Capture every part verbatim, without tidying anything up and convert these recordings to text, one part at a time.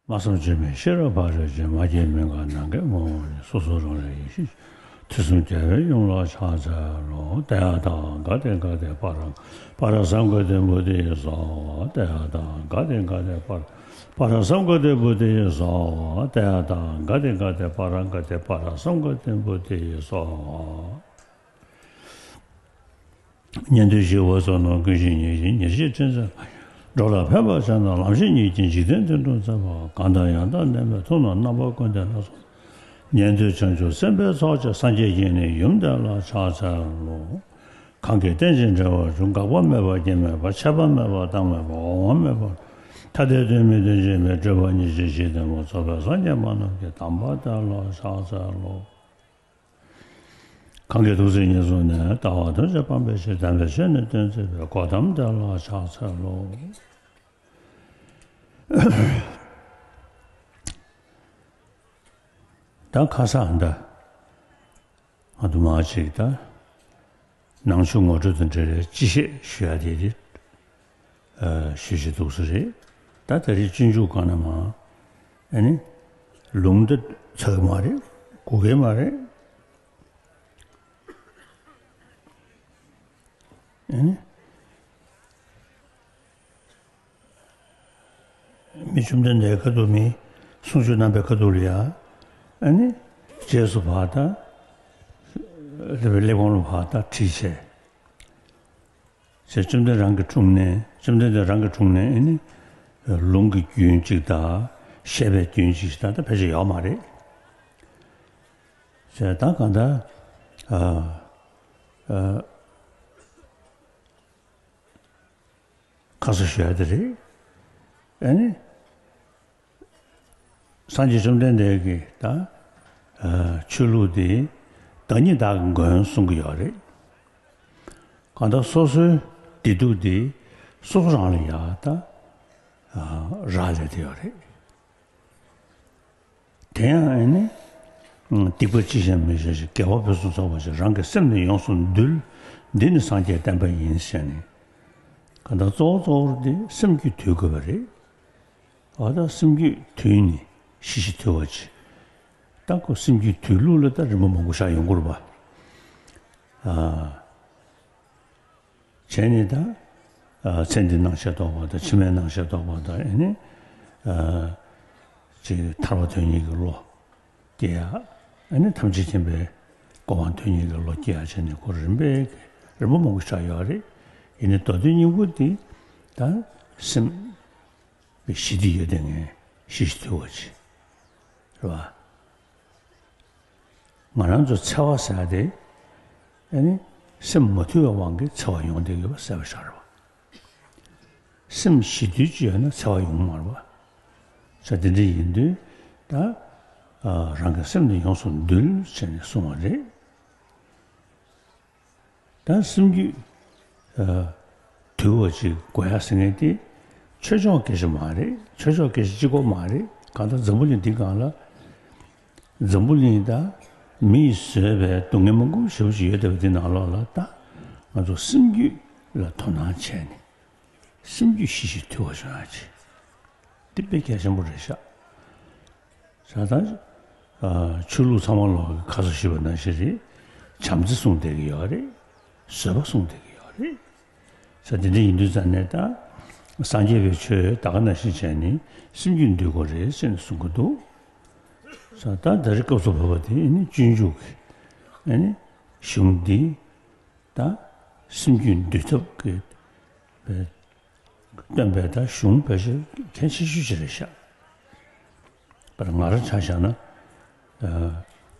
སྨྲ་བསམ་བརྗོད་མེད་ཤེས་རབ་ཕ་རོལ་ཕྱིན། མ་སྐྱེས་མི་འགག་ནམ་མཁའི་ངོ་བོ་ཉིད། སོ་སོ་རང་རིག་ཡེ་ཤེས་ཤིང་། དུས་གསུམ་རྒྱལ་བའི་ཡུམ་ལ་ཕྱག་འཚལ་ལོ། ཏདྱ་ཐཱ། ག་ཏེ་ག་ཏེ་པཱ་ར། པཱ་ར་སཾ་ག་ཏེ་བོ་དྷི་སྭཱ་ཧཱ། ཏདྱ་ཐཱ། ག་ཏེ་ག་ཏེ་པཱ་ར། པཱ་ར་སཾ་ག་ཏེ་བོ་དྷི་སྭཱ་ཧཱ། ཏདྱ་ཐཱ། ག་ཏེ་ག་ཏེ་པཱ་ར་ག་ཏེ། པཱ་ར་སཾ་ག་ཏེ་བོ་དྷི་སྭཱ་ཧཱ། ཉན་ཐོས་ཞི་བ་བསོད་ནམས་ཀུན་ཤེས་ཉིད་ཀྱིས། ཉེར་ཞི་ཁྲིད་མཛད་འགྲོ་ལ་ཕན་པར་བྱས་ན། ལམ་ཤེས་ཉིད་ཀྱིས་འཇིག་རྟེན་དོན་སྒྲུབ་མཛད་པ། གང་དང་ཡང་དག་ལྡན་པའི་ཐུགས་རྣམས་རྣམ་པ་ཀུན་ལྡན་ལ་སོགས་པ། ཉན་ཐོས་བྱང་ཆུབ་སེམས་དཔའི་ཚོགས་ཀྱང་། སངས་རྒྱས་ཀྱི་ནི་ཡུམ་དེ་ལ་ཕྱག་འཚལ་ལོ། གང་གིས་རྟེན་ཅིང་འབྲེལ་བར་འབྱུང་། འགག་པ་མེད་པ་སྐྱེ་མེད་པ། ཆད་པ་མེད་པ་རྟག་མེད་པ། འོང་བ་མེད་པ། ཐ་དད་དོན་མིན་དོན་གཅིག་མིན། སྤྲོས་པ་ཉེར་ཞི་ཞི་བདེ་མོ། རྫོགས་པའི་སངས་རྒྱས་མ་རྣམས་ཀྱི། དམ་པ་དེ་ལ་ཕྱག་འཚལ་ལོ། གང་གིས་ཐུགས་བརྩེ་ཉེར་བཟུང་ནས། ལྟ་བ་ཐམས་ཅད་སྤང་བའི་ཕྱིར། དམ་པའི་ཆོས་ནི་སྟོན་མཛད་པའི། གོའུ་ཏམ་དེ་ལ་ཕྱག་འཚལ་ལོ། ད་ཁ་སང་ད་ང་དུ་མ་ཅིག་ད་ནང་ཆོས་ངོ་སྤྲོད་དང་འབྲེལ་བའི་སྤྱི་བཤད་ཞུ་ཡ་དེ་དེ། ཨ། ཞུ་བཞིན་འདུག་ས་རེད། ད་ད་རེས་སྤྱོད་འཇུག་སྒང་ནས་མ། ཨ་ནི། ལུང་འདི་ཚར་གི་མ་རེད། གོ་གི་མ་རེད། ཨ་ནི། མི་བཅོམ་ལྡན་འདས་ཁ་ཐུག་མི་གསུང་ཆོས་གནང་པའི་ཁ་ཐུག་ལ་ཡ། ཨ་ནི། རྗེས་སུ་བར་ད། སླེབས་སླེབས་གོང་ལ་བར་ད་ཁྲིད་བྱས། ཞེས་བཅོམ་ལྡན་རང་གི་དྲུང་ནས། བཅོམ་ལྡན་འདས་རང་གི་དྲུང་ནས་ཨ་ནི། ལུང་གི་རྒྱུན་གཅིག་དང་། བཤད་པའི་རྒྱུན་གཅིག་ཞིག་དང་ད་ཕལ་ཆེར་ཡོད་མ་རེད། ཞེས་ད་གང་ལྟར། ཨ། ཨ། ཁ་སང་ཞུ་ཡ་དེ་རེད། ཨ་ནི། སངས་རྒྱས་བཅོམ་ལྡན་འདས་ཀྱིས་ད། ཨ། ཆོས་ལུགས་འདི་བདག་ཉིད་བདག་གི་མགོན་གསུང་གི་ཡོད་རེད། གང་ལྟར་སོ་སོའི་བདེ་སྡུག་འདི་སོ་སོ་རང་ལ་ཡ་ད། ཨ། རག་ལས་བསྡད་ཡོད་རེད། དེ་ཡང་ཨ་ནི། སྡིག་པ་ཅི་བཤད་མི་བཤད་ཅིག་དགེ་བ་ཕུན་སུམ་ཚོགས་པ་ཞིག་རང་གི་སེམས་ནི་ཡོངས་སུ་འདུལ། འདི་ནི་སངས་རྒྱས་བསྟན་པ་ཡིན་ཟེར་ནས། གང་ལྟར་གཙོ་བོ་གཙོ་བོ་འདི་སེམས་རྒྱུད་དུལ་དགོས་པ་རེད། འོ་ད་སེམས་རྒྱུད་དུལ་ནས་ཞི་ཞིང་དུལ་བ་ཅིག་ད་ཁོ་སེམས་རྒྱུད་དུལ་ལུགས་ལ་ད་རིམ་པ་མང་པོ་ཞིག་ཡོང་གི་རེད་པ། ཨ། བྱས་ནས་ད། ཨ། ཚེ་འདིའི་སྣང་ཤས་རྟོགས་པ་དང་། ཕྱི་མའི་སྣང་ཤས་རྟོགས་པ་དང་། ཨ་ནི། ཨ། ཅིག་ཐར་པ་དོན་གཉེར་གྱི་བློ་སྐྱེ་ཡ། ཨ་ནི་ཐམས་ཅད་མཁྱེན་པའི་གོ་འཕང་དོན་གཉེར་གྱི་བློ་སྐྱེ་ཡ་བྱས་ནས་ཁོ་རིམ་པས་རིམ་པ་མང་པོ་ཞིག་ཡོད་རེད། ཡིན་ནའི་མདོ་དོན་སྙིང་པོ་འདི་ད་སེམས་ཞི་བདེ་ཡོད་དེ་ངས་ཞི་ཞིང་དུལ་བ་བྱེད། རེད་པ། ང་རང་ཚོ་འཚེ་བ་ཟེར་ཡ་དེ། ཨ་ནི། སེམས་མ་དུལ་བའི་དབང་གིས་འཚེ་བ་ཡོང་བསྡད་ཡོད་པ་གསལ་པོ་ཤར་བ། སེམས་ཞི་དུལ་ཅིག་ཡོད་ན་འཚེ་བ་ཡོང་མ་རེད་པ། ས་དེ་འདྲ་ཡིན་དུས་ད། ཨ། རང་གི་སེམས་དེ་ཡོངས་སུ་འདུལ་བྱས་ནས་གསུངས་པ་རེད། ད་སེམས་རྒྱུད། ཨ། དུལ་བ་ཅིག་དགོས་ཡ་ཟེར་མཁན་དེ་ཆོས་ཕྱོགས་སྐད་ཆ་མ་རེད། ཆོས་ཕྱོགས་སྐད་ཆ་གཅིག་པོ་མ་རེད། གང་ལྟར་འཛམ་བུ་གླིང་འདི་སྒང་ལ། འཛམ་བུ་གླིང་ད་མིས་བཟོས་པའི་སྡུག་བསྔལ་མང་པོ་ཞེ་པོ་ཅིག་ཡོད་བསྡད་པ་འདི་ནང་ལོགས་ལ། ད་ང་ཚོ་སེམས་རྒྱུད་ལ་དོ་སྣང་བྱས་ནས་སེམས་རྒྱུད་ཞི་ཞིང་དུལ་བ་བྱུང་ཡ་ཅིག་འདི་དཔེ་གལ་ཆེན་པོ་རེད་ཤག་ས་དང་། ཨ། ཆོས་ལུགས་ཚང་མ་ལོག་གི་ཁ་སང་ཞུས་པ་ནང་བཞིན་རེད། བྱམས་བརྩེ་གསུངས་བསྡད་ཀྱི་ཡོད་རེད། བཟོད་པ་གསུངས་བསྡད་ཀྱི་ཡོད་རེད། ས་དེ་འདྲ་ཡིན་དུས་ཙང་ནས་ད། སངས་རྒྱས་པའི་ཆོས་ད་ག་ནང་བཞིན་བྱས་ནས་སེམས་རྒྱུད་འདུལ་དགོས་རེད་ཟེར་ནས་གསུང་གི་འདུག་ས་ད་ད་རེས་སྐབས་སུ་བབས་པ་དེ་ཨ་ནི་སྤྱོད་འཇུག་གི་ཨ་ནི་གཞུང་འདི་ད་སེམས་རྒྱུད་འདུལ་ཐབས་ཀྱི་སྟོན་པའི་ད་གཞུང་ཕལ་ཆེར་གལ་ཆེ་ཤོས་ཅིག་རེད་ཤག་པར་ང་རང་ཆ་བཞག་ན། ཨ།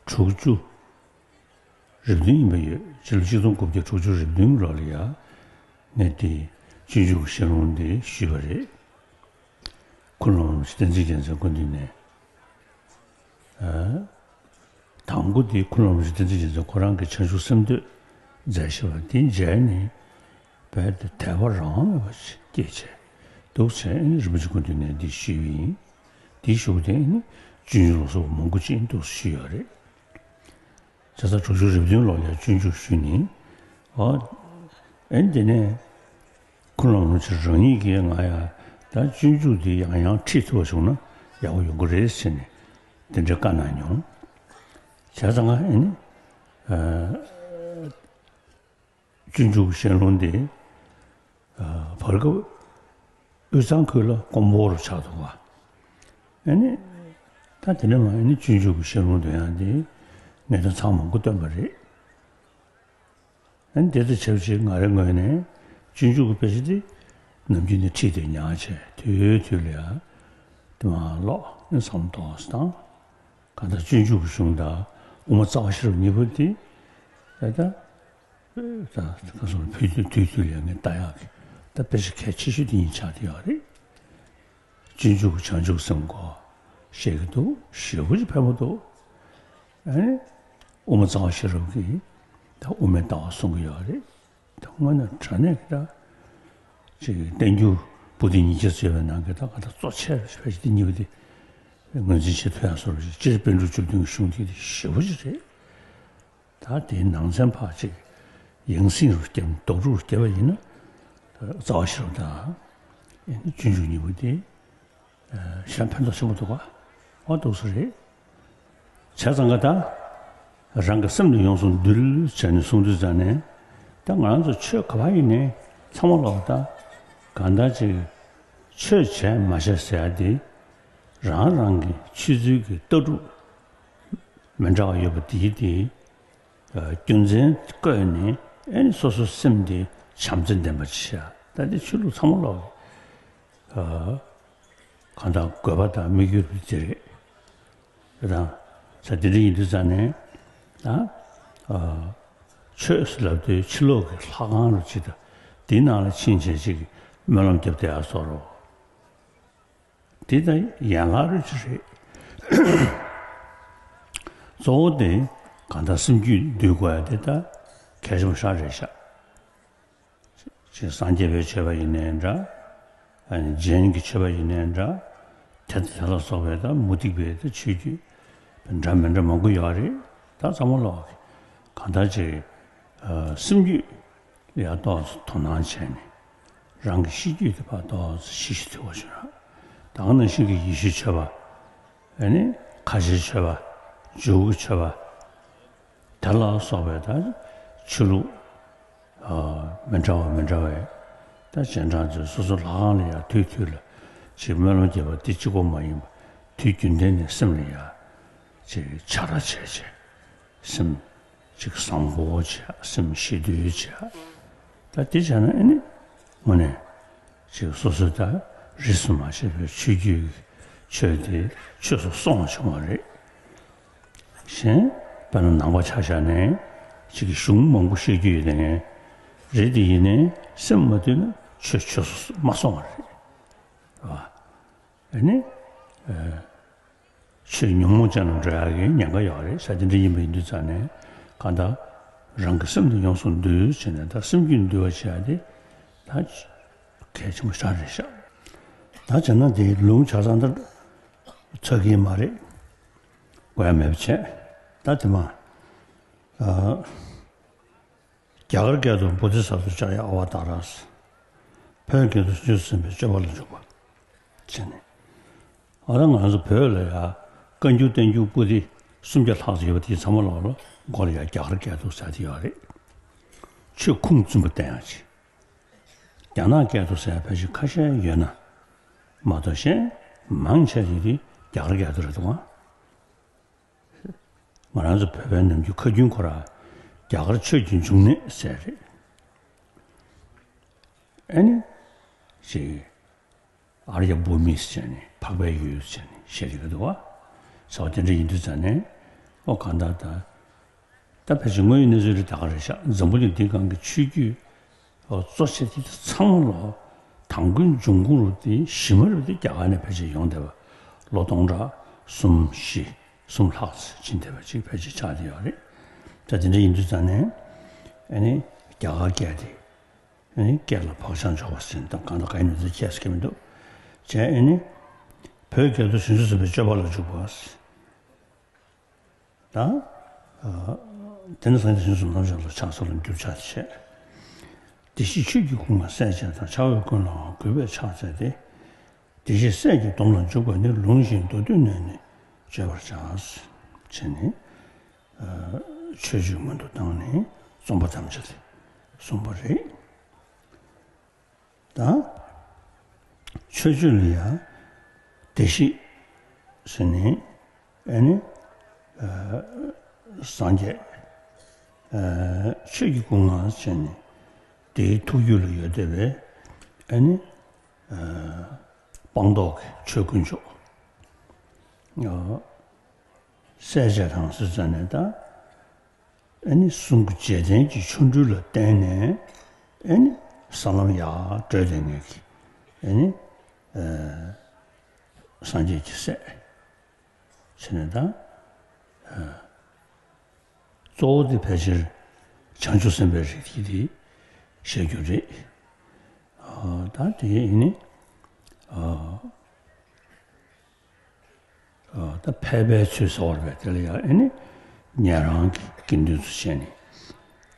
དྲུག་ཅུ་རེ་བདུན་ཡིན་པ་ཡོད། སྤྱི་ལོ་ཆིག་སྟོང་དགུ་བརྒྱ་དྲུག་ཅུ་རེ་བདུན་ལོ་ལ་ཡ། ངས་དེ་སྤྱོད་འཇུག་གི་བཤད་ལུང་འདི་ཞུས་པ་རེད། ཁུ་ལུ་རིན་པོ་ཆེ་བསྟན་འཛིན་རྒྱལ་མཚན་སྐུ་མདུན་ནས། ཨ། དང་པོ་དེ་ཁུ་ལུ་རིན་པོ་ཆེ་བསྟན་འཛིན་རྒྱལ་མཚན་ཁོ་རང་གིས་བྱང་ཆུབ་སེམས་འདུལ་མཛད་བཞག་པ་དེ་མཇལ་ནས། རྦད་དེ་དད་པ་རང་དབང་མེད་པ་ཞིག་སྐྱེས་བྱས་འདུག་བྱས། ཨ་ནི་རིན་པོ་ཆེ་སྐུ་མདུན་ནས་འདི་ཞུས་པ་ཡིན། དེའི་གཞུག་དེ་ཨ་ནི་སྤྱོད་འཇུག་ལ་སོགས་པ་མང་པོ་ཅིག་འདུག་ཞུས་ཡོད་རེད། བྱས་ཙང་དྲུག་ཅུ་རེ་བདུན་ལོ་ལ་ཡ་སྤྱོད་འཇུག་ཞུས་ནས། ཨོ། ཨེ་འདི་ནས་ཁུ་ལུ་རིན་པོ་ཆེ་རང་ཉིད་ཀྱིས་ང་ཡ་ད་སྤྱོད་འཇུག་འདི་ཡང་ཡང་ཁྲིད་ཐུབ་པ་བྱུང་ན་ ཡག་པོ་ཡོང་གི་རེད་ཟེར་ནས་དེ་འདྲའི་བཀའ་གནང་མྱོང་། བྱས་ཙང་ང་ཨེ་ནི། ཨ། སྤྱོད་འཇུག་གི་ཞལ་ལུང་དེ། ཨ། བར་སྐབས་དབུས་གཙང་ཁུལ་ལ་དཀོན་པོ་རུ་ཆགས་འདུག་ག་ཨེ་ནི། ད་དེ་འདྲ་མ་ཨེ་ནི་སྤྱོད་འཇུག་གི་ཞལ་ལུང་དེ་ཡང་དེ་གནད་དོན་ཚང་མང་པོ་བཏོན་པ་རེད། ཨ་ནི་དེ་དང་ཆབས་ཅིག་ང་རའི་ངོས་ནས་སྤྱོད་འཇུག་གི་དཔེ་ཆ་དེ་ནམ་རྒྱུན་ནས་ཁྲིད་དེ་ཉར་བྱས་དུས་དུས་ལ་ཡང་དེ་མ་ཀློག་ནས་བསམ་བློ་གཏོང་བ་དང་། གང་ལྟར་སྤྱོད་འཇུག་གི་གཞུང་དང་དབུ་མ་རྩ་བ་ཤེས་རབ་གཉིས་པོ་དེ་ད་ལྟ་ད་ག་སོང་ཕུལ་དུས་དུས་དུས་ལ་ཡང་ངས་ལྟ་ཡག་གི་ད་དཔེ་ཆ་གལ་ཆེ་ཤོས་དེ་གཉིས་ཆགས་བསྡད་ཡོད་རེད། སྤྱོད་འཇུག་གི་བྱང་ཆུབ་སེམས་སྐོར་བཤད་ཀྱི་འདུག་ཞེ་པོ་ཅིག་ཕན་པོ་འདུག་ཨ་ནི་དབུ་མ་རྩ་བ་ཤེས་རབ་ཀྱིས་ད་དབུ་མའི་ལྟ་བ་གསུང་གི་ཡོད་རེད། ད་དངོས་གནས་དྲང་གནས་ཀྱི་ད་ཅིག་བསྟན་འགྱུར་པོ་ཏི་ཉིས་བརྒྱ་ཟེར་བའི་ནང་གི་ད་ག་ད་གཙོ་ཆེ་བའི་ཕལ་ཆེར་དེ་གཉིས་པོ་དེ་ངོས་འཛིན་བྱེད་ཐུབ་ཡག་བཟོ་འདྲ་ཅིག་སྤྱིར་པཎ་གྲུབ་བཅུ་བདུན་གྱི་གཞུང་དེ་དེ་ཞེ་པོ་ཅིག་རེད། ད་དེའི་ནང་ཚན་ཕར་ཅིག་ཡང་སྲིད་རུ་བརྒྱབ་ནས་རྡོག་རུག་རུ་བརྒྱབ་པ་ཡིན་ན། རྩ་བ་ཤེས་རབ་དང་ཡང་ན་སྤྱོད་འཇུག་གཉིས་པོ་དེ་ཞེ་དྲག་ཕན་ཐོགས་ཆེན་པོ་འདུག་ག་འོ་འདུག་ས་རེད། བྱས་ཙང་ག་ད་རང་གི་སེམས་དེ་ཡོངས་སུ་འདུལ་བྱས་ནས་གསུང་དུས་ཙང་ནས། ད་ང་རང་ཚོ་ཆོས་ག་པར་ཡིན་ནའི་ཚང་མ་ལོག་ད་གང་ལྟར་ཅིག་ཆོས་བྱས་མ་བྱས་ཟེར་ཡ་དེ་རང་རང་གི་ཆོས་ཚུལ་གྱི་ལྟ་གྲུབ་མི་འདྲ་བ་ཡོད་པ་དེའི་དེ། རྒྱུ་མཚན་བཀོད་ནས་ཨེ་ནི་སོ་སོའི་སེམས་དེ་བྱམས་བརྩེ་ལྡན་པ་བྱེད་ཡ། ད་དེ་ཆོས་ལུགས་ཚང་མ་ལོག་གི་གང་ལྟར་དགོས་པ་དང་དམིགས་ཡུལ་དེ་རེད། དེ་དང་ས་དེ་འདྲ་ཡིན་དུས་ཙང་ནས་ད་ཆོས་ཟེར་ལབ་དུས་ཕྱི་ལོགས་ཀྱི་ལྷ་ཁང་རུ་ཅིག་དང་དེའི་ནང་ལ་ཕྱིན་བྱས་ཅིག་སྨོན་ལམ་བརྒྱབ་བསྡད་ཡ་བཟོ་འདྲ། དེ་ལྟར་ཡན་ལག་རེ་ཅིག་རེད། གཙོ་བོ་དེ་གང་ལྟར་སེམས་རྒྱུད་འདུལ་དགོས་ཡ་དེ་ད་གལ་ཆེན་པོ་ཞེ་དྲག་རེད་ཤག་ཅིག་སངས་རྒྱས་པའི་ཆོས་པ་ཡིན་ནའི་འདྲ། ཨ་ནི་རྗེན་གྱི་ཆོས་པ་ཡིན་ནའི་འདྲ། དེ་དང་དེ་ལ་སོགས་པའི་ད་མུ་སྟེགས་པའི་ད་ཆོས་བརྒྱུད་འདྲ་མི་འདྲ་མང་པོ་ཡོད་རེད། ད་ཚང་མ་ལོག་གང་ལྟར་ཅིག་སེམས་རྒྱུད་ལ་ཡ་ཏོག་ཙམ་དོ་སྣང་བྱས་ནས། རང་གི་གཤིས་རྒྱུད་དེ་ཕར་ཏོག་ཙམ་ཞི་ཞིང་དུལ་བ་བྱུང་ན། ད་ག་ནང་བཞིན་གྱི་ཡེ་ཤུའི་ཆོས་པ། ཨ་ནི་ཁ་ཆེའི་ཆོས་པ། ཇོ་བོའི་ཆོས་པ། དེ་ལ་སོགས་པའི་ད་ཆོས་ལུགས་མི་འདྲ་བ་མི་འདྲ་བའི་ད་རྗེས་འབྲང་ཚོས་སོ་སོ་ལྷ་ཁང་ལ་ཡ་དུས་དུས་ལ་ཅིག་སྨོན་ལམ་བརྒྱབ་པ་འདི་གཅིག་པོ་མ་ཡིན་པ། དུས་རྒྱུན་ལྡན་ནས་སེམས་ལ་ཡ་ཅིག་ཕྱག་ར་བྱས་བྱས། སེམས་ཅིག་བཟང་པོ་བྱས། སེམས་ཞི་དུལ་བྱས། ད་དེ་བྱས་ན་ཨེ་ནི་དངོས་གནས་ཅིག་སོ་སོ་ད་རིས་སུ་མ་ཆད་པའི་ཆོས་བརྒྱུད་ཆོས་དེ་ཆོས་སུ་སོང་བ་བྱུང་བ་རེད། གཞན་དཔེར་ན་ནང་པ་ཆ་བཞག་ནས་ཅིག་གཞུང་མང་པོ་བཤད་རྒྱུ་ཡོད་དེ་རེད། དེ་ཡིན་ནའི་སེམས་མ་དུལ་ན་ཆོས་ཆོས་སུ་མ་སོང་བ་རེད། ཨ་ནི། ཆོས་ཉོན་མོངས་ཅན་ལ་འགྲོ་ཡག་གི་ཉེན་ཁ་ཡོད་རེད། ས་དེ་འདྲ་ཡིན་པ་ཡིན་དུས་ཙང་ནས་གང་ལྟར་རང་གི་སེམས་དེ་ཡོངས་སུ་འདུལ་བྱས་ནས། ད་སེམས་རྒྱུད་འདུལ་བ་བྱེད་ཡག་དེ་ད་གལ་ཆེན་པོ་ཞེ་དྲག་རེད་ཤག་ད་བྱས་ན་དེ་ལུང་ཆ་ཚང་ད་ཚོད་ཀྱི་མ་རེད། དགོས་ཡ་མེད་པ་བྱས། ད་དེ་མ། རྒྱ་གར་སྐད་དུ་བོ་དྷི་ས་ཏྭ་ཙཀྱ་ཡ་ཨ་ཝ་ཏཱ་ར། བོད་སྐད་དུ་བྱང་ཆུབ་སེམས་དཔའི་སྤྱོད་པ་ལ་འཇུག་པ། བྱས་ནས། ཨ་ད་ང་ཚོ་བོད་ལ་ཡ་བཀའ་འགྱུར་བསྟན་འགྱུར་པོ་ཏི་སུམ་བརྒྱ་ལྷག་ཙམ་ཡོད་པ་དེ་ཚང་མ་ལོག་ལ་མགོ་ལ་ཡ་རྒྱ་གར་སྐད་དུ་ཟེར་དེ་ཡོད་རེད། ཆོས་ཁུངས་བཙུན་པ་བསྟན་ཡག་ཅིག་རྒྱ་ནག་སྐད་དུ་ཟེར་ཡག་ཕལ་ཆེར་ཁ་ཤས་ཡོད་ན་མ་གཏོགས། གཞན་མང་ཆེ་ཞིག་དེ་རྒྱ་གར་སྐད་དུ་རེད་འདུག་ག་ང་རང་ཚོ་བོད་པའི་ནམ་རྒྱུན་ཁ་རྒྱུན་ཁོ་ར་རྒྱ་གར་ཆོས་ཀྱི་འབྱུང་གནས་ཟེར་རེད། ཨ་ནི་ཅིག་ཨཱརྱ་བྷུ་མི་ཟེར་ནས། འཕགས་པའི་ཡུལ་ཟེར་ནས་བཤད་ཀྱི་འདུག་བ། ཟེར་བ་དེ་འདྲ་ཡིན་དུས་ཙང་ནས། ཨོ་གང་ལྟར་ད། ད་ཕལ་ཆེར་དངོས་ཡོད་གནས་ཚུལ་རེད། ད་ག་རེད་ཤག་འཛམ་བུ་གླིང་འདིའི་སྒང་གི་ཆོས་བརྒྱུད་གཙོ་ཆེ་དེ་ཚང་མ་ལོག་དང་པོའི་འབྱུང་ཁུངས་རུ་དེ་གཞི་མ་རུ་དེ་རྒྱ་གར་ནས་ཕལ་ཆེར་ཡོང་བསྡད་པ། ལོ་སྟོང་ཕྲག་གསུམ་བཞི་གསུམ་ལྷག་ཙམ་ཕྱིན་བསྡད་པ་ཅིག་ཕལ་ཆེར་ཆགས་བསྡད་ཡོད་རེད། ད་དེ་འདྲ་ཡིན་དུས་ཙང་ནས་ཨ་ནི་རྒྱ་གར་སྐད་དེ་ཨ་ནི་སྐད་ལ་བག་ཆགས་འཇོག་པ་ཟེར་ན་ད་གང་དང་གང་ཡིན་ནས་ཁྱད་བསད་ཀྱི་མི་འདུག་བྱས་ཨ་ནི་བོད་སྐད་དུ་བྱང་ཆུབ་སེམས་དཔའི་སྤྱོད་པ་ལ་འཇུག་པ། ད། དེ་ནི་སངས་རྒྱས་བྱང་སེམས་ལམ་བྱང་ལ་ཕྱག་འཚལ་ལོ། འགྱུར་ཕྱག་བྱས། བདེ་གཤེགས་ཆོས་ཀྱི་སྐུ་མངའ་གསལ་བྱེད་དང་། ཕྱག་འོས་ཀུན་ལའང་གུས་པས་ཕྱག་འཚལ་ཏེ། བདེ་གཤེགས་སྲས་ཀྱི་སྡོམ་ལ་འཇུག་པ་ནི། ལུང་བཞིན་མདོར་བསྡུས་ནས་ནི་བརྗོད་པར་བྱ། ཟེར་ནས། ཨ། མཆོད་བརྗོད་སྔོན་དུ་བཏང་ནས་རྩོམ་པ་ཐམས་ཅད་དེ་གསུངས་པ་རེད། ད་མཆོད་བརྗོད་ལ་ཡང་བདེ་གཤེགས་ཟེར་ནས། ཨ་ནི། ཨ། སངས་རྒྱས། ཨ། ཆོས་ཀྱི་སྐུ་མངའ་བྱས་ནས་དེའི་ཐུགས་རྒྱུད་ལ་ཡོད་བསྡད་པའི། ཨ་ནི། ཨ། སྤངས་རྟོགས་ཀྱི་ཆོས་དཀོན་མཆོག་ཨ། སྲས་བཅས་དང་ཟེར་ཙ་ནས་ད། ཨ་ནི་གསུང་གི་རྗེས་དྲན་གྱི་ཆོ་འཕྲུལ་ལ་བརྟེན་ནས། ཨ་ནི་ས་ལམ་ཡར་བགྲོད་བསྡད་མཁན་གྱི། ཨ་ནི། ཨ། སངས་རྒྱས་ཀྱི་སྲས་བྱས་ནས་ད། ཨ། གཙོ་བོ་དེ་ཕལ་ཆེར་བྱང་ཆུབ་སེམས་དཔའི་རིགས་ཀྱི་དེ་བཤད་རྒྱུ་རེད། ཨ། ད་དེ་ཡིན་ནི། ཨ། ཨ། ད་ཕལ་པའི་ཚུལ་ཟེར་བ་རེད་པས། དེ་ལ་ཡང་ཨ་ནི་ཉན་རང་གི་དགེ་འདུན་ཚོ་བྱས་ནས།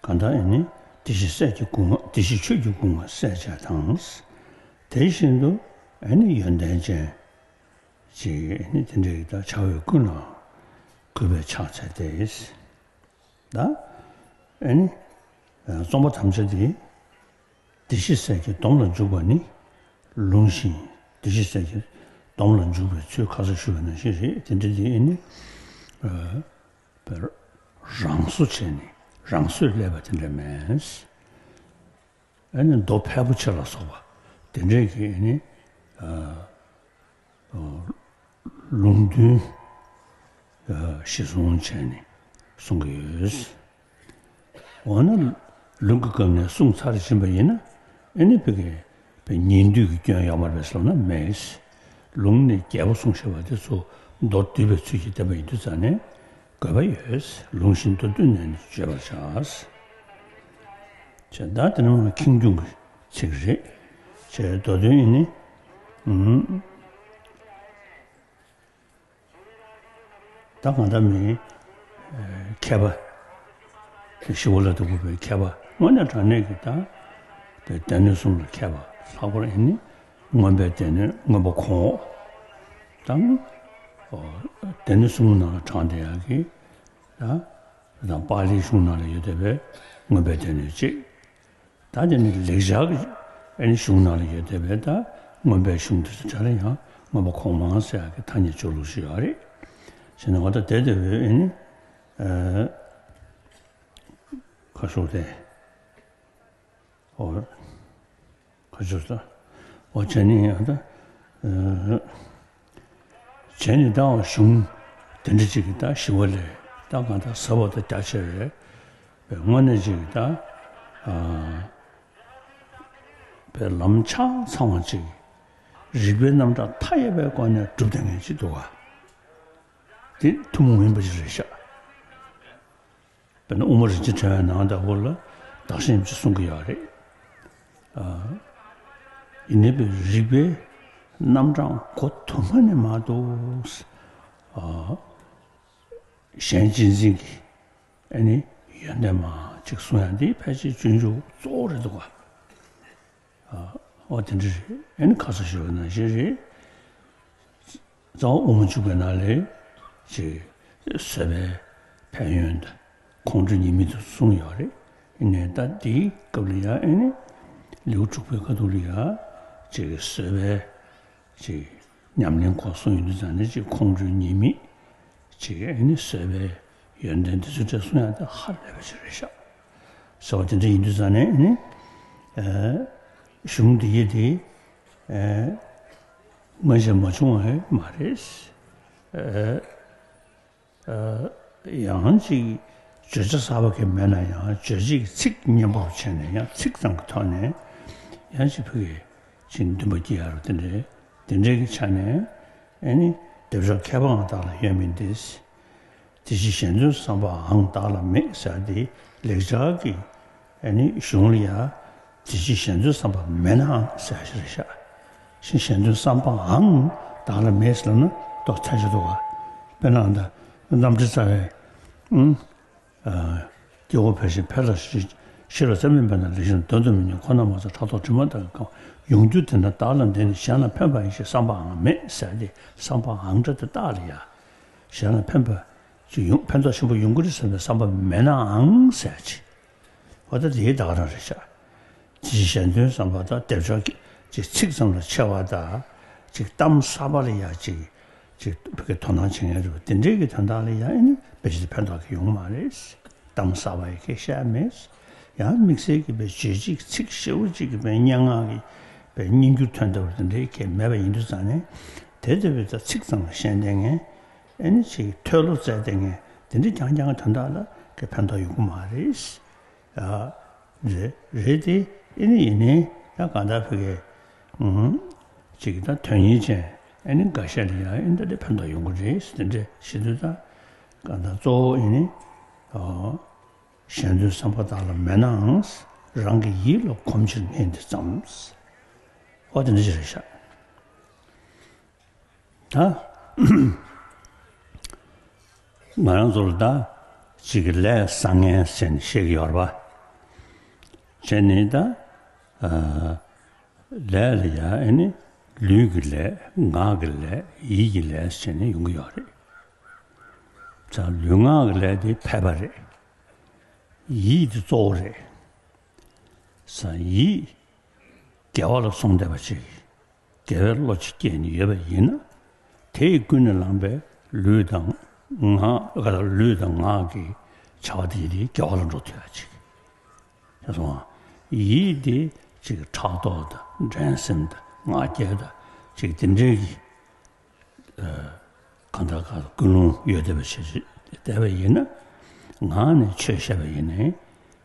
གང་ལྟར་ཨ་ནི་བདེ་གཤེགས་སྲས་ཀྱི་སྐུ་མངའ། བདེ་གཤེགས་ཆོས་ཀྱི་སྐུ་མངའ་སྲས་བཅས་དང་། དེ་བཞིན་དུ་ཨ་ནི་ཡོན་ཏན་ཅན་ཅིག་ཨ་ནི་དེ་འདྲའི་ད་བྱ་བའི་ཀུན་ལ་གུས་པས་ཕྱག་འཚལ་ཏེ། ད་ཨ་ནི། ཨ། རྩོམ་པ་ཐམས་ཅད་དེ་བདེ་གཤེགས་སྲས་ཀྱི་སྡོམ་ལ་འཇུག་པ་ནི་ལུང་བཞིན། བདེ་གཤེགས་སྲས་ཀྱི་སྡོམ་ལ་འཇུག་པའི་ཚུལ་ཁ་སང་ཞུས་པ་ནང་བཞིན་རེད། དེ་འདྲ་དེ་ཨ་ནི། ཨ། རང་བཟོ་བྱས་ནས་རང་བཟོས་སླེབས་པ་དེ་འདྲ་མེད། ཨ་ནི་མདོ་ཕལ་པོ་ཆེ་ལ་སོགས་པ་དེ་འདྲས་ཀྱི་ཨ་ནི། ཨ། ཨ། ལུང་དོན། ཨ། གཞི་བཟུང་བྱས་ནས་གསུང་གི་ཡོད། འོ་ན་ལུང་གི་སྐབས་ནས་གསུངས་ཚར་ཕྱིན་པ་ཡིན་ན། ཨ་ནི་ཕ་གི་ཉན་ཐོས་ཀྱི་སྐྱོན་ཡོད་མ་རེད་ཟེར་ན་མེད། ལུང་ནས་རྒྱས་པོ་གསུངས་བཞག་པ་དེ་ཚོ་མདོར་བསྡུས་པའི་ཚུལ་གྱིས་བསྟན་པ་ཡིན་དུས་ཙང་ནས་དགོས་པ་ཡོད། ལུང་བཞིན་མདོར་བསྡུས་ནས་ནི་བརྗོད་པར་བྱ། བྱས། ད་དེ་ནི་ཁེངས་སྐྱུང་གི་ཚིག་རེད། བྱས། མདོ་དོན་ཡིན་ནི། ཨུམ། ད་གང་ལྟར་མི། ཨ། མཁས་པ། ཞི་བ་ལྷ་དང་འགོ་པའི་མཁས་པ། དངོས་གནས་དྲང་གནས་ཀྱི་ད་སྡེ་སྡེ་སྣོད་གསུམ་ལ་མཁས་པ། ལྷག་པར་ཨ་ནི་མངོན་པའི་སྡེ་སྣོད་མངོན་པ་གོང་འོག་དང་། ཨོ། སྡེ་སྣོད་གསུམ་ནང་ལ་དྲངས་བསྡད་ཡག་གི། ད་དང་པཱ་ལིའི་གཞུང་ནང་ལ་ཡོད་བསྡད་པའི་མངོན་པའི་སྡེ་སྣོད་གཅིག་ད་དེ་ནི་ལེགས་སྦྱར་གྱི་ཨ་ནི་གཞུང་ནང་ལ་ཡོད་བསྡད་པའི་ད་མངོན་པའི་གཞུང་དེ་ཚོ་གྲས་ལ་ཡང་མངོན་པ་གོང་མང་ཟེར་ཡག་གི་ཐ་སྙད་སྦྱོར་ལུགས་ཤིག་ཡོད་རེད། བྱས་ན་འོ་ད་དེ་དེ་བས་ཨ་ནི། ཨ། ཁ་ཤོར་ཏེ། ཨོ། ཁ་ཤོར་ས། ཨོ། བྱས་ནས་ཡང་ད། ཨ། བྱས་ནས་ད་གཞུང་དེ་འདྲ་ཅིག་གི་ད་ཞི་བ་ལྷས་ད་གང་ལྟར་ཟབ་པ་དང་རྒྱ་ཆེ་བའི་དངོས་གནས་ཅིག་གི་ད། ཨ། པའི་ལམ་ཆ་ཚང་བ་ཅིག་རིགས་པའི་རྣམ་གྲངས་མཐའ་ཡས་པའི་སྒོ་ནས་སྒྲུབ་བསྡད་མཁན་ཅིག་འདུག་ག་དེ་ཐུན་མོང་མིན་པ་ཅིག་རེད་ཤག་དཔེར་ན་དབུ་མ་རིན་ཆེན་ཕྲེང་བའི་ནང་ལྟ་བུ་ལ་བདག་གཞན་ཅེས་གསུང་གི་ཡོད་རེད། ཨ། ཡིན་ནའི་པའི་རིགས་པའི་རྣམ་གྲངས་གོ་དུ་མ་ནས་མ་འདུག་ཨ། གཞན་གཅེས་འཛིན་གྱི་ཨ་ནི་ཡོན་ཏན་མང་ཅིག་གསུང་ཡག་འདི་ཕལ་ཆེར་སྤྱོད་འཇུག་གཙོ་བོ་རེད་འདུག་ག་ཨ། ཨོ་དེ་འདྲ་རེད། ཨ་ནི་ཁ་སང་ཞུས་པ་ནང་བཞིན་རེད། རྩ་བ་དབུ་མ་འཇུག་པའི་ནང་ལས་ཅིག་བཟོད་པའི་ཕན་ཡོན་དང་ཁོང་ཁྲོ་ཉེས་དམིགས་དང་གསུངས་ཡོད་རེད། ཨ་ནི་ད་འདིའི་སྐབས་ལ་ཡང་ཨ་ནི་ལེའུ་དྲུག་པའི་ཁ་ཐུག་ལ་ཡང་ཅིག་བཟོད་པའི་ཅིག་ཉམས་ལེན་སྐོར་གསུངས་ཡོང་དུས་ཙང་ནས་ཅིག་ཁོང་ཁྲོ་ཉེས་དམིགས་ཅིག་ཨ་ནི་བཟོད་པའི་ཡོན་ཏན་འདི་ཚོ་འདྲ་གསུང་ཡག་དེ་ཧ་ལས་པ་ཞིག་རེད་ཤག་ཟེར་བ་དེ་འདྲ་ཡིན་དུས་ཙང་ནས་ཨ་ནི། ཨ། གཞུང་འདི་ཡི་དེ། ཨ། སྔོན་ཆད་མ་བྱུང་བ་མ་རེད། ཨ། ཨ། ཡང་ཅིག་བརྗོད་བྱ་གསར་པ་གང་མེད་ན་ཡང་རྗོད་བྱེད་ཀྱི་ཚིག་མཉམ་པོ་བྱས་ནས་ཡང་ཚིག་ཙམ་གྱི་ཐོག་ནས་ཡང་ཅིག་ཕ་གི་ཅིག་འདུན་པ་སྐྱེ་ཡག་རུ་དེ་འདྲའི་དེ་འདྲའི་གི་ཆ་ནས་ཨ་ནི་སྡེབ་སྦྱོར་མཁས་པའང་བདག་ལ་ཡོད་མིན་ཏེ། དེ་ཕྱིར་གཞན་དོན་བསམ་པའང་བདག་ལ་མེད་ཟེར་དེ་ལེགས་སྦྱར་གྱི་ཨ་ནི་གཞུང་ལ་ཡ། དེ་ཕྱིར་གཞན་དོན་བསམ་པ་མེད་ནའང་ཟེར་ཞིག་རེད་ཤག་གཞན་དོན་བསམ་པའང་བདག་ལ་མེད་ཟེར་ན་ཏོག་ཚ་ཞིག་འདུག་ག་དཔེར་ན་ད་རྣམ་འགྲེལ་རྩ་བའི། ཨུང་། ཨ། སྐྱེ་བོ་ཕལ་ཆེར་ཕལ་ལ་ཞེས་ ཤེས་རབ་རྩ་བའི་དཔེ་དང་ལེགས་བཤད་དོན་དུ་མི་གཉེར། ཁོ་ན་མ་ཚང་ཕྲག་དོག་དྲི་མ་དང་གང་། ཡོངས་གྱུར་དེ་འདྲ་བདག་ལ་འདི་ནི། གཞན་ལ་ཕན་པ་ཡིན་ཞེས་བསམ་པའང་མེད་ཟེར་ཏེ། བསམ་པའང་འདྲ་དེ་རྟགས་ལ་ཡ། གཞན་ལ་ཕན་པ་ཅིག་ཡོང་ཕན་ཐོགས་ཆེན་པོ་ཡོང་གི་རེད་བསམ་པའི་བསམ་པ་མེད་ནའང་ཟེར་ཅིག་འོ་ད་དེའི་ད་ག་རང་རེད་ཤག་ཅིའི་གཞན་དོན་བསམ་པ་དང་སྡེབ་སྦྱོར་གྱི་ཅིག་ཚིག་ཙམ་ལ་ཆེ་བ་དང་ཅིག་གཏམ་གསར་པ་ལ་ཡ་ཅིག་ཅིག་ཕ་གི་དོ་སྣང་བྱེད་མཁན་རེད་པ། དེ་འདྲའི་གི་དོན་དག་ལ་ཡ་ཨེ་ནི་དཔེ་ཆ་དེ་ཕན་ཐོགས་ཀྱི་ཡོང་མ་རེད། གཏམ་གསར་པ་ཡི་གེ་བཤད་མེད། ཡང་དམིགས་བསལ་གྱི་པའི་བརྗོད་བྱེད་ཀྱི་ཚིག་ཞེ་པོ་ཅིག་གི་པའི་སྙན་ངག་གི་པའི་སྙན་འགྱུར་ཐོན་ལྟ་བུ་དེ་འདྲའི་གི་མེད་པ་ཡིན་དུས་ཙང་ནས། དེ་ལྟ་བུའི་ད་ཚིག་ཙམ་ལ་ཤེས་ལྡན་མཁན་ཨེ་ནི་ཅིག་མཐོལ་ལོ་བཙལ་ལྡན་མཁན་དེ་འདྲའི་རྐྱང་རྐྱང་གི་དོན་དག་ལ་གི་ཕན་ཐོགས་ཡོང་གི་མ་རེད། ཡ། རེད་རེད་དེ། ཨེ་ནི་ཡིན་ནའི་ད་གང་ལྟར་ཕ་གི་ཨུམ། ཅིག་ད་དོན་སྙིང་ཅན་ཨེ་ནི་འགའ་ཤས་ལ་ཡང་ཨེ་འདྲ་དེ་ཕན་ཐོགས་ཡོང་གི་རེད་ཟེར་དེ་འདྲ་ཞུ་དུས། ད་གང་ལྟར་གཙོ་བོ་ཨེ་ནི་ཨོ། གཞན་དོན་བསམ་པ་བདག་ལ་མེད་ནའང་། རང་གི་ཡིད་ལ་གོམས་ཕྱིར་ངས་འདི་བརྩམས། ཨོ་དེ་འདྲ་ཞིག་རེད་ཤག་ད། ང་རང་ཚོ་ལ་ད་ཅིག་གི་ལས་བཟང་ངན་ཟེར་ནས་བཤད་ཀྱི་ཡོད་རེད་པ། བྱས་ནས་ད། ཨ། ལས་ལ་ཡ་ཨེ་ནི་ལུས་ཀྱི་ལས། ངག་གི་ལས། ཡིད་ཀྱི་ལས་ཟེར་ནས་ཡོང་གི་ཡོད་རེད། ད་ལུས་ངག་གི་ལས་དེ་ཕལ་པ་རེད། ཡིད་དེ་གཙོ་བོ་རེད། ས་ཡིད་དགེ་བ་ལ་སོང་བསྡད་པ་ཅིག་དགེ་བའི་བློ་ཅིག་སྐྱེས་ནས་ཡོད་པ་ཡིན་ན། དེས་ཀུན་ནས་བསླངས་པའི་ལུས་དང་ངག་ལུས་དང་ངག་གི་བྱ་བ་དེ་ཡིན་དེ་དགེ་བ་ལ་འགྲོ་ཐུབ་ཡ་ཅིག་དེ་སོང་། ཡིད་དེ་ཅིག་ཕྲག་དོག་དང་འགྲན་སེམས་དང་ང་རྒྱལ་དང་ཅིག་དེ་འདྲའི་གི་གང་ལྟར་གང་ལྟར་ཀུན་སློང་ཡོད་བསྡད་པ་བྱས་བསྡད་པ་ཡིན་ན། ངག་ནས་ཆོས་བཤད་པ་ཡིན་ནའི་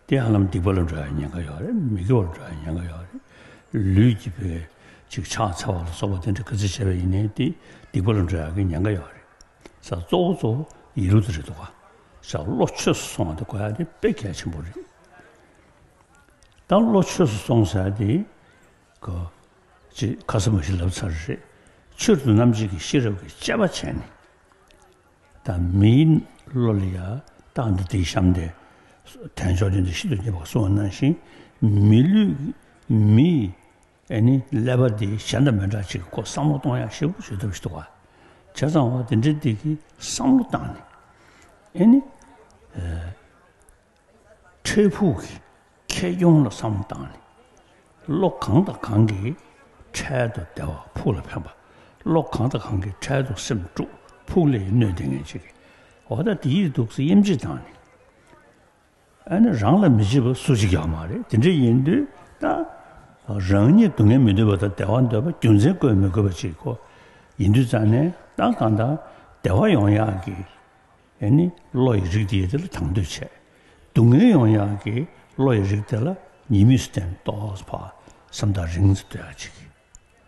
དེ་ཧ་ལམ་སྡིག་པ་ལ་འགྲོ་ཡ་ཉེན་ཁ་ཡོད་རེད། མི་དགེ་བ་ལ་འགྲོ་ཡ་ཉེན་ཁ་ཡོད་རེད། ལུས་ཀྱི་བུ་ཅིག་ཕྱག་འཚལ་བ་ལ་སོགས་པ་དེ་འདྲ་ག་ཚོད་བྱས་པ་ཡིན་ནའི་དེ་སྡིག་པ་ལ་འགྲོ་ཡ་གི་ཉེན་ཁ་ཡོད་རེད། ས་གཙོ་བོ་གཙོ་བོ་ཡིད་བློ་དེ་རེད་འདུག་ག་ས་བློ་ཆོས་སུ་སོང་བ་དེ་དགོས་ཡ་དེ་དཔེ་གལ་ཆེན་པོ་རེད། ད་བློ་ཆོས་སུ་སོང་ཟེར་ཡ་དེ། གོ། ཅེས་ཁ་སང་མ་ཞིག་ལབ་ཚར་རེད། ཆོས་སུ་རྣམ་འབྱེད་ཀྱི་ཤེས་རབ་ཀྱིས་དཔྱད་པ་བྱས་ནས། ད་མིའི་བློ་ལ་ཡ་རྟགས་འདི་དེའི་གཤམ་དེ། དལ་འབྱོར་དོན་དུ་ཤིན་ཏུ་རྙེད་པ་གསུངས་པ་ནང་བཞིན། མི་ལུས་མིའི་ཨེ་ནི་ཀླད་པ་འདི་གཞན་དང་མི་འདྲ་ཅིག་གོ་བསམ་བློ་གཏོང་ཡག་ཞེ་པོ་ཞིག་ཐུབ་ཞིག་འདུག་ག་བྱས་ཙང་བ་དེ་འདྲའི་འདི་གི་བསམ་བློ་བཏང་ནས་ཨེ་ནི། འཕྲལ་ཕུགས་ཀྱི་ཁེ་གྱོང་ལ་བསམ་བློ་བཏང་ནས། བློ་གང་དང་གང་གིས་འཕྲལ་དུ་བདེ་བ་ཕུགས་ལ་ཕན་པ། བློ་གང་དང་གང་གིས་འཕྲལ་དུ་སེམས་དཀྲུགས་ཕུགས་ལ་གནོད་ལྡན་ངན་ཅིག་གིས། འོ་ད་དེའི་འདུག་སེ་དབྱེ་འབྱེད་བཏང་ནས། ཨ་ནི་རང་ལ་མི་བྱེད་པ་སུ་གཅིག་ཀྱང་མ་རེད། དེ་འདྲ་ཡིན་དུས་ད། རང་ཉིད་སྡུག་བསྔལ་མི་འདོད་པ་དང་བདེ་བ་འདོད་པ་རྒྱུ་མཚན་བཀོད་མི་དགོས་པ་ཅིག་གོ། ཡིན་དུས་ཙང་ནས་ད་གང་ལྟར་བདེ་བ་ཡོང་ཡག་གི་ཨེ་ནི་བློ་ཡི་རིགས་དེ་ཡི་དེ་ལ་དང་དོད་བྱས། སྡུག་བསྔལ་ཡོང་ཡག་གི་བློ་ཡི་རིགས་དེ་ལ་ཉེས་དམིགས་སུ་བསྟན་ཏོག་ཙམ་ཕར་སེམས་ཐག་རིང་ཙམ་གཏོད་ཡག་ཅིག་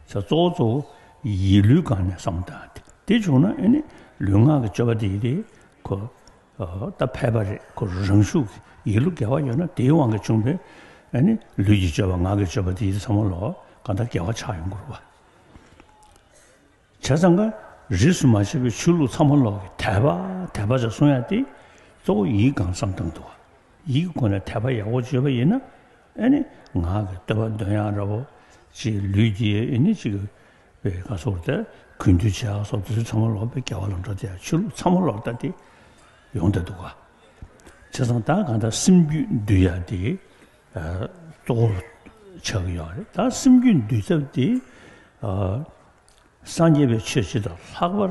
ས་གཙོ་བོ་གཙོ་བོ་ཡིད་བློའི་སྒང་ནས་བསམ་བློ་བཏང་སྟེ། དེ་བྱུང་ན་ཨེ་ནི་ལུས་ངག་གི་སྤྱོད་པ་དེ་ཡི་དེ་ཁོ་ད་ཕལ་པ་རེད། ཁོ་རང་ཤུགས་ཀྱིས་ཡིད་བློ་དགེ་བ་ཡོད་ན་དེའི་དབང་གིས་བྱུང་བའི་ཨེ་ནི་ལུས་ཀྱི་སྤྱོད་པ་ངག་གི་སྤྱོད་པ་དེ་ཡི་དེ་ཚང་མ་ལོག་གང་ལྟར་དགེ་བ་ཆགས་ཡོང་དགོས་རེད་བ། བྱས་ཙང་ཀ་རིས་སུ་མ་ཆད་པའི་ཆོས་ལུགས་ཚང་མ་ལོག་གི་དད་པ་དད་པ་ཅིག་གསུང་ཡ་དེ་གཙོ་བོ་ཡིད་གང་བསམ་བཏང་འདུག་བ། ཡིད་ཀྱི་སྒོ་ནས་དད་པ་ཡག་པོ་བྱས་པ་ཡིན་ན། ཨེ་ནི་ངག་གི་བསྟོད་པ་འདོན་ཡག་འདྲ་པོ་ཅིག་ལུས་ཀྱི་ཨེ་ནི་ཅིག་པའི་ག་སོགས་དེ་གུས་འདུད་བྱེད་ཡག་སོགས་དེ་ཚོ་ཚང་མ་ལོག་པའི་དགེ་བ་ལ་འགྲོ་དེ་ཡ་ཆོས་ལུགས་ཚང་མ་ལོག་ད་དེ་ཡོང་བསྡད་འདུག་བ། བྱས་ཙང་ད་གང་ལྟར་སེམས་རྒྱུད་འདུལ་ཡ་དེ་གཙོ་བོ་ཆགས་ཀྱི་ཡོད་རེད། ད་སེམས་རྒྱུད་འདུལ་ཐབས་དེ། སངས་རྒྱས་པའི་ཆོས་སྤྱི་དང་ལྷག་པར་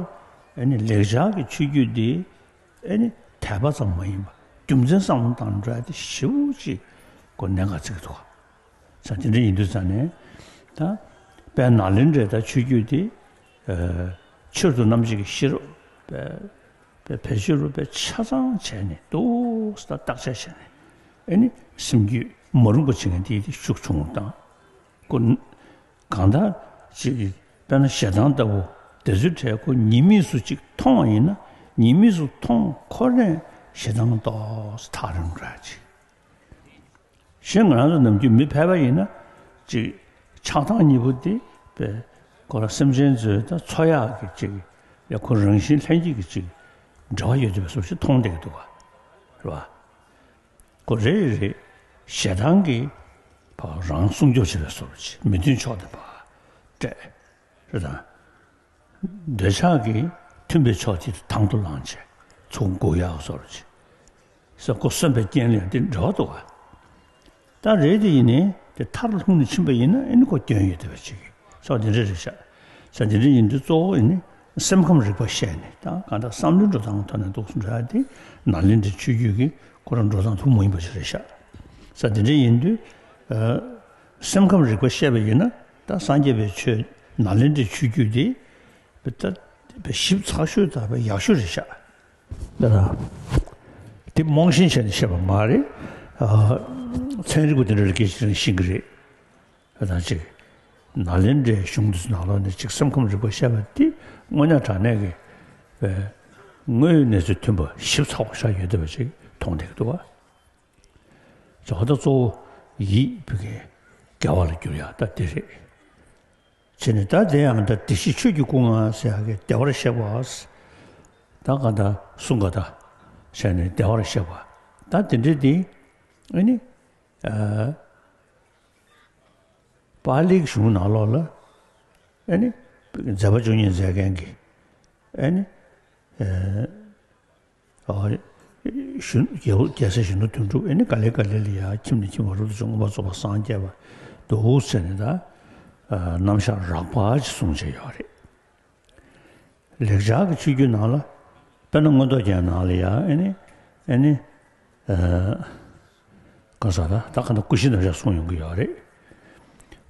ཨ་ནི་ལེགས་སྦྱར་གྱི་ཆོས་བརྒྱུད་འདི་ཨ་ནི་དད་པ་ཙམ་མ་ཡིན་པར་རྒྱུ་མཚན་བསམ་བློ་བཏང་འགྲོ་ཡ་དེ་ཞེ་པོ་ཅིག་གོ་གནད་འགག་བརྩི་གི་འདུག་ག་ས་དེ་འདྲ་ཡིན་དུས་ཙང་ནས་ད་དཔལ་ནཱ་ལེནྡྲའི་ད་ཆོས་བརྒྱུད་དེ་ཆོས་སུ་རྣམ་འབྱེད་ཀྱི་ཤེས་རབ་དཔེ་དཔེ་བེད་སྤྱོད་རུ་དཔེ་ཆ་ཚང་བྱས་ནས་འདུག་སེ་ད་བརྟག་དཔྱད་བྱས་ནས་ཨ་ནི་སེམས་རྒྱུད་མ་རུངས་པ་བྱེད་མཁན་དེ་དེ་ཤུགས་ཆུང་རུ་བཏང་། ཁོ་གང་ལྟར་ཅིག་དཔེར་ན་ཞེ་སྡང་ལྟ་བུ་དེ་ཚོའི་གྲས་ཁོ་ཉེས་དམིགས་སུ་ཅིག་མཐོང་བ་ཡིན་ན། ཉེས་དམིགས་སུ་མཐོང་ཁོ་ནས་ཞེ་སྡང་ཏོག་ཙམ་ཐག་རིང་འགྲོ་ཡ་ཅིག་གཞན་ང་རང་ཚོ་ནམ་རྒྱུན་མི་ཕལ་པ་ཡིན་ན་ཅིག་ཆགས་སྡང་གཉིས་པོ་དེ་དཔེ་ཁོ་རང་སེམས་ཅན་ཚོའི་ད་འཚོ་ཡག་གི་ཅིག་ཡ་ཁོ་རང་བཞིན་ལྷན་སྐྱེས་ཀྱི་ཅིག་འབྲེལ་བ་ཡོད་བསྡད་པའི་བཟོ་ཞིག་མཐོང་བསྡད་ཀྱི་འདུག་ག་རེད་བ། ཁོ་རེད་རེད། ཞེ་སྡང་གིས་ཕར་རང་སྲུང་སྐྱོབ་བྱེད་པའི་བཟོ་འདྲ་ཅིག་མི་མཐུན་ཕྱོགས་དེ་ཕར་སྤྲད། རེད་དང་། འདོད་ཆགས་ཀྱིས་མཐུན་པའི་ཕྱོགས་དེ་དང་དུ་བླངས་བྱས་ཚུར་འགུག་ཡག་བཟོ་འདྲ་ཅིག་ས་ཁོ་གསོན་པའི་རྐྱེན་ལ་ཡང་དེ་འབྲེལ་བ་འདུག་ག་ད་རེད་དེ་ཡིན་ནའི་དེ་མཐར་ལྷུང་ནས་ཕྱིན་པ་ཡིན་ན་ཨེ་ནི་ཁོ་སྐྱོན་ཡོད་བསྡད་པ་ཅིག་ས་དེ་འདྲ་རེད་ཤག་ས་དེ་འདྲ་ཡིན་དུས་གཙོ་བོ་ཨེ་ནི་སེམས་ཁམས་རིག་པ་ཤེས་ནས་ད་གང་ལྟར་བསམ་བློའི་འགྲོ་སྟངས་ཐོག་ནས་འདུག་སེ་འགྲོ་ཡ་དེ་ནཱ་ལེནྡྲའི་ཆོས་བརྒྱུད་ཀྱི་ཁོ་རང་འགྲོ་སྟངས་ཐུན་མོང་མ་ཡིན་པ་ཞིག་རེད་ཤག་ས་དེ་འདྲ་ཡིན་དུས་ཨ་སེམས་ཁམས་རིག་པ་ཤེས་པ་ཡིན་ན་ད་སངས་རྒྱས་པའི་ཆོས་ནཱ་ལེནྡྲའི་ཆོས་བརྒྱུད་དེ་ད་ཞིབ་ཚགས་ཤོས་དང་ཡག་ཤོས་རེད་ཤག་ད་དེ་རྨོངས་ཞེན་བྱས་ནས་བཤད་པ་མ་རེད། ཨ། ཚན་རིག་པ་དེ་འདྲ་ལ་སྐད་ཆ་དྲིས་ན་ཤེས་ཀྱི་རེད། ད་ཅིག་ནཱ་ལེནྡྲའི་གཞུང་འདི་ཚོ་ནང་ལོགས་ནས་ཅིག་སེམས་ཁམས་རིག་པ་བཤད་པ་དེ་དངོས་གནས་དྲང་གནས་ཀྱི་དངོས་ཡོད་གནས་ཚུལ་མཐུན་པ་ཞིབ་ཚགས་པོ་ཆགས་ཡོད་བསྡད་པ་ཅིག་མཐོང་བསྡད་ཀྱི་འདུག་བ། ཇོ་བོ་ད་གཙོ་བོ་ཡིད་བུ་གའི་དགེ་བ་ལ་འགྱུར་ཡག་ད་དེ་རེད། བྱས་ནས་ད་དེ་ཡང་ད་བདེ་གཤེགས་ཆོས་ཀྱི་སྐུ་མངའ་ཟེར་ཡག་གི་བདེ་བར་གཤེགས་པ། ད་ག་ད་གསུང་ག་ད་བྱས་ནས་བདེ་བར་གཤེགས་པ། ད་དེ་འདྲ་དེ་ཨ་ནི་ཨ་པཱ་ལིའི་གཞུང་ནང་ལོགས་ལ་ཨ་ནི་མཛད་པ་བཅུ་གཉིས་མཛད་མཁན་གྱི་ཨ་ནི་ཨ། ཨ། གཞོན། རྒྱལ་པོ་རྒྱལ་སྲས་གཞོན་ནུ་དོན་གྲུབ་ཨེ་ནི་ག་ལེ་ག་ལེ་ལ་ཡ་ཁྱིམ་ནས་ཁྱིམ་བར་དུ་མངོན་པར་རྫོགས་པར་སངས་རྒྱས་པ་འདུག་ཟེར་ནས་ད་རྣམ་གཞག་རགས་པ་ཅིག་གསུངས་བྱས་ཡོད་རེད། ལེགས་སྦྱར་གྱི་ཆོས་བརྒྱུད་ནང་ལ་དཔེར་ན་མངོན་རྟོགས་རྒྱན་ནང་ལ་ཡ་ཨེ་ནི་ཨེ་ནི་ག་ས་ད་ད་ག་ན་ཀུ་ཤའི་རྣམ་གཞག་གསུངས་ཡོང་གི་ཡོད་རེད།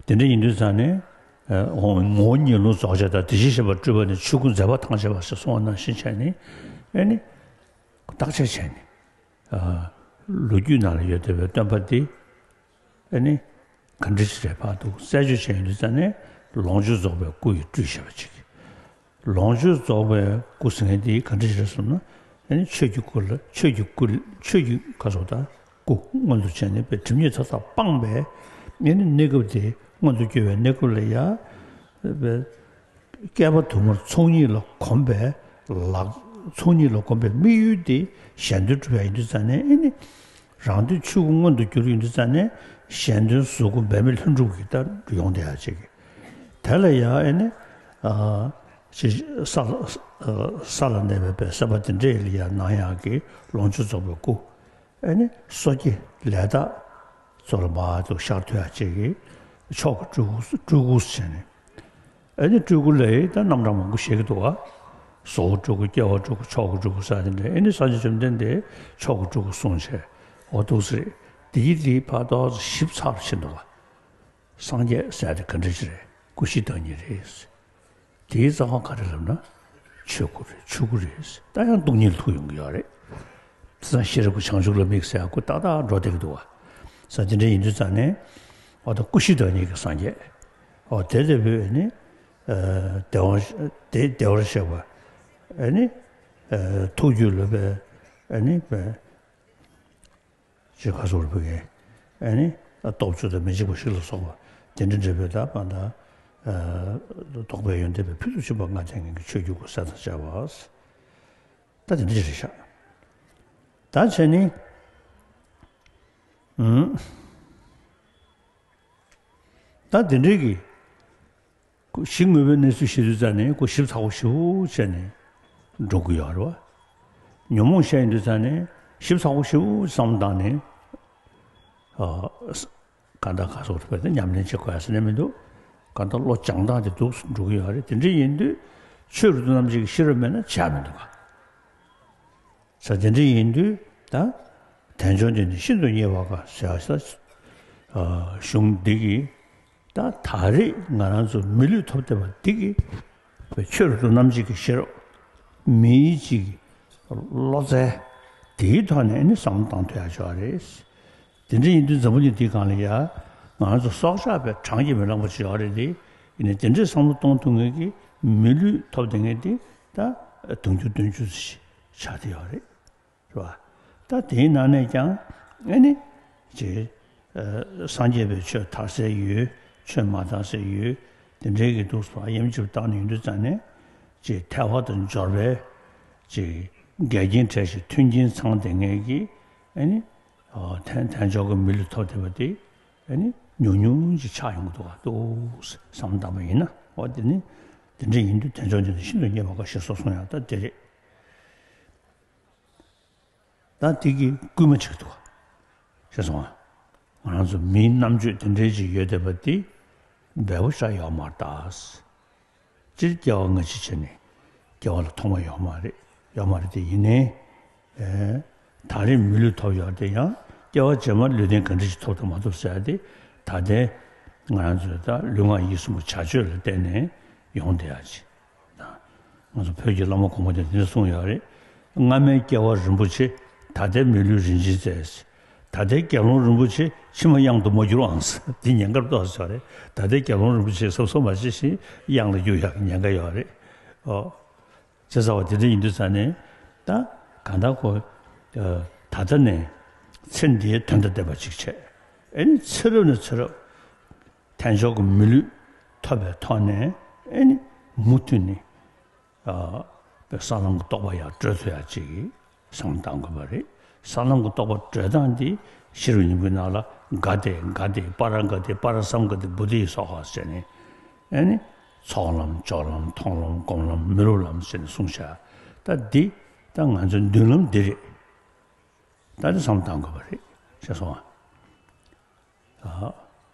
དེ་འདྲ་ཡིན་དུས་ཙང་ནས་ཨ་ངོ་བོ་ཉིད་ལུགས་རྫོགས་བྱེད་དང་དེ་བཞིན་གཤེགས་པ་སྤྲུལ་པ་ནི་ཆོས་སྐུ་མཛད་པ་ཐམས་ཅད་པ་ཞེས་གསུངས་པ་ནང་བཞིན་བྱས་ནས་ཨེ་ནི། བརྟག་དཔྱད་བྱས་ནས། ཨ། ལོ་རྒྱུས་ནང་ལ་ཡོད་བསྡད་པའི་སྟོན་པ་འདི། ཨ་ནི། ག་འདྲ་ཞིག་རེད་ཕར་འདུག་རྩད་གཅོད་བྱས་ཡོང་དུས་ཙང་ནས་ལོངས་སྤྱོད་རྫོགས་པའི་སྐུ་ཡི་སྤྲུལ་ཞེས་པ་ཅིག་ལོངས་སྤྱོད་རྫོགས་པའི་སྐུ་ཟེར་མཁན་འདི་ག་འདྲ་ཞིག་རེད་ཟེར་ན། ཨ་ནི་ཆོས་ཀྱི་སྐུ་ལ་ཆོས་ཀྱི་སྐུ་ཆོས་ཀྱི་ག་སོགས་དང་སྐུ་མངོན་དུ་བྱས་ནས་པའི་སྒྲིབ་གཉིས་མཐའ་དག་སྤངས་པའི་ཨ་ནི་གནས་སྐབས་དེ་མངོན་དུ་གྱུར་བའི་གནས་སྐབས་ལ་ཡ། བཀལ་པ་དུ་མར་ཚོགས་གཉིས་ལ་གོམས་པའི་ལག་ཚོགས་གཉིས་ལ་གོམས་པའི་དམིགས་ཡུལ་དེ་གཞན་དོན་སྒྲུབ་ཡ་ཡིན་དུས་ཙང་ནས་ཨེ་ནི། རང་དོན་ཆོས་སྐུ་མངོན་དུ་གྱུར་ཡིན་དུས་ཙང་ནས་གཞན་དོན་གཟུགས་སྐུ་འབད་མེད་ལྷུན་གྲུབ་ཀྱི་ལྟར་ཡོང་བསྡད་ཡ་ཅིག་དེ་ལ་ཡང་ཨེ་ནི། ཨ། ཅིག་ས་ལ་ས་ལ་གནས་པའི་པའི་སེམས་དཔའ་དེ་འདྲས་ལ་ཡང་གནང་ཡག་གི་ལོངས་སྤྱོད་རྫོགས་པའི་སྐུ། ཨེ་ནི་སོ་སྐྱེ་ལས་དག་ཚོ་ལ་མར་དུ་ཤར་ཐུབ་ཡག་ཅིག་གི་མཆོག་གི་སྤྲུལ་སྐུ་སྤྲུལ་སྐུ་ཟེར་ནས། ཨེ་ནི་སྤྲུལ་སྐུ་ལ་ཡི་ད་རྣམ་གྲངས་མང་པོ་བཤད་ཀྱི་འདུག་ག་བཟོ་བོ་སྤྲུལ་སྐུ་སྐྱེ་བོ་སྤྲུལ་སྐུ་མཆོག་གི་སྤྲུལ་སྐུ་ཟེར་དེ་འདྲ་ཨེ་ནི་སངས་རྒྱས་བཅོམ་ལྡན་འདས་མཆོག་གི་སྤྲུལ་སྐུ་གསུངས་བྱས་འོ་འདུག་ཟེར། དེ་ཡི་དེ་ཕར་ཏོག་ཙམ་ཞིབ་ཚགས་པོ་བྱེད་འདུག་ག་སངས་རྒྱས་ཟེར་དེ་ག་འདྲ་ཅིག་རེད། སྐུ་བཞི་བདག་ཉིད་རེད། དེའི་རྩ་བ་ག་རེ་ལབ་ན། ཆོས་སྐུ་རེད། ཆོས་སྐུ་རེད། ད་ཡང་སྟོང་ཉིད་ལ་ཐུག་ཡོང་གི་ཡོད་རེད། དེ་ཙང་ཤེས་རབ་ཀྱི་བྱང་ཆུབ་ལ་དམིགས་ཟེར་ཡག་སྐུ་ཏག་ཏག་འགྲོ་བསྡད་ཀྱི་འདུག་བ། ས་དེ་འདྲ་ཡིན་དུས་ཙང་ནས། འོ་ད་སྐུ་བཞི་བདག་ཉིད་ཀྱི་སངས་རྒྱས། འོ་དེ་ལྟ་བུའི་ནི། ཨ། བདེ་བ་དེ་བདེ་བར་གཤེགས་པ། ཨ་ནི། ཨ། ཐུགས་རྒྱུད་ལ་བའི། ཨ་ནི། ཅེས་ཁ་སོར་བུ་གའི། ཨ་ནི། སྟོབས་བཅུ་དང་མི་འཇིགས་པ་བཞི་ལ་སོགས་པ། དེ་འདྲ་འདྲ་བའི་ད་པ་ད། རྟོགས་པའི་ཡོན་ཏན་པའི་ཕུལ་དུ་ཕྱིན་པ་ལྔ་ལྡན་ངེད་ཀྱི་ཆོས་བརྒྱུད་ཀྱི་སྲས་དང་བཅས་པ། ད་དེ་འདྲ་རེད་ཤག་ད་བྱས་ནི། ཨུམ། ད་དེ་འདྲའི་གི། ཞིབ་མོ་བའི་གནས་ཚུལ་ཞིབ་ཏུ་བཙལ་ནས་ཁོ་ཞིབ་ཚགས་པོ་ཞིབ་པོ་བྱས་ནས་འགྲོ་གི་ཡོད་རེད་བ། ཉོན་མོངས་བཤད་ཡོང་དུས་ཙང་ནས་ཞིབ་ཚགས་པོ་ཞིབ་པོ་བསམ་བློ་བཏང་ནས། ཨ། གང་ལྟར་ག་སོགས་རེད་པས་ཉམས་ལེན་བྱེད་དགོས་ཡ་ཟེར་ནས་མི་འདུག་གང་ལྟར་བློ་སྦྱང་སྟངས་དེ་འདུག་འགྲོ་གི་ཡོད་རེད། དེ་འདྲ་ཡིན་དུས་ཆོས་རིག་ཏུ་རྣམ་འབྱེད་ཀྱི་ཤེས་རབ་མེད་ན་བྱ་མི་འདུག་ག་ས་དེ་འདྲ་ཡིན་དུས་ད། དལ་འབྱོར་འདི་ནི་ཤིན་ཏུ་ཉེ་བ་དགའ་ཟེར་ཡ་ས། གཞུང་འདི་གིས་ད་ད་རེས་ང་རང་ཚོ་མི་ལུས་ཐོབ་བསྡད་པ་འདི་གིས་ཆོས་རབ་ཏུ་རྣམ་འབྱེད་ཀྱི་ཤེས་རབ་མིའི་ཅིག་བློ་རྩལ་དེའི་ཐོག་ནས་ནི་བསམ་བློ་བཏང་ཐུབ་ཡ་ཅིག་ཡོད་རེད། དེ་འདྲ་ཡིན་དུས་འཛམ་བུ་གླིང་འདིའི་སྒང་ལ་ཡ་ང་རང་ཚོ་སྲོག་ཆགས་པའི་གྲངས་ཀྱིས་མི་ལོངས་པ་ཅིག་ཡོད་རེད་དེ། ཡིན་ནའི་དེ་འདྲའི་བསམ་བློ་གཏོང་ཐུབ་མཁན་གྱི་མི་ལུས་ཐོབ་བསྡད་མཁན་དེ་ད་དུང་ཕྱུར་བདུན་ཅུ་ཙམ་ཞིག་ཆགས་བསྡད་ཡོད་རེད། རེད་བ། ད་དེའི་ནང་ནས་ཀྱང་ཨེ་ནི། ཅེས། ཨ། སངས་རྒྱས་པའི་ཆོས་དར་སའི་ཡུལ། ཆོས་མ་དར་སའི་ཡུལ། དེ་འདྲའི་གི་འདུག་སེ་དབྱེ་འབྱེད་བཏང་ནས་ཡོང་དུས་ཙང་ནས། ཅེས་ཐལ་བ་དང་འབྱོར་པའི། ཅེས་འགལ་རྐྱེན་བྲལ་ཞིང་མཐུན་རྐྱེན་ཚང་བསྡད་མཁན་གྱི་ཨེ་ནི། ཐལ་ཐལ་འགྱུར་གྱི་མི་ལུས་ཐོབ་བསྡད་པ་དེ་ཨ་ནི་ཉུང་ཉུང་ཅིག་ཆགས་ཡོང་གི་འདུག་ག་འདུག་བསམ་བཏང་པ་ཡིན་ན། འོ་དེ་ནི་དེ་འདྲ་ཡིན་དུས་དལ་འབྱོར་འདི་ནི་ཤིན་ཏུ་རྙེད་པ་དགའ་ཞེས་སོགས་གསུངས་ཡང་ད་དེ་རེད། ད་དེ་གིས་སྐུལ་མ་བྱེད་ཀྱི་འདུག་ག་ཤེས་སོང་ང་། ང་རང་ཚོ་མིའི་རྣམ་དཔྱོད་དེ་འདྲའི་ཅིག་ཡོད་བསྡད་པ་དེ་འབེལ་པོ་ཆགས་ཡོད་མ་རེད་ད། སྤྱིར་སྐྱེ་བ་སྔ་ཕྱི་བྱས་ནས་སྐྱེ་བ་ལ་ཐོག་མ་ཡོད་མ་རེད། ཡོད་མ་རེད་དེ་ཡིན་ནའི། ཨེ། ད་རེས་མི་ལུས་ཐོབ་ཡོད་དེ་ཡང་སྐྱེ་བ་རྗེས་མ་ལུས་རྟེན་ག་འདྲ་ཞིག་ཐོབ་དང་མ་ཐོབ་ཟེར་ཡ་དེ་ད་ལྟའི་ང་རང་ཚོའི་ད་ལུས་ངག་ཡིད་གསུམ་གྱི་བྱ་སྤྱོད་ལ་བརྟེན་ནས་ཡོང་བསྡད་ཡ་ཅིག་ང་ཚོ་བོད་ཀྱི་བླ་མ་གོང་མ་དེ་འདི་གསུངས་ཡོད་རེད། སྔ་མའི་སྐྱེ་བ་རིན་པོ་ཆེ། ད་ལྟའི་མི་ལུས་རིན་ཆེན་རྫས། ད་ལྟའི་དགེ་སློང་རིན་པོ་ཆེ། ཕྱི་མ་གཡང་དུ་མ་གྱུར་ཨང་། འདི་ཉེན་ཁར་གཏོགས་ཟེར་བ་རེད། ད་ལྟའི་དགེ་སློང་རིན་པོ་ཆེ་གཟབ་གཟབ་མ་བྱས་ཤིང་གཡང་ལ་གྱུར་ཡག་གི་ཉེན་ཁ་ཡོད་རེད། ཨོ། བྱས་ཙང་བ་དེ་འདྲ་ཡིན་དུས་ཙང་ནས་ད་གང་ལྟར་ཁོ་ད་ལྟ་ནས་ཚེ་འདིའི་དོན་དང་ལྡན་པ་ཅིག་བྱས། ཨེ་ནི་ཚེ་རབས་ནས་ཚེ་རབས་དལ་འབྱོར་གྱི་མི་ལུས་ཐོབ་པའི་ཐོག་ནས་ཨེ་ནི་མུ་མཐུད་ནས། ཨ། པའི་ས་ལམ་གྱི་རྟོགས་པ་ཡང་གྲོལ་ཐུབ་ཡག་ཅིག་གི་བསམ་བློ་བཏང་དགོས་པ་རེད། ས་ལམ་གྱི་རྟོགས་པ་གྲོལ་སྟངས་འདི་ཤེས་རབ་སྙིང་པོའི་ནང་ལ་ག་ཏེ་ག་ཏེ་པ་ར་ག་ཏེ་པ་ར་སཾ་ག་ཏེ་བོ་དྷི་སྭཱ་ཧཱ་ཟེར་ནས་ཨ་ནི་ཚོགས་ལམ་སྦྱོར་ལམ་མཐོང་ལམ་སྒོམ་ལམ་མི་སློབ་ལམ་ཟེར་ནས་གསུངས་བཞག་ད་འདི་ད་ང་ཚོའི་མདུན་ལམ་འདི་རེད། ད་འདི་བསམ་བློ་བཏང་དགོས་པ་རེད། ཤེས་སོང་ང་། ཨ།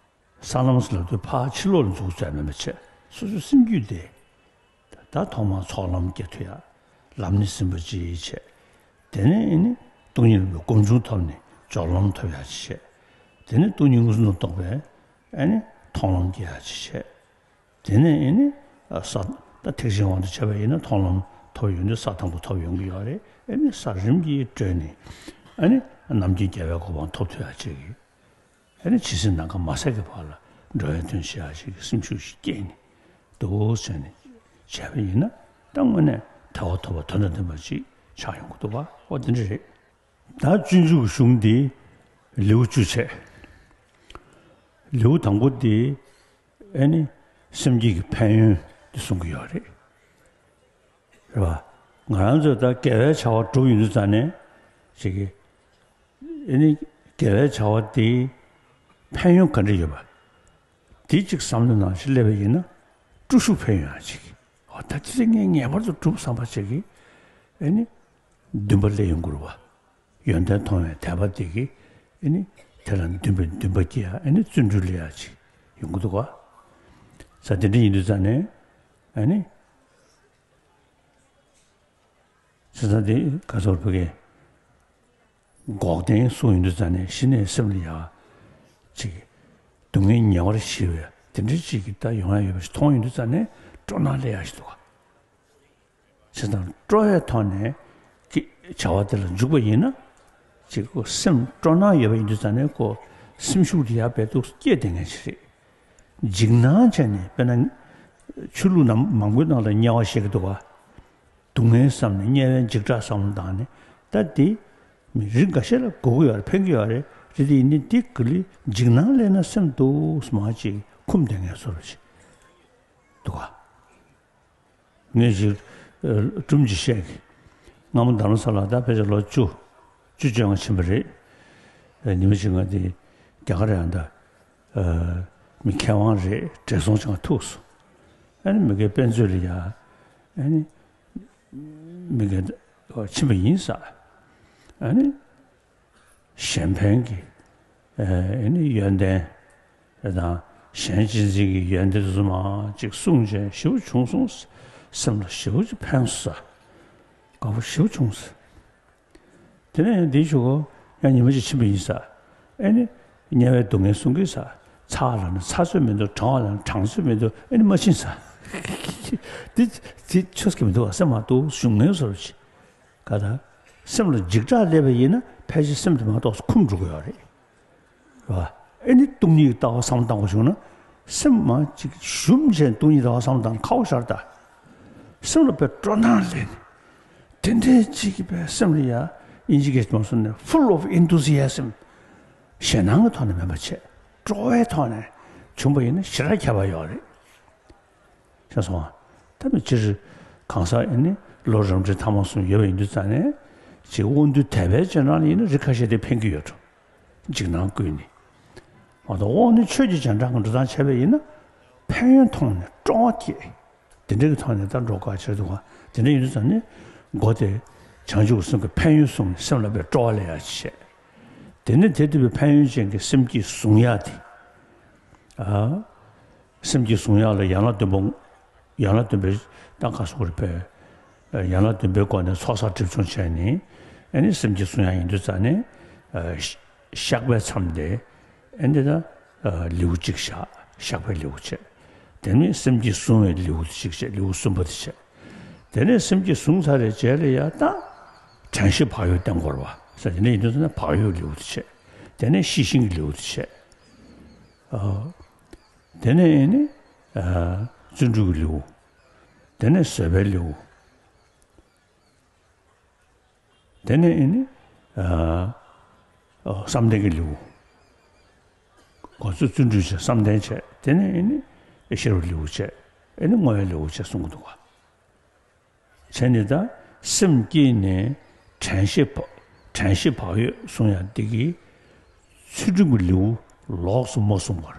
ས་ལམ་ཟེར་ལབ་དུས་ཕར་ཕྱི་ལོགས་ལ་འཛུགས་བྱས་མེད་པ་བྱས། སོ་སོའི་སེམས་རྒྱུད་དེ། ད་ཐོག་མར་ཚོགས་ལམ་སྐྱེ་ཐུབ་ཡ། ལམ་སྣེ་ཟིན་པ་ཅིག་བྱས། དེ་ནས་ཨེ་ནི་སྟོང་ཉིད་རིག་པའི་སྒོམ་བྱུང་ཐོབ་ནས་སྦྱོར་ལམ་ཐོབ་ཡ་ཅིག་བྱས། དེ་ནས་སྟོང་ཉིད་མངོན་སུམ་དུ་རྟོགས་པའི་ཨེ་ནི་མཐོང་ལམ་སྐྱེ་ཡ་ཅིག་བྱས། དེ་ནས་ཨེ་ནི་ས་ད་ཐེག་ཆེན་དབང་དུ་བྱས་པ་ཡིན་ན་མཐོང་ལམ་ཐོབ་ཡོང་དུས་ས་དང་པོ་ཐོབ་ཡོང་གི་ཡོད་རེད། ཨེ་ནི་ས་རིམ་གྱིས་བགྲོད་ནས་ཨེ་ནི་རྣམ་མཁྱེན་རྒྱལ་བའི་གོ་འཕང་ཐོབ་ཐུབ་ཡ་ཅིག་གི་ཨ་ནི་ཇི་སྲིད་ནམ་མཁའ་མ་ཟད་ཀྱི་བར་ལ་འགྲོ་བའི་དོན་བྱེད་ཡག་ཞིག་གི་སེམས་ཤུགས་ཤིག་སྐྱེས་ནས་འདུག་ཟེར་ནས་བྱས་པ་ཡིན་ན་ད་དངོས་གནས་དལ་བ་ཐོབ་པ་དོན་དང་ལྡན་པ་ཅིག་ཆགས་ཡོང་གི་འདུག་བ། ཨོ་དེ་འདྲ་རེད། ད་སྤྱོད་འཇུག་གི་གཞུང་འདི་ལེའུ་བཅུ་བྱས། ལེའུ་དང་པོ་འདི་ཨ་ནི་སེམས་བསྐྱེད་ཀྱི་ཕན་ཡོན་འདི་གསུང་གི་ཡོད་རེད། རེད་བ། ང་རང་ཚོས་ད་དགེ་བའི་བྱ་བ་སྒྲུབ་ཡོང་དུས་ཙང་ནས་ཅིག་གི་ཨེ་ནི་དགེ་བའི་བྱ་བ་དེའི་ཕན་ཡོན་ག་འདྲ་ཡོད་པ། དེ་གཅིག་བསམ་བློའི་ནང་ཞིག་སླེབས་པ་ཡིན་ན་སྤྲོ་ཤུགས་འཕེལ་ཡོང་ཡ་ཅིག་ཨོ་ད་དེ་ཚེ་ངས་ངེས་པར་དུ་སྒྲུབ་བསམ་པ་ཅིག་གིས་ཨེ་ནི་འདུན་པ་སླེབས་ཡོང་གི་རེད་བ། ཡོན་ཏན་མཐོང་བའི་དད་པ་དེ་གིས་ཨེ་ནི་དེ་ལ་འདུན་པའི་འདུན་པ་སྐྱེ་ཡ་ཨེ་ནི་བརྩོན་འགྲུས་སླེབས་ཡ་ཅིག་ཡོང་གི་འདུག་བ། ས་དེ་འདྲ་ཡིན་དུས་ཙང་ནས་ཨེ་ནི། བྱས་ཙང་དེ་ག་ཚོད་བོད་སྐད། འགོག་བདེན་གསུངས་ཡོང་དུས་ཙང་ནས་གཞི་ནས་སེམས་ལ་ཡག་ཅིག་སྡུག་བསྔལ་ཉེ་བར་ཞི་བའི་དེ་འདྲའི་ཅིག་གི་ད་ཡོང་ཡ་ཡོད་པ་ཞིག་མཐོང་ཡོང་དུས་ཙང་ནས་སྤྲོ་སྣང་སླེབས་ཡ་ཞིག་འདུག་ག་བྱས་ཙང་སྤྲོ་བའི་ཐོག་ནས་ཀྱི་བྱ་བ་དེ་ལ་འཇུག་པ་ཡིན་ན་ཅིག་ཁོ་སེམས་སྤྲོ་སྣང་ཡོད་པ་ཡིན་དུས་ཙང་ནས་ཁོ་སེམས་ཤུགས་དེ་ཡར་འཕེལ་འདུག་སྐྱེས་བསྡད་མཁན་ཞིག་རེད། འཇིགས་སྣང་བྱས་ནས་དཔེར་ན་ཆོས་ལུགས་ནང་མང་པོའི་ནང་ལ་དམྱལ་བ་བཤད་ཀྱི་འདུག་ག་སྡུག་བསྔལ་བསམ་ནས་དམྱལ་བའི་འཇིགས་སྐྲག་བསམ་བློ་བཏང་ནས་ད་དེ་མི་རིགས་འགའ་ཤས་ལ་དགོས་ཀྱི་ཡོད་རེད། ཕན་གྱི་ཡོད་རེད། རེད་དེ་ཡིན་ནའི་དེ་ག་ལི་འཇིགས་སྣང་སླེབས་ན་སེམས་སྡུག་མ་ཅིག་འཁུམས་བསྡད་མཁན་བཟོ་འདྲ་ཅིག་འདུག་ག་ངས་ཅིག་སྒྲུང་ཅིག་བཤད་གི་སྔ་མོ་རྡ་རམ་ས་ལ་ད་ཕལ་ཆེར་ལོ་བཅུ་བཅུ་བཅོ་ལྔ་ཕྱིན་པ་རེད། ཉི་མ་ཅིག་ང་དེ་རྒྱ་གར་ཡང་ད་མི་མཁས་དབང་རེད། བགྲེས་སོང་ཅིག་ང་ཐུག་སོང་། ཨ་ནི་མི་དགེ་དཔེ་མཛོད་ལ་ཡ་ཨ་ནི་མི་དགེ་ཕྱིན་པ་ཡིན་ས། ཨ་ནི། གཞན་ཕན་གྱི་ཨེ་ནི་ཡོན་ཏན་དང་གཞན་གཅེས་འཛིན་གྱི་ཡོན་ཏན་དེ་ཚོ་མང་ཅིག་གསུངས་བྱས་ཞེ་པོ་བྱུང་སོང་། སེམས་ལ་ཞེ་པོ་ཅིག་ཕན་སོང་ས། དགའ་པོ་ཞེ་པོ་བྱུང་སོང་། དེ་ནས་ཡང་འདིའི་གཞུག་གུ་ཡང་ཉི་མ་ཅིག་ཕྱིན་པ་ཡིན་ས། ཨེ་ནི་དམྱལ་བའི་སྡུག་བསྔལ་གསུང་གི་ས། ཚ་བ་ལ་ནི་ཚ་ཚོད་མི་འདུག་གྲང་བ་ལ་ནི་གྲང་ཚོད་མི་འདུག་ཨེ་ནི་མ་ཕྱིན་ས། འདི་འདི་ཆོས་ཀྱི་མི་འདུག་བ། སེམས་མ་འདུག་གཞུང་ངན་བཟོ་འདྲ་ཅིག་ག་ད། སེམས་ལ་འཇིགས་སྐྲག་སླེབས་པ་ཡིན་ན་ཕལ་ཆེར་སེམས་དེ་མ་གཏོགས་སུ་འཁུམས་འགྲོ་གི་ཡོད་རེད། རེད་བ། ཨེ་ནི་སྟོང་ཉིད་ཀྱི་ལྟ་བ་བསམ་བློ་བཏང་དགོས་བྱུང་ན། སེམས་མ་ཅིག་ཞུམ་བྱས་སྟོང་ཉིད་ལྟ་བ་བསམ་བློ་བཏང་ན་ཁག་པོ་ཞེ་དྲག་རེད་ད། སེམས་ལ་དཔེ་སྤྲོ་སྣང་སླེབས་ནས། དེ་འདྲའི་ཅིག་གི་དཔེ་སེམས་ལ་ཡ་དབྱིན་ཇི་སྐད་ཐོག་གསུངས་ནས་full of enthusiasm། ཞེད་སྣང་གི་ཐོག་ནས་མིན་པ་བྱས། སྤྲོ་བའི་ཐོག་ནས་བྱུང་པ་ཡིན་ན་ཞེ་དྲག་ཁྱད་པར་ཡོད་རེད། ཤེས་སོང་ང་། ད་མི་སྤྱིར་གང་ཟག་ཨེ་ནི་ལོ་རབས་གྲས་ཐ་མག་གསུམ་ཡོད་པ་ཡིན་དུས་ཙང་ནས་ཅིག་དབང་འདུས་དད་པའི་སྤྱོད་ནང་ལ་ཡིན་ན་རིགས་ཁ་ཤས་དེ་ཕན་གྱི་ཡོད་འགྲོ། འཇིགས་སྣང་བསྐུལ་ནས། མ་གཏོགས་དབང་ནི་ཆོས་ཀྱི་རྗེས་འབྲང་གི་འགྲོ་སྟངས་བྱས་པ་ཡིན་ན། ཕན་ཡོན་མཐོང་ནས་སྤྲོ་བ་སྐྱེས། དེ་འདྲ་གི་ཐོག་ནས་ད་འགྲོ་དགའ་བྱེད་འདུག་ག་དེ་འདྲ་ཡིན་དུས་ཙང་ནས་མགོ་དེ་བྱང་ཆུབ་སེམས་ཀྱི་ཕན་ཡོན་གསུངས་ནས་སེམས་ལ་དཔེ་སྤྲོ་བ་སླེབས་ཡག་ཅིག་བྱས། དེ་ནས་དེ་ལྟ་བུའི་ཕན་ཡོན་ཅན་གྱི་སེམས་བསྐྱེད་བཟུང་ཡག་དེ། ཨ། སེམས་བསྐྱེད་བཟུང་ཡག་ལ་ཡན་ལག་བདུན་པོ། ཡན་ལག་བདུན་པའི་ད་ག་སོགས་རེ་ཕེ། ཡན་ལག་བདུན་པའི་སྒོ་ནས་ཚོགས་བསགས་སྒྲིབ་སྦྱོང་བྱས་ནས། ཨ་ནི་སེམས་བསྐྱེད་བཟུང་ཡག་ཡིན་དུས་ཙང་ནས། ཨ། བཤགས་པའི་མཚམས་དེ། ཨ་ནི་ད། ཨ། ལེའུ་གཅིག་བཞག་བཤགས་པའི་ལེའུ་བྱས། དེ་ནས་སེམས་བསྐྱེད་བཟུང་བའི་ལེའུ་གཅིག་བྱས། ལེའུ་གསུམ་པ་དེ་བྱས། དེ་ནས་སེམས་བསྐྱེད་བཟུང་ཚར་བའི་རྗེས་ལ་ཡ་ད། དྲན་ཤེས་བག་ཡོད་བསྟེན་དགོས་རེད་པ། ཟེར་དེ་འདྲ་ཡིན་དུས་ཙང་ནས་བག་ཡོད་ལེའུ་དེ་བྱས། དེ་ནས་ཤེས་བཞིན་གྱི་ལེའུ་དེ་བྱས། ཨ། དེ་ནས་ཨེ་ནི། ཨ། བརྩོན་འགྲུས་ཀྱི་ལེའུ། དེ་ནས་བཟོད་པའི་ལེའུ། དེ་ནས་ཨེ་ནི། ཨ། ཨ། བསམ་གཏན་གྱི་ལེའུ། འགོ་ཚུགས་བརྩོན་འགྲུས་བྱས། བསམ་གཏན་བྱས། དེ་ནས་ཨེ་ནི། ཤེས་རབ་ལེའུ་བྱས། ཨེ་ནི་བསྔོ་བའི་ལེའུ་བྱས་གསུང་གི་འདུག་ག་བྱས་ནས་ད་སེམས་བསྐྱེད་ནས་དྲན་ཤེས་བ། དྲན་ཤེས་བག་ཡོད་གསུང་ཡག་འདི་གིས་ཚུལ་ཁྲིམས་ཀྱི་ལེའུ་ལོགས་སུ་མ་གསུངས་པར།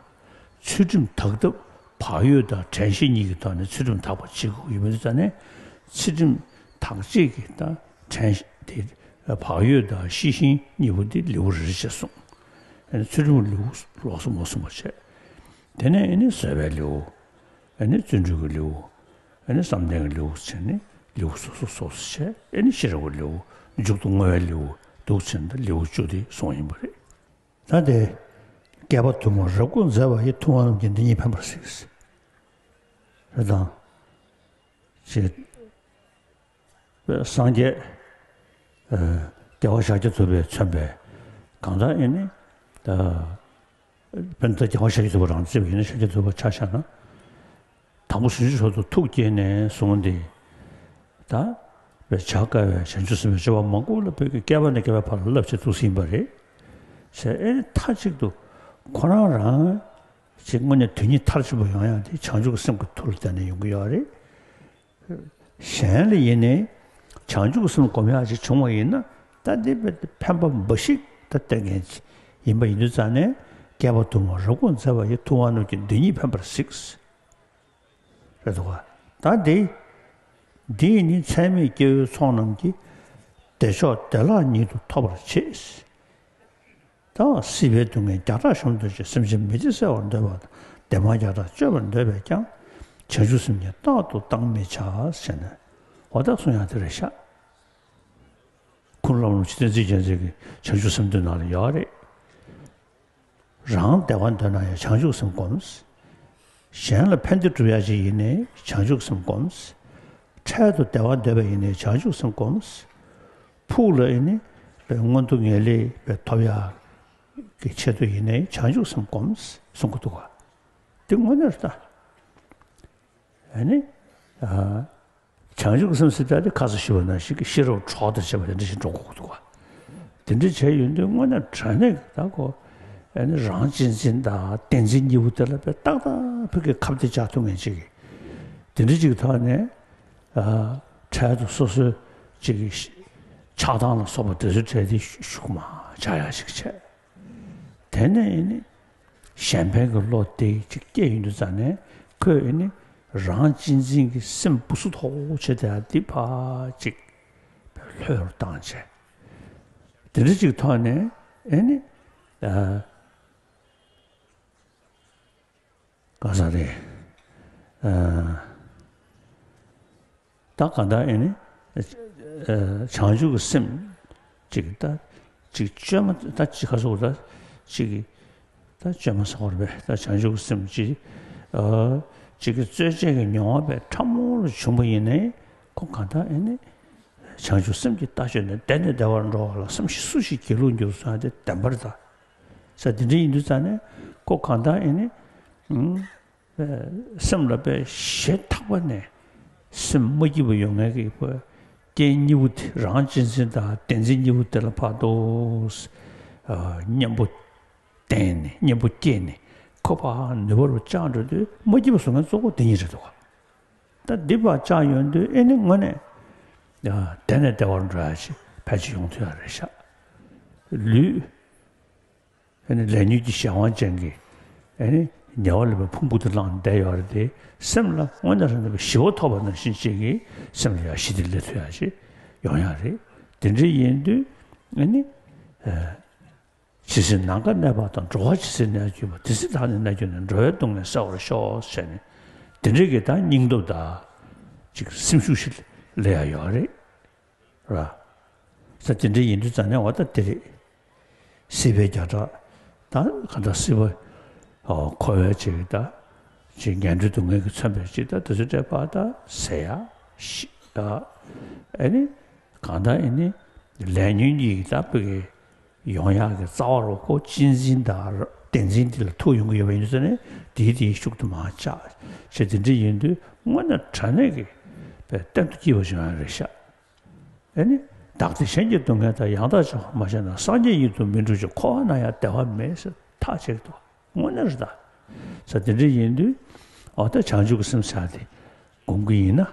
ཚུལ་ཁྲིམས་དག་ཐབས་བག་ཡོད་དང་དྲན་ཤེས་གཉིས་ཀྱི་ཐོག་ནས་ཚུལ་ཁྲིམས་དག་པ་བྱེད་དགོས་ཡོད་པ་འདི་ཙང་ནས། ཚུལ་ཁྲིམས་དག་བྱེད་ཀྱི་ད་དྲན་ཤེས་དེ་བག་ཡོད་དང་ཤེས་བཞིན་གཉིས་པོ་འདི་ལེའུ་རེ་རེ་བྱས་གསུངས། ཚུལ་ཁྲིམས་ཀྱི་ལེའུ་ལོགས་སུ་མ་གསུངས་པར་བྱས། དེ་ནས་ཨེ་ནི་བཟོད་པའི་ལེའུ། ཨེ་ནི་བརྩོན་འགྲུས་ཀྱི་ལེའུ། ཨེ་ནི་བསམ་གཏན་གྱི་ལེའུ་བྱས་ནས་ལེའུ་སོ་སོ་སོ་སོ་བྱས། ཨེ་ནི་ཤེས་རབ་ཀྱི་ལེའུ། མཇུག་ཏུ་བསྔོ་བའི་ལེའུ་འདུག་བྱས་ནས་ད་ལེའུ་བཅུ་དེ་གསུངས་ཡིན་པ་རེད། ད་དེ། བསྐལ་པ་དུ་མར་རབ་དགོངས་མཛད་པ་ཡི། ཐུབ་དབང་རྣམས་ཀྱིས་འདི་ཉིད་ཕན་པར་གཟིགས། རེད་དང་། ཅེས། སངས་རྒྱས། ཨ། རྒྱལ་བ་ཤཱཀྱ་ཐུབ་པས་མཚོན་པའི། གང་ལྟར་ཨེ་ནི། ད། དཔེར་ན་ད་རྒྱལ་བ་ཤཱཀྱ་ཐུབ་པ་རང་བརྩིས་པ་ཡིན་ན། ཤཱཀྱ་ཐུབ་པ་ཆ་བཞག་ན། དང་པོ་བྱང་ཆུབ་མཆོག་ཏུ་ཐུགས་བསྐྱེད་ནས་བཟུང་སྟེ། ད། བའི་བྱ་དཀའ་བའི་བྱང་ཆུབ་སེམས་དཔའི་སྤྱོད་པ་མང་པོ་ལ་བོད་ཀྱི་བསྐལ་པ་ནས་བསྐལ་པའི་བར་ལ་བསླབ་བྱ་ཐུགས་ཟིན་པ་རེད། ཟེར། ཨེ་ནི་མཐའ་གཅིག་ཏུ་ཁོ་རང་རང་ཅིག་དངོས་གནས་དོན་གཉིས་མཐར་ཕྱིན་པ་ཡོང་ཡག་དེ་བྱང་ཆུབ་ཀྱི་སེམས་ཀྱི་མཐུ་ལ་བརྟེན་ནས་ཡོང་གི་ཡོད་རེད། གཞན་ལ་ཡིན་ནའི་བྱང་ཆུབ་ཀྱི་སེམས་སྒོམ་ཡག་ཅིག་བྱུང་བ་ཡིན་ན། ད་འདི་དཔེ་ཕན་པ་འབའ་ཞིག་ད་སྟེར་མཁན་ཅིག་ཡིན་པ་ཡིན་དུས་ཙང་ནས། བསྐལ་པ་དུ་མར་རབ་དགོངས་མཛད་པ་ཡི། ཐུབ་དབང་རྣམས་ཀྱིས་འདི་ཉིད་ཕན་པར་གཟིགས། རེད་འདུག་ག་ད་འདི། འདིས་ནི་ཚད་མེད་སྐྱེ་བོའི་ཚོགས་རྣམས་ཀྱིས། བདེ་མཆོག་བདེ་བླག་ཉིད་དུ་ཐོབ་པར་བྱེད། ད་སྲིད་པའི་སྡུག་བསྔལ་བརྒྱ་ཕྲག་གཞོམ་དུ་བྱེད། སེམས་ཅན་མི་བདེ་སེལ་བར་འདོད་པ་དང་། བདེ་མ་བརྒྱ་ཕྲག་སྤྱོད་པར་འདོད་པས་ཀྱང་། བྱང་ཆུབ་སེམས་ཉིད་རྟག་ཏུ་བཏང་མི་བྱ། ཟེར་ནས། འོ་ད་གསུང་ཡག་དེ་རེད་ཤག་ཁུངས་བླ་མ་རིན་པོ་ཆེ་བསྟན་འཛིན་རྒྱལ་མཚན་གྱི་བྱང་ཆུབ་སེམས་འདུལ་ནང་ལ་ཡོད་རེད། རང་བདེ་བ་འདོད་ན་ཡང་བྱང་ཆུབ་སེམས་སྒོམས། གཞན་ལ་ཕན་བདེ་སྒྲུབ་ཡག་ཅིག་ཡིན་ནའི་བྱང་ཆུབ་སེམས་སྒོམས། འཕྲལ་དུ་བདེ་བ་འདོད་པ་ཡིན་ནའི་བྱང་ཆུབ་སེམས་སྒོམས། ཕུགས་ལ་ཨེ་ནི་མངོན་མཐོ་ངེས་ལེགས་ཐོབ་ཡག་གི་ཆེད་དུ་ཡིན་ནའི་བྱང་ཆུབ་སེམས་སྒོམས་གསུང་གི་འདུག་ག་འདི་དངོས་གནས་རེད་ད། ཨ་ནི། ཨ། བྱང་ཆུབ་ཀྱི་སེམས་ཟེར་ཡག་དེ་ཁ་སང་ཞུས་པ་ནང་བཞིན་གྱི་ཤེས་རབ་གྲོགས་དང་བཅས་པ་དེ་འདྲ་ཞིག་འགྲོ་དགོས་ཀྱི་འདུག་ག་དེ་འདྲ་བྱས་ཡོང་དུས་དངོས་གནས་དྲང་གནས་ཀྱི་ད་ཁོ། ཨ་ནི་རང་གཅེས་འཛིན་དང་བདེན་འཛིན་གཉིས་པོ་དེ་ལ་དཔེ་ཏག་ཏག་ཕ་གིར་ཁ་གཏད་བཅག་ཐུབ་མཁན་ཅིག་གི། དེ་འདྲ་ཅིག་གི་ཐོག་ནས། ཨ། འཕྲལ་དུ་སོ་སོའི་ཅིག་གི་ཆགས་སྡང་ལ་སོགས་པ་དེ་ཚོའི་གྲས་དེ་ཤུགས་མ་ཆག་ཡག་ཅིག་བྱས། དེ་ནས་ཨེ་ནི་གཞན་ཕན་གྱི་བློ་དེ་ཅིག་སྐྱེས་ཡོང་དུས་ཙང་ནས། ཁོས་ཨེ་ནི་རང་གཅེས་འཛིན་གྱི་སེམས་སྦུ་སུབ་ཐོག་བྱས་ཏེ་འདི་ཕར་ཅིག་ལྷོད་རུ་བཏང་བྱས། དེ་འདྲ་ཅིག་ཐོག་ནས་ཨེ་ནི། ཨ། ག་ས་རེད། ཨ། ད་ག་ད་ཨེ་ནི། ཨ། བྱང་ཆུབ་ཀྱི་སེམས་ཅིག་ད་ཅིག་བཅོས་མ་ད་ཅིག་ག་སོགས་ད་ཅིག་ད་བཅོས་མ་ཟེར་བ་རེད་པས། ད་བྱང་ཆུབ་ཀྱི་སེམས་ཅིག་ཨ། ཅིག་གི་རྩོལ་བཅས་ཀྱི་མྱོང་བ་པའི་ཕྲ་མོ་ལ་བྱུང་བ་ཡིན་ནའི། ཁོ་ག་ད་ཨེ་ནི་བྱང་ཆུབ་སེམས་ཀྱི་ལྟ་སྤྱོད་ནི། བདེ་ནས་བདེ་བར་འགྲོ་བ་ལ། སེམས་ཤིག་སུ་ཞིག་སྒྱིད་ལུག་འགྱུར་གསུང་ཡག་དེ་བདེན་པ་རེད་ད། ས་དེ་འདྲ་ཡིན་དུས་ཙང་ནས་ཁོ་གང་ལྟར་ཨེ་ནི། ཨུམ། སེམས་ལ་དཔེ་ཞེ་ཐག་པ་ནས་སེམས་མ་སྐྱིད་པ་ཡོང་མཁན་གྱི་ཁོ་རྐྱེན་གཉིས་པོ་དེ། རང་གཅེས་འཛིན་དང་བདེན་འཛིན་གཉིས་པོ་དེ་ལ་ཕར་དུ། ཨ། གཉེན་པོ་བསྟེན་ནས། གཉེན་པོ་སྐྱེས་ནས། ཁོ་ཕར་ནུས་པ་རུ་བཅག་འགྲོ་དུས་མ་སྐྱིད་པ་བཟོ་མཁན་གཙོ་བོ་དེ་གཉིས་རེད་འདུག་ག་ད་འདི་ཕར་བཅག་ཡོང་དུས་ཨེ་ནི་དངོས་གནས། ཨ། བདེ་ནས་བདེ་བར་འགྲོ་ཡག་ཅིག་ཕལ་ཆེར་ཡོང་ཐུབ་ཡག་རེད་ཤག་ལུས། ཨ་ནི་ལས་ཉོན་གྱི་གཞན་དབང་ཅན་གྱི་ཨ་ནི་ཉེ་བར་ལེན་པའི་ཕུང་པོ་དེ་བླངས་བསྡད་ཡོད་རེད་དེ། སེམས་ལ་དངོས་གནས་རང་ནས་ཞི་བ་ཐོབ་པ་ནང་བཞིན་ཅིག་གིས་སེམས་ལ་ཡང་ཞི་བདེ་སླེབས་ཐུབ་ཡག་ཅིག་ཡོང་ཡག་རེད། དེ་འདྲ་ཡིན་དུས་ཨ་ནི་ཇི་སྲིད་ནམ་མཁའ་གནས་པ་དང་། འགྲོ་བ་ཇི་སྲིད་གནས་གྱུར་པ། དེ་སྲིད་བདག་ནི་གནས་གྱུར་ནས། འགྲོ་བའི་སྡུག་བསྔལ་བསལ་བར་ཤོག་ཟེར་ནས། དེ་འདྲའི་གི་ད་སྙིང་སྟོབས་དང་ཅིག་སེམས་ཤུགས་ཤིག་སླེབས་ཡག་ཡོད་རེད། ར། ས་དེ་འདྲ་ཡིན་དུས་ཙང་ནས་འོ་ད་དེ་རེད། སྲིད་པའི་བརྒྱ་ཕྲག་ད་ག་འདྲ་སྲིད་པ་འཁོར་བའི་ཅིག་ད་ཅིག་ངན་འགྲོའི་སྡུག་བསྔལ་གྱིས་མཚོན་པའི་ཅིག་ད་དེ་ཚོ་འདྲ་པ་ད་ཟད་ཡག་ཤི་ད་ཨ་ནི་གང་ལྟར་ཨ་ནི་ལས་ཉོན་གྱི་ད་བུ་གི་ཡོང་ཡག་གི་རྩ་བ་རུ་ཁོ་གཅེས་འཛིན་དང་བདེན་འཛིན་དེ་ལ་ཐུག་ཡོང་གི་ཡོད་པ་ཡིན་ཙང་ནས། དེའི་དེའི་ཤུགས་དུ་མ་ཆགས་བྱས། དེ་འདྲ་ཡིན་དུས་དངོས་གནས་དྲང་གནས་ཀྱི་བའི་གཏན་དུ་སྐྱིད་པ་བྱུང་ཡག་རེད་ཤག་ཨ་ནི་བདག་བདེ་གཞན་གྱི་སྡུག་བསྔལ་དང་། ཡང་དག་བྱ་བ་མ་བྱས་ན། སངས་རྒྱས་ཡིད་དུ་མི་འགྲོ་ཞིང་། འཁོར་བ་ན་ཡང་བདེ་བ་མེད་ཟེར་ཐག་བཅད་ཀྱི་འདུག་དངོས་གནས་རེད་ད། ས་དེ་འདྲ་ཡིན་དུས་འོ་ད་བྱང་ཆུབ་ཀྱི་སེམས་ཟེར་ཡག་དེ་སྒོམ་གྱི་ཡིན་ན།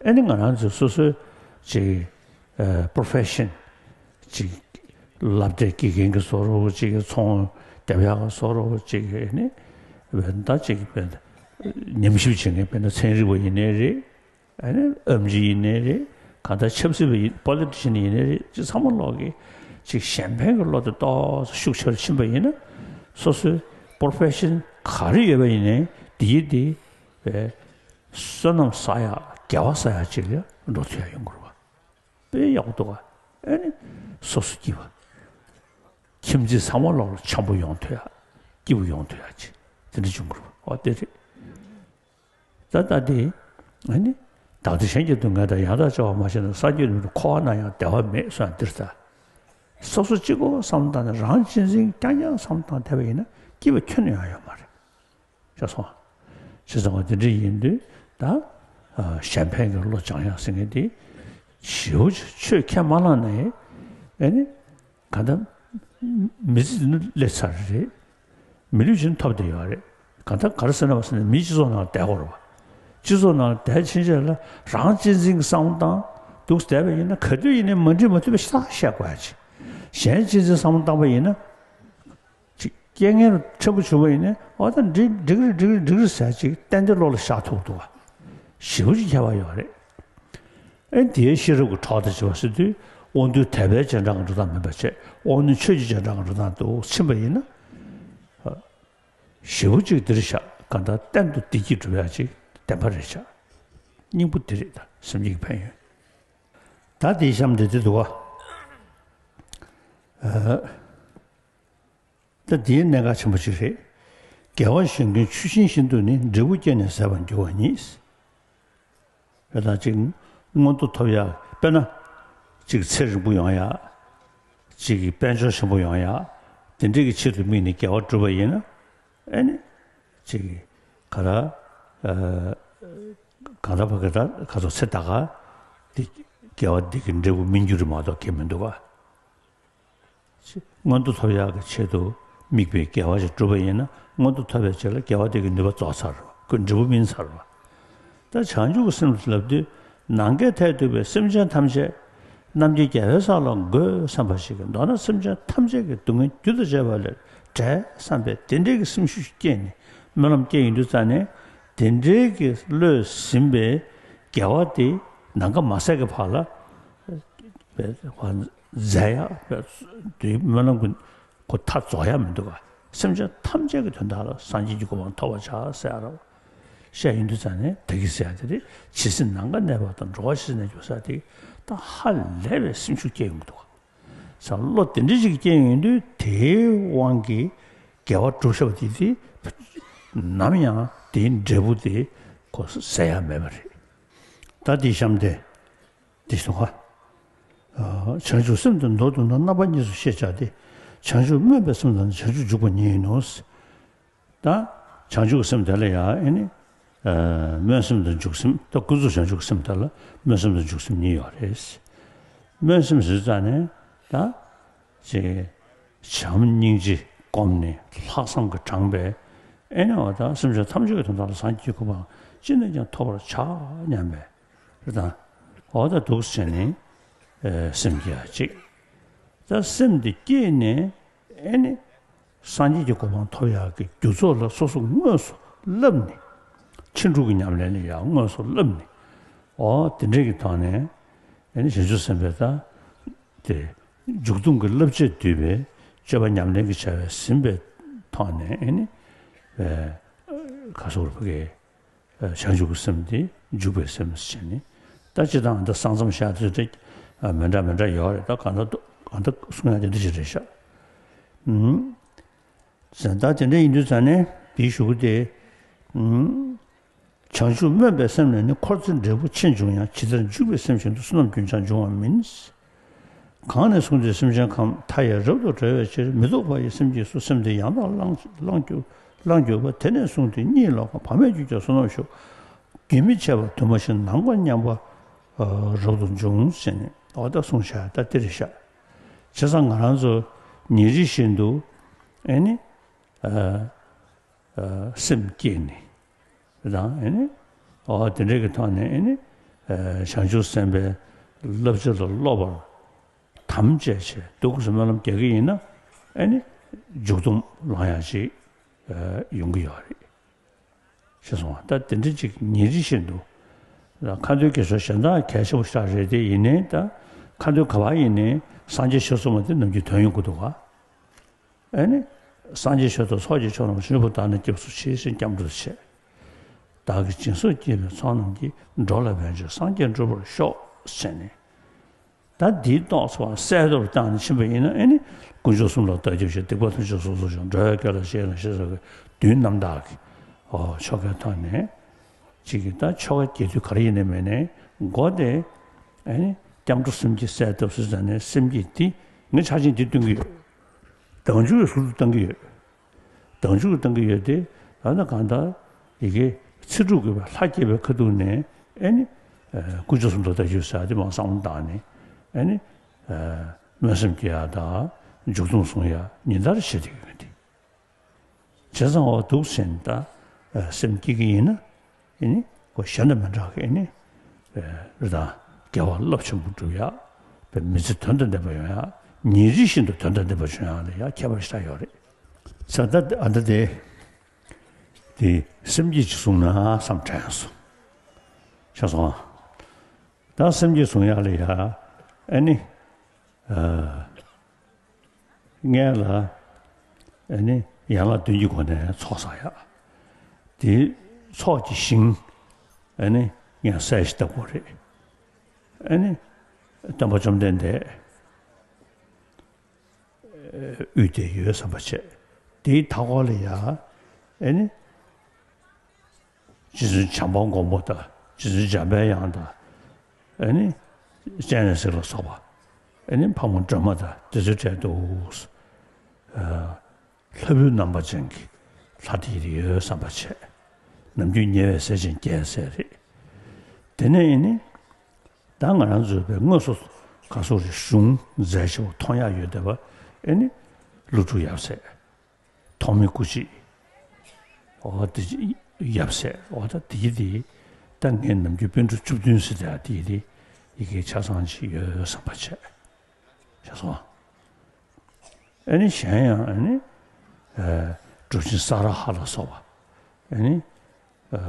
ཨ་ནི་ང་རང་ཚོ་སོ་སོའི་ཅིག་ཨ་པོ་རོ་ཕེ་ཤན་ཅིག་སློབ་གྲྭའི་དགེ་རྒན་གྱི་བཟོ་འདྲ་བོ། ཅིག་ཚོང་རྒྱག་ཡག་གི་བཟོ་འདྲ་བོ། ཅིག་ཨ་ནི་བས་ད་ཅིག་བས་ཉམས་ཞིབ་བྱེད་མཁན་དཔེར་ན་ཚན་རིག་པ་ཡིན་ནའི་རེད། ཨ་ནི་ཨེམ་ཆི་ཡིན་ནའི་རེད། གང་ལྟར་ཆབ་སྲིད་པ་ཡིན། པོ་ལི་ཊི་ཤན་ཡིན་ནའི་རེད། ཅིག་ཚང་མ་ལོག་གི་ཅིག་གཞན་ཕན་གྱི་བློ་དེ་ཏོག་ཙམ་ཤུགས་ཆེར་ཕྱིན་པ་ཡིན་ན། སོ་སོའི་པོ་རོ་ཕེ་ཤན་ག་རེ་ཡོད་པ་ཡིན་ནའི་དེའི་དེ་བས་བསོད་ནམས་བསགས་ཡག་དགེ་བ་བསགས་ཡག་ཅིག་ལ་འགྲོ་ཐུབ་ཡག་ཡོང་གི་རེད་པ། དཔེ་ཡག་པོ་འདུག་ག་ཨ་ནི་སོ་སོ་སྐྱིད་པ། ཁྱིམ་མཚེས་ཚང་མ་ལོག་ལ་འཆམ་པོ་ཡོང་ཐུབ་ཡག་སྐྱིད་པོ་ཡོང་ཐུབ་ཡག་ཅིག་དེ་འདྲ་བྱུང་གི་རེད་པ། འོ་དེ་རེད། ད་ལྟ་དེ་ཨ་ནི་བདག་བདེ་གཞན་གྱི་སྡུག་བསྔལ་དང་། ཡང་དག་བྱ་བ་མ་བྱས་ན། སངས་རྒྱས་ཡིད་དུ་མི་འགྲོ། འཁོར་བ་ན་ཡང་བདེ་བ་མེད་ཟེར་ཡག་འདིར་ད། སོ་སོ་གཅིག་པོ་བསམ་བློ་བཏང་ནས། རང་གཅེས་འཛིན་རྐྱང་རྐྱང་བསམ་བློ་བཏང་བསྡད་པ་ཡིན་ན་སྐྱིད་པ་ཁྱོན་ནས་ཡང་ཡོད་མ་རེད། ཤེས་སོང་། བྱས་ཙང་དེ་འདྲ་ཡིན་དུས་ད་ཨ་གཞན་ཕན་གྱི་བློ་སྦྱང་ཡག་ཟེར་མཁན་དེ་ཞེ་པོ་ཅིག་ཆོས་ཁས་མ་བླངས་ནའི་ཨ་ནི་གང་ལྟར་མི་ཚེ་འདི་ནི་སླེབས་ཚར་རེད། མི་ལུས་ཅིག་ཐོབ་བསྡད་ཡོད་རེད། གང་ལྟར་ག་རེ་ཟེར་ན་བ་ཟེར་ན། མིའི་སྤྱི་ཚོགས་ནང་བསྡད་དགོས་རེད་པ། སྤྱི་ཚོགས་ནང་བསྡད་ཕྱིན་ཆད་ལ་རང་གཅེས་འཛིན་གྱི་བསམ་བློ་བཏང་འདུག་བསྡད་པ་ཡིན་ན། ག་དུས་ཡིན་ནའི་མ་འགྲིག་མ་ཐུག་པའི་ཤ་སྟག་བཤད་དགོས་ཡག་ཅིག་གཞན་གཅེས་འཛིན་བསམ་བློ་བཏང་པ་ཡིན་ན། ཅིག་རྐྱེན་ངན་ཕྲན་བུ་བྱུང་བ་ཡིན་ནའི། འོ་ད་འགྲིག་འགྲིག་རེད། འགྲིག་རེད། འགྲིག་རེད་ཟེར་ཅིག་ཏན་ཏན་བློ་ལ་བཞག་ཐུབ་འདུག་ག་ཞེ་པོ་ཅིག་ཁྱད་པར་ཡོད་རེད། ཨེ་དེའི་ཤེས་རབ་ཀྱི་གྲོགས་དང་བཅས་པ་ཟེར་དུས། དབང་རྟུལ་དད་པའི་རྗེས་འབྲང་གི་འགྲོ་སྟངས་མིན་པ་བྱས། དབང་རྣོན་ཆོས་ཀྱི་རྗེས་འབྲང་གི་འགྲོ་སྟངས་དུ་ཕྱིན་པ་ཡིན་ན། ཞེ་པོ་ཅིག་འདིར་བཞག་གང་ལྟར་གཏན་དུ་བདེ་སྐྱིད་སྒྲུབ་ཡག་ཅིག་བདེན་པ་རེད་ཤག་སྙིང་པོ་འདི་རེད། ད་སེམས་ཀྱི་ཕན་ཡོན། ད་དེའི་གཤམ་དེ་འདི་འདུག་ག་ཨ། ད་འདིའི་གནད་འགག་ཆེན་པོ་ཅིག་རེད། དགེ་བ་བཞིན་ཀུན་ཆུ་ཤིང་བཞིན་དུ་ནི། འབྲས་བུ་སྐྱེས་ནས་ཟད་པར་འགྱུར་བ་ཉིད། དེ་དང་གཅིག་མངོན་མཐོ་ཐོབ་ཡག་དཔེར་ན་གཅིག་ཚེ་རིང་པོ་ཡོང་ཡག་གཅིག་དཔལ་འབྱོར་ཆེན་པོ་ཡོང་ཡག་དེ་འདྲའི་གི་ཆེད་དུ་དམིགས་ནས་དགེ་བ་བསྒྲུབས་པ་ཡིན་ན། ཨེ་ནི་གཅིག་ག་ར་ཨ་གང་ལྟར་བ་གི་ད་ག་ཚོད་ཚེ་ད་ག་དེ་དགེ་བ་འདི་གི་འབྲས་བུ་སྨིན་རྒྱུ་རེད་མ་གཏོགས་ཁེལ་མི་འདུག་ག་མངོན་མཐོ་ཐོབ་ཡག་གི་ཆེད་དུ་དམིགས་པའི་དགེ་བ་ཞིག་བསྒྲུབས་པ་ཡིན་ན། མངོན་མཐོ་ཐོབ་པའི་རྗེས་ལ་དགེ་བ་དེ་གི་ནུས་པ་རྫོགས་ཚར་བ། ཁོའི་འབྲས་བུ་སྨིན་ཚར་བ། ད་བྱང་ཆུབ་ཀྱི་སེམས་ལབ་དུས། ནམ་མཁའི་མཐས་གཏུགས་པའི་སེམས་ཅན་ཐམས་ཅད་རྣམ་མཁྱེན་རྒྱལ་བའི་ས་ལ་འགོད་བསམ་པ་ཞིག་གིས། མདོར་ན་སེམས་ཅན་ཐམས་ཅད་ཀྱི་སྡུག་བསྔལ་རྒྱུ་དང་བཅས་པ་ལས་བྲལ་བསམ་པའི་དེ་འདྲའི་གི་སེམས་ཤུགས་ཤིག་སྐྱེས་ནས། སྨོན་ལམ་སྐྱེས་ཡོང་དུས་ཙང་ནས། དེ་འདྲའི་གི་བློས་ཟིན་པའི་དགེ་བ་དེ་ནམ་མཁའ་མ་ཟད་ཀྱི་བར་ལ་བས་ཟད་ཡག་བས་དེའི་སྨོན་ལམ་གྱི་ཁོ་མཐའ་རྫོགས་ཡག་མི་འདུག་ག་སེམས་ཅན་ཐམས་ཅད་ཀྱི་དོན་དག་ལ་སངས་རྒྱས་ཀྱི་གོ་འཕང་ཐོབ་པར་བྱ་ཟེར་ཡག་རེད། བཤད་ཡོང་དུས་ཙང་ནས་ད་གིན་ཟེར་ཡག་དེ་རེད། ཇི་སྲིད་ནམ་མཁའ་གནས་པ་དང་། འགྲོ་བ་ཇི་སྲིད་གནས་གྱུར་ཟེར་ཡག་དེ་ད་ཧ་ལས་པའི་སེམས་ཤུགས་སྐྱེ་ཡོང་གི་འདུག་ག་ས་བློ་དེ་འདྲ་ཞིག་སྐྱེ་ཡོང་དུས། དེའི་དབང་གིས་དགེ་བ་བསྒྲུབས་བཞག་པ་དེ་དེ་ནམ་ཡང་དེའི་འབྲས་བུ་དེ་ཁོ་ཟད་ཡག་མེད་པ་རེད། ད་དེའི་གཤམ་དེ་འདི་སོང་ང་། ཨ་བྱང་ཆུབ་སེམས་དེ་མདོར་བསྡུ་ན་རྣམ་པ་གཉིས་སུ་ཤེས་བྱ་སྟེ། བྱང་ཆུབ་སྨོན་པའི་སེམས་དང་ནི། བྱང་ཆུབ་འཇུག་པ་ཉིད་ཡིན་ནོ། ད་བྱང་ཆུབ་སེམས་དེ་ལ་ཡང་ཨེ་ནི་ཨ་སྨོན་སེམས་དང་འཇུག་སེམས། ད་ཀུན་རྫོབ་བྱང་ཆུབ་སེམས་དེ་ལ་སྨོན་སེམས་དང་འཇུག་སེམས་གཉིས་ཡོད་རེད། སྨོན་སེམས་ཟེར་ཙང་ནས་ད་ཅིག་བྱམས་སྙིང་རྗེ་བསྒོམས་ནས། ལྷག་བསམ་གྱིས་དྲངས་པའི་ཨེ་ནི་འོ་ད་སེམས་ཅན་ཐམས་ཅད་ཀྱི་དོན་དག་ལ་སངས་རྒྱས་ཀྱི་གོ་འཕང་ཅི་ནས་ཀྱང་ཐོབ་པར་བྱ་སྙམ་པའི་རེད་ད། འོ་ད་འདུག་ཟེར་ནས་ཨེ་སེམས་བསྐྱེད་ཡག་ཅིག་ད་སེམས་འདི་བསྐྱེད་ནས་ཨེ་ནི་ སངས་རྒྱས་ཀྱི་གོ་འཕང་ཐོབ་ཡག་གི་རྒྱུ་ཚོགས་ལ་སོ་སོ་དངོས་སུ་བསླབས་ནས། ཕྱིན་དྲུག་གི་ཉམས་ལེན་ལ་ཡང་དངོས་སུ་བསླབས་ནས། འོ་དེ་འདྲའི་གི་ཐོག་ནས་ཨེ་ནི་བྱང་ཆུབ་སེམས་དཔའི་ད་དེ་མཇུག་སྡོམ་གྱི་བསླབ་བྱས་བསྡུས་པའི་སྤྱོད་པ་ཉམས་ལེན་གྱི་བྱ་བས་ཟིན་པའི་ཐོག་ནས་ཨེ་ནི་ཨེ་ག་སོགས་ཕ་གི་བྱང་ཆུབ་ཀྱི་སེམས་དེ་འཇུག་པའི་སེམས་ཟེར་ནས། ད་སྤྱིར་བཏང་ད་ས་མཚམས་བཞག་དུས་དེ་མི་འདྲ་མི་འདྲ་ཡོད་རེད། ད་གང་ལྟར་གང་ལྟར་གསུང་ཡག་དེ་འདི་ཞིག་རེད་ཤག་ཟེར། ད་དེ་འདྲ་ཡིན་དུས་ཙང་ནས་དེའི་གཞུག་གུ་དེ། བྱང་ཆུབ་སྨོན་པའི་སེམས་ལས་ནི། འཁོར་ཚེ་འབྲས་བུ་ཆེ་འབྱུང་ཡང་། ཇི་ལྟར་འཇུག་པའི་སེམས་བཞིན་དུ། བསོད་ནམས་རྒྱུན་ཆགས་འབྱུང་བ་མིན། གང་ནས་བཟུང་སྟེ་སེམས་ཅན་ཁམས། མཐའ་ཡས་རབ་ཏུ་གྲོལ་བའི་ཕྱིར། མི་ལྡོག་པ་ཡི་སེམས་ཀྱིས་སུ། སེམས་དེ་ཡང་དག་བླངས་བླངས་གྱུར་བླངས་གྱུར་པ། དེ་ནས་བཟུང་སྟེ་གཉིད་ལོག་གམ། བག་མེད་ཀྱུ་ཀྱང་བསོད་ནམས་ཤུགས། རྒྱུན་མི་འཆད་པར་དུ་མ་ཞིག། ནམ་མཁའ་མཉམ་པ་རབ་ཏུ་འབྱུང་ཟེར་ནས། འོ་ད་གསུངས་བཞག་ད་འདི་རེད་ཤག་བྱས་ཙང་ང་རང་ཚོ་ཉིན་རེ་བཞིན་དུ་ཨེ་ནི་སེམས་བསྐྱེད་ནས་དང་ཨེ་ནི་འོ་དེ་འདྲའི་གི་ཐོག་ནས་ཨེ་ནི་བྱང་ཆུབ་སེམས་དཔའི་བསླབ་བྱ་ལ་སློབ་པར་དམ་བཅས་བྱས་འདུག་སེ་སྨོན་ལམ་རྒྱག་གི་ཡིན་ན་ཨེ་ནི་མཇུག་སྡོམ་ལོང་ཡག་ཅིག་ཡོང་གི་ཡོད་རེད། ཤེས་སོང་ང་། ད་དེ་འདྲ་ཅིག་ཉིན་རེ་བཞིན་དུ། ད་ཁ་འདོན་དགེ་སྦྱོར་གཞན་དག་གལ་ཆེན་པོ་ཞིག་རེད་དེ། ཡིན་ནའི་ད་ཁ་འདོན་ག་པར་ཡིན་ནའི་སངས་རྒྱས་ཆོས་གསུངས་པ་དེ་ནམ་རྒྱུན་དོན་ཡོང་གི་འདུག་ག་ཨེ་ནི། སངས་རྒྱས་ཆོས་དང་ཚོགས་ཀྱི་མཆོག་རྣམས། བྱང་ཆུབ་བདག་ནི་སྐྱབས་སུ་མཆི་ཞེས་སྐྱབས་འགྲོ་བྱས། བདག་གིས་སྦྱིན་སོགས་བགྱིས་པའི་ཚོགས་རྣམས་ཀྱིས། འགྲོ་ལ་ཕན་ཕྱིར་སངས་རྒྱས་འགྲུབ་པར་ཤོག་ཟེར་ནས། ད་འདིའི་རྟོགས་ཚོགས་གསལ་ཐོར་བཏང་ནས་ཕྱིན་པ་ཡིན་ན་ཨེ་ནི་དཀོན་མཆོག་གསུམ་ལ་བདག་སྐྱབས་མཆི། སྡིག་པ་ཐམས་ཅད་སོ་སོར་བྱང་། འགྲོ་བའི་དགེ་ལ་རྗེས་ལ་ཞེས་སོགས་ཀྱི་བདུན་རྣམ་དག་གི་ཨོ་ཆོ་གའི་ཐོག་ནས་ཅིག་གི་ད་ཆོ་ག་རྒྱས་བསྡུས་ག་རེ་ཡིན་ནའི་མིན་ནའི་མགོ་དེ་ཨེ་ནི་སྐྱབས་འགྲོ་གསུམ་གྱི་གསལ་ཐོར་ཟེར་ནས་སེམས་བསྐྱེད་དེ་ངས་ཆ་ཆེན་འདི་སྟོན་གྱི་ཡོད། བདག་འཇུག་གི་ཟུར་དུ་བཏང་གི་ཡོད། བདག་འཇུག་གི་བཏང་གི་ཡོད་དེ། ད་ནི་གང་ལྟར་ཡི་གེ་ཚིག་དྲུག་གི་ལྷ་བསྐྱེད་པའི་ཁ་ཐུག་ནས་ཨེ་ནི། ཨ་དཀོན་མཆོག་གསུམ་ལ་བདག་སྐྱབས་མཆི་ཟེར་དེ་མར་བསམ་བློ་བཏང་ནས་ཨེ་ནི། ཨ་སྨོན་སེམས་བསྐྱེད་ཡག་དང་མཇུག་སྡོམ་གསུང་ཡག་ཉིན་ལྟར་བྱེད་བསྡད་ཀྱི་ཡོད་དེ། བྱས་ཙང་འོ་འདུག་ཟེར་ནས་ད་ཨ་སེམས་བསྐྱེད་ཀྱི་ཡིན་ན་ཨེ་ནི་ཁོ་གཞན་དང་མི་འདྲ་གི་ཨེ་ནི། ཨ་རི་དང་དགེ་བ་རླབས་ཆེན་པོ་སྒྲུབ་ཡག་པའི་མི་ཚེ་དོན་དང་ལྡན་པ་ཡོང་ཡག་ཉིན་རེ་བཞིན་དུ་དོན་དང་ལྡན་པ་བྱུང་ཡག་ལ་ཡང་ཁྱད་པར་ཞེ་དྲག་ཡོད་རེད། ས་ད་ཨ་ད་དེ་དེ་སེམས་བསྐྱེད་ཅིག་བཟུང་ན་བསམ་དྲན་སོང་། ཤེས་སོང་ང་། ད་སེམས་བསྐྱེད་བཟུང་ཡག་ལ་ཡ་ཨེ་ནི། ཨ་སྔོན་ལ་ཨེ་ནི་ཡན་ལག་བདུན་གྱི་སྒོ་ནས་ཚོགས་བསགས་ཡག་དེ་ཚོགས་ཀྱི་ཞིང་ཨེ་ནི་ཡང་གསལ་ཞིག་བཏབ་དགོས་རེད། ཨེ་ནི་སྟོན་པ་བཅོམ་ལྡན་འདས་དབུས་དེར་ཡོད་བསམ་པ་བྱས། དེའི་མཐའ་འཁོར་ལ་ཡ་ཨེ་ནི་རྗེ་བཙུན་བྱམས་པ་མགོན་པོ་དང་རྗེ་བཙུན་འཇམ་པའི་དབྱངས་དང་ཨེ་ནི་སྤྱན་རས་གཟིགས་ལ་སོགས་པ་ཨེ་ནི་ཕག་མོ་སྒྲོལ་མ་དང་དེ་ཚོའི་གྲས་འདུག་ལྷ་བུའི་རྣམ་པ་ཅན་གྱི་ལྷ་དེ་ཡོད་བསམ་པ་བྱས། ནམ་རྒྱུན་ཉེ་བའི་སྲས་ཆེན་རྒྱལ་སྲས་རེད། དེ་ནས་ཨེ་ནི། ད་ང་རང་ཚོའི་བའི་དངོས་སུ་ག་སོགས་རེ་གཞུང་མཛད་ཆེ་བ་མཐོང་ཡག་ཡོད་བསྡད་པ་ཨེ་ནི། ཀླུ་སྒྲུབ་ཡབ་སྲས། ཐོགས་མེད་སྐུ་མཆེད། འོ་དེ་ཡབ་སྲས་འོ་ད་དེ་དེ་ད་ངས་ནམ་རྒྱུན་པཎ་གྲུབ་བཅུ་བདུན་ཟེར་དེ་དེ་དེ་ཡི་གེ་ཆ་ཚང་ཅིག་ཡོད་བསམ་པ་བྱས། བྱས་སོང་། ཨེ་ནི་གཞན་ཡང་ཨེ་ནི། ཨ་གྲུབ་ཆེན་ས་ར་ཧ་ལ་སོགས་པ་ཨེ་ནི། ཨ་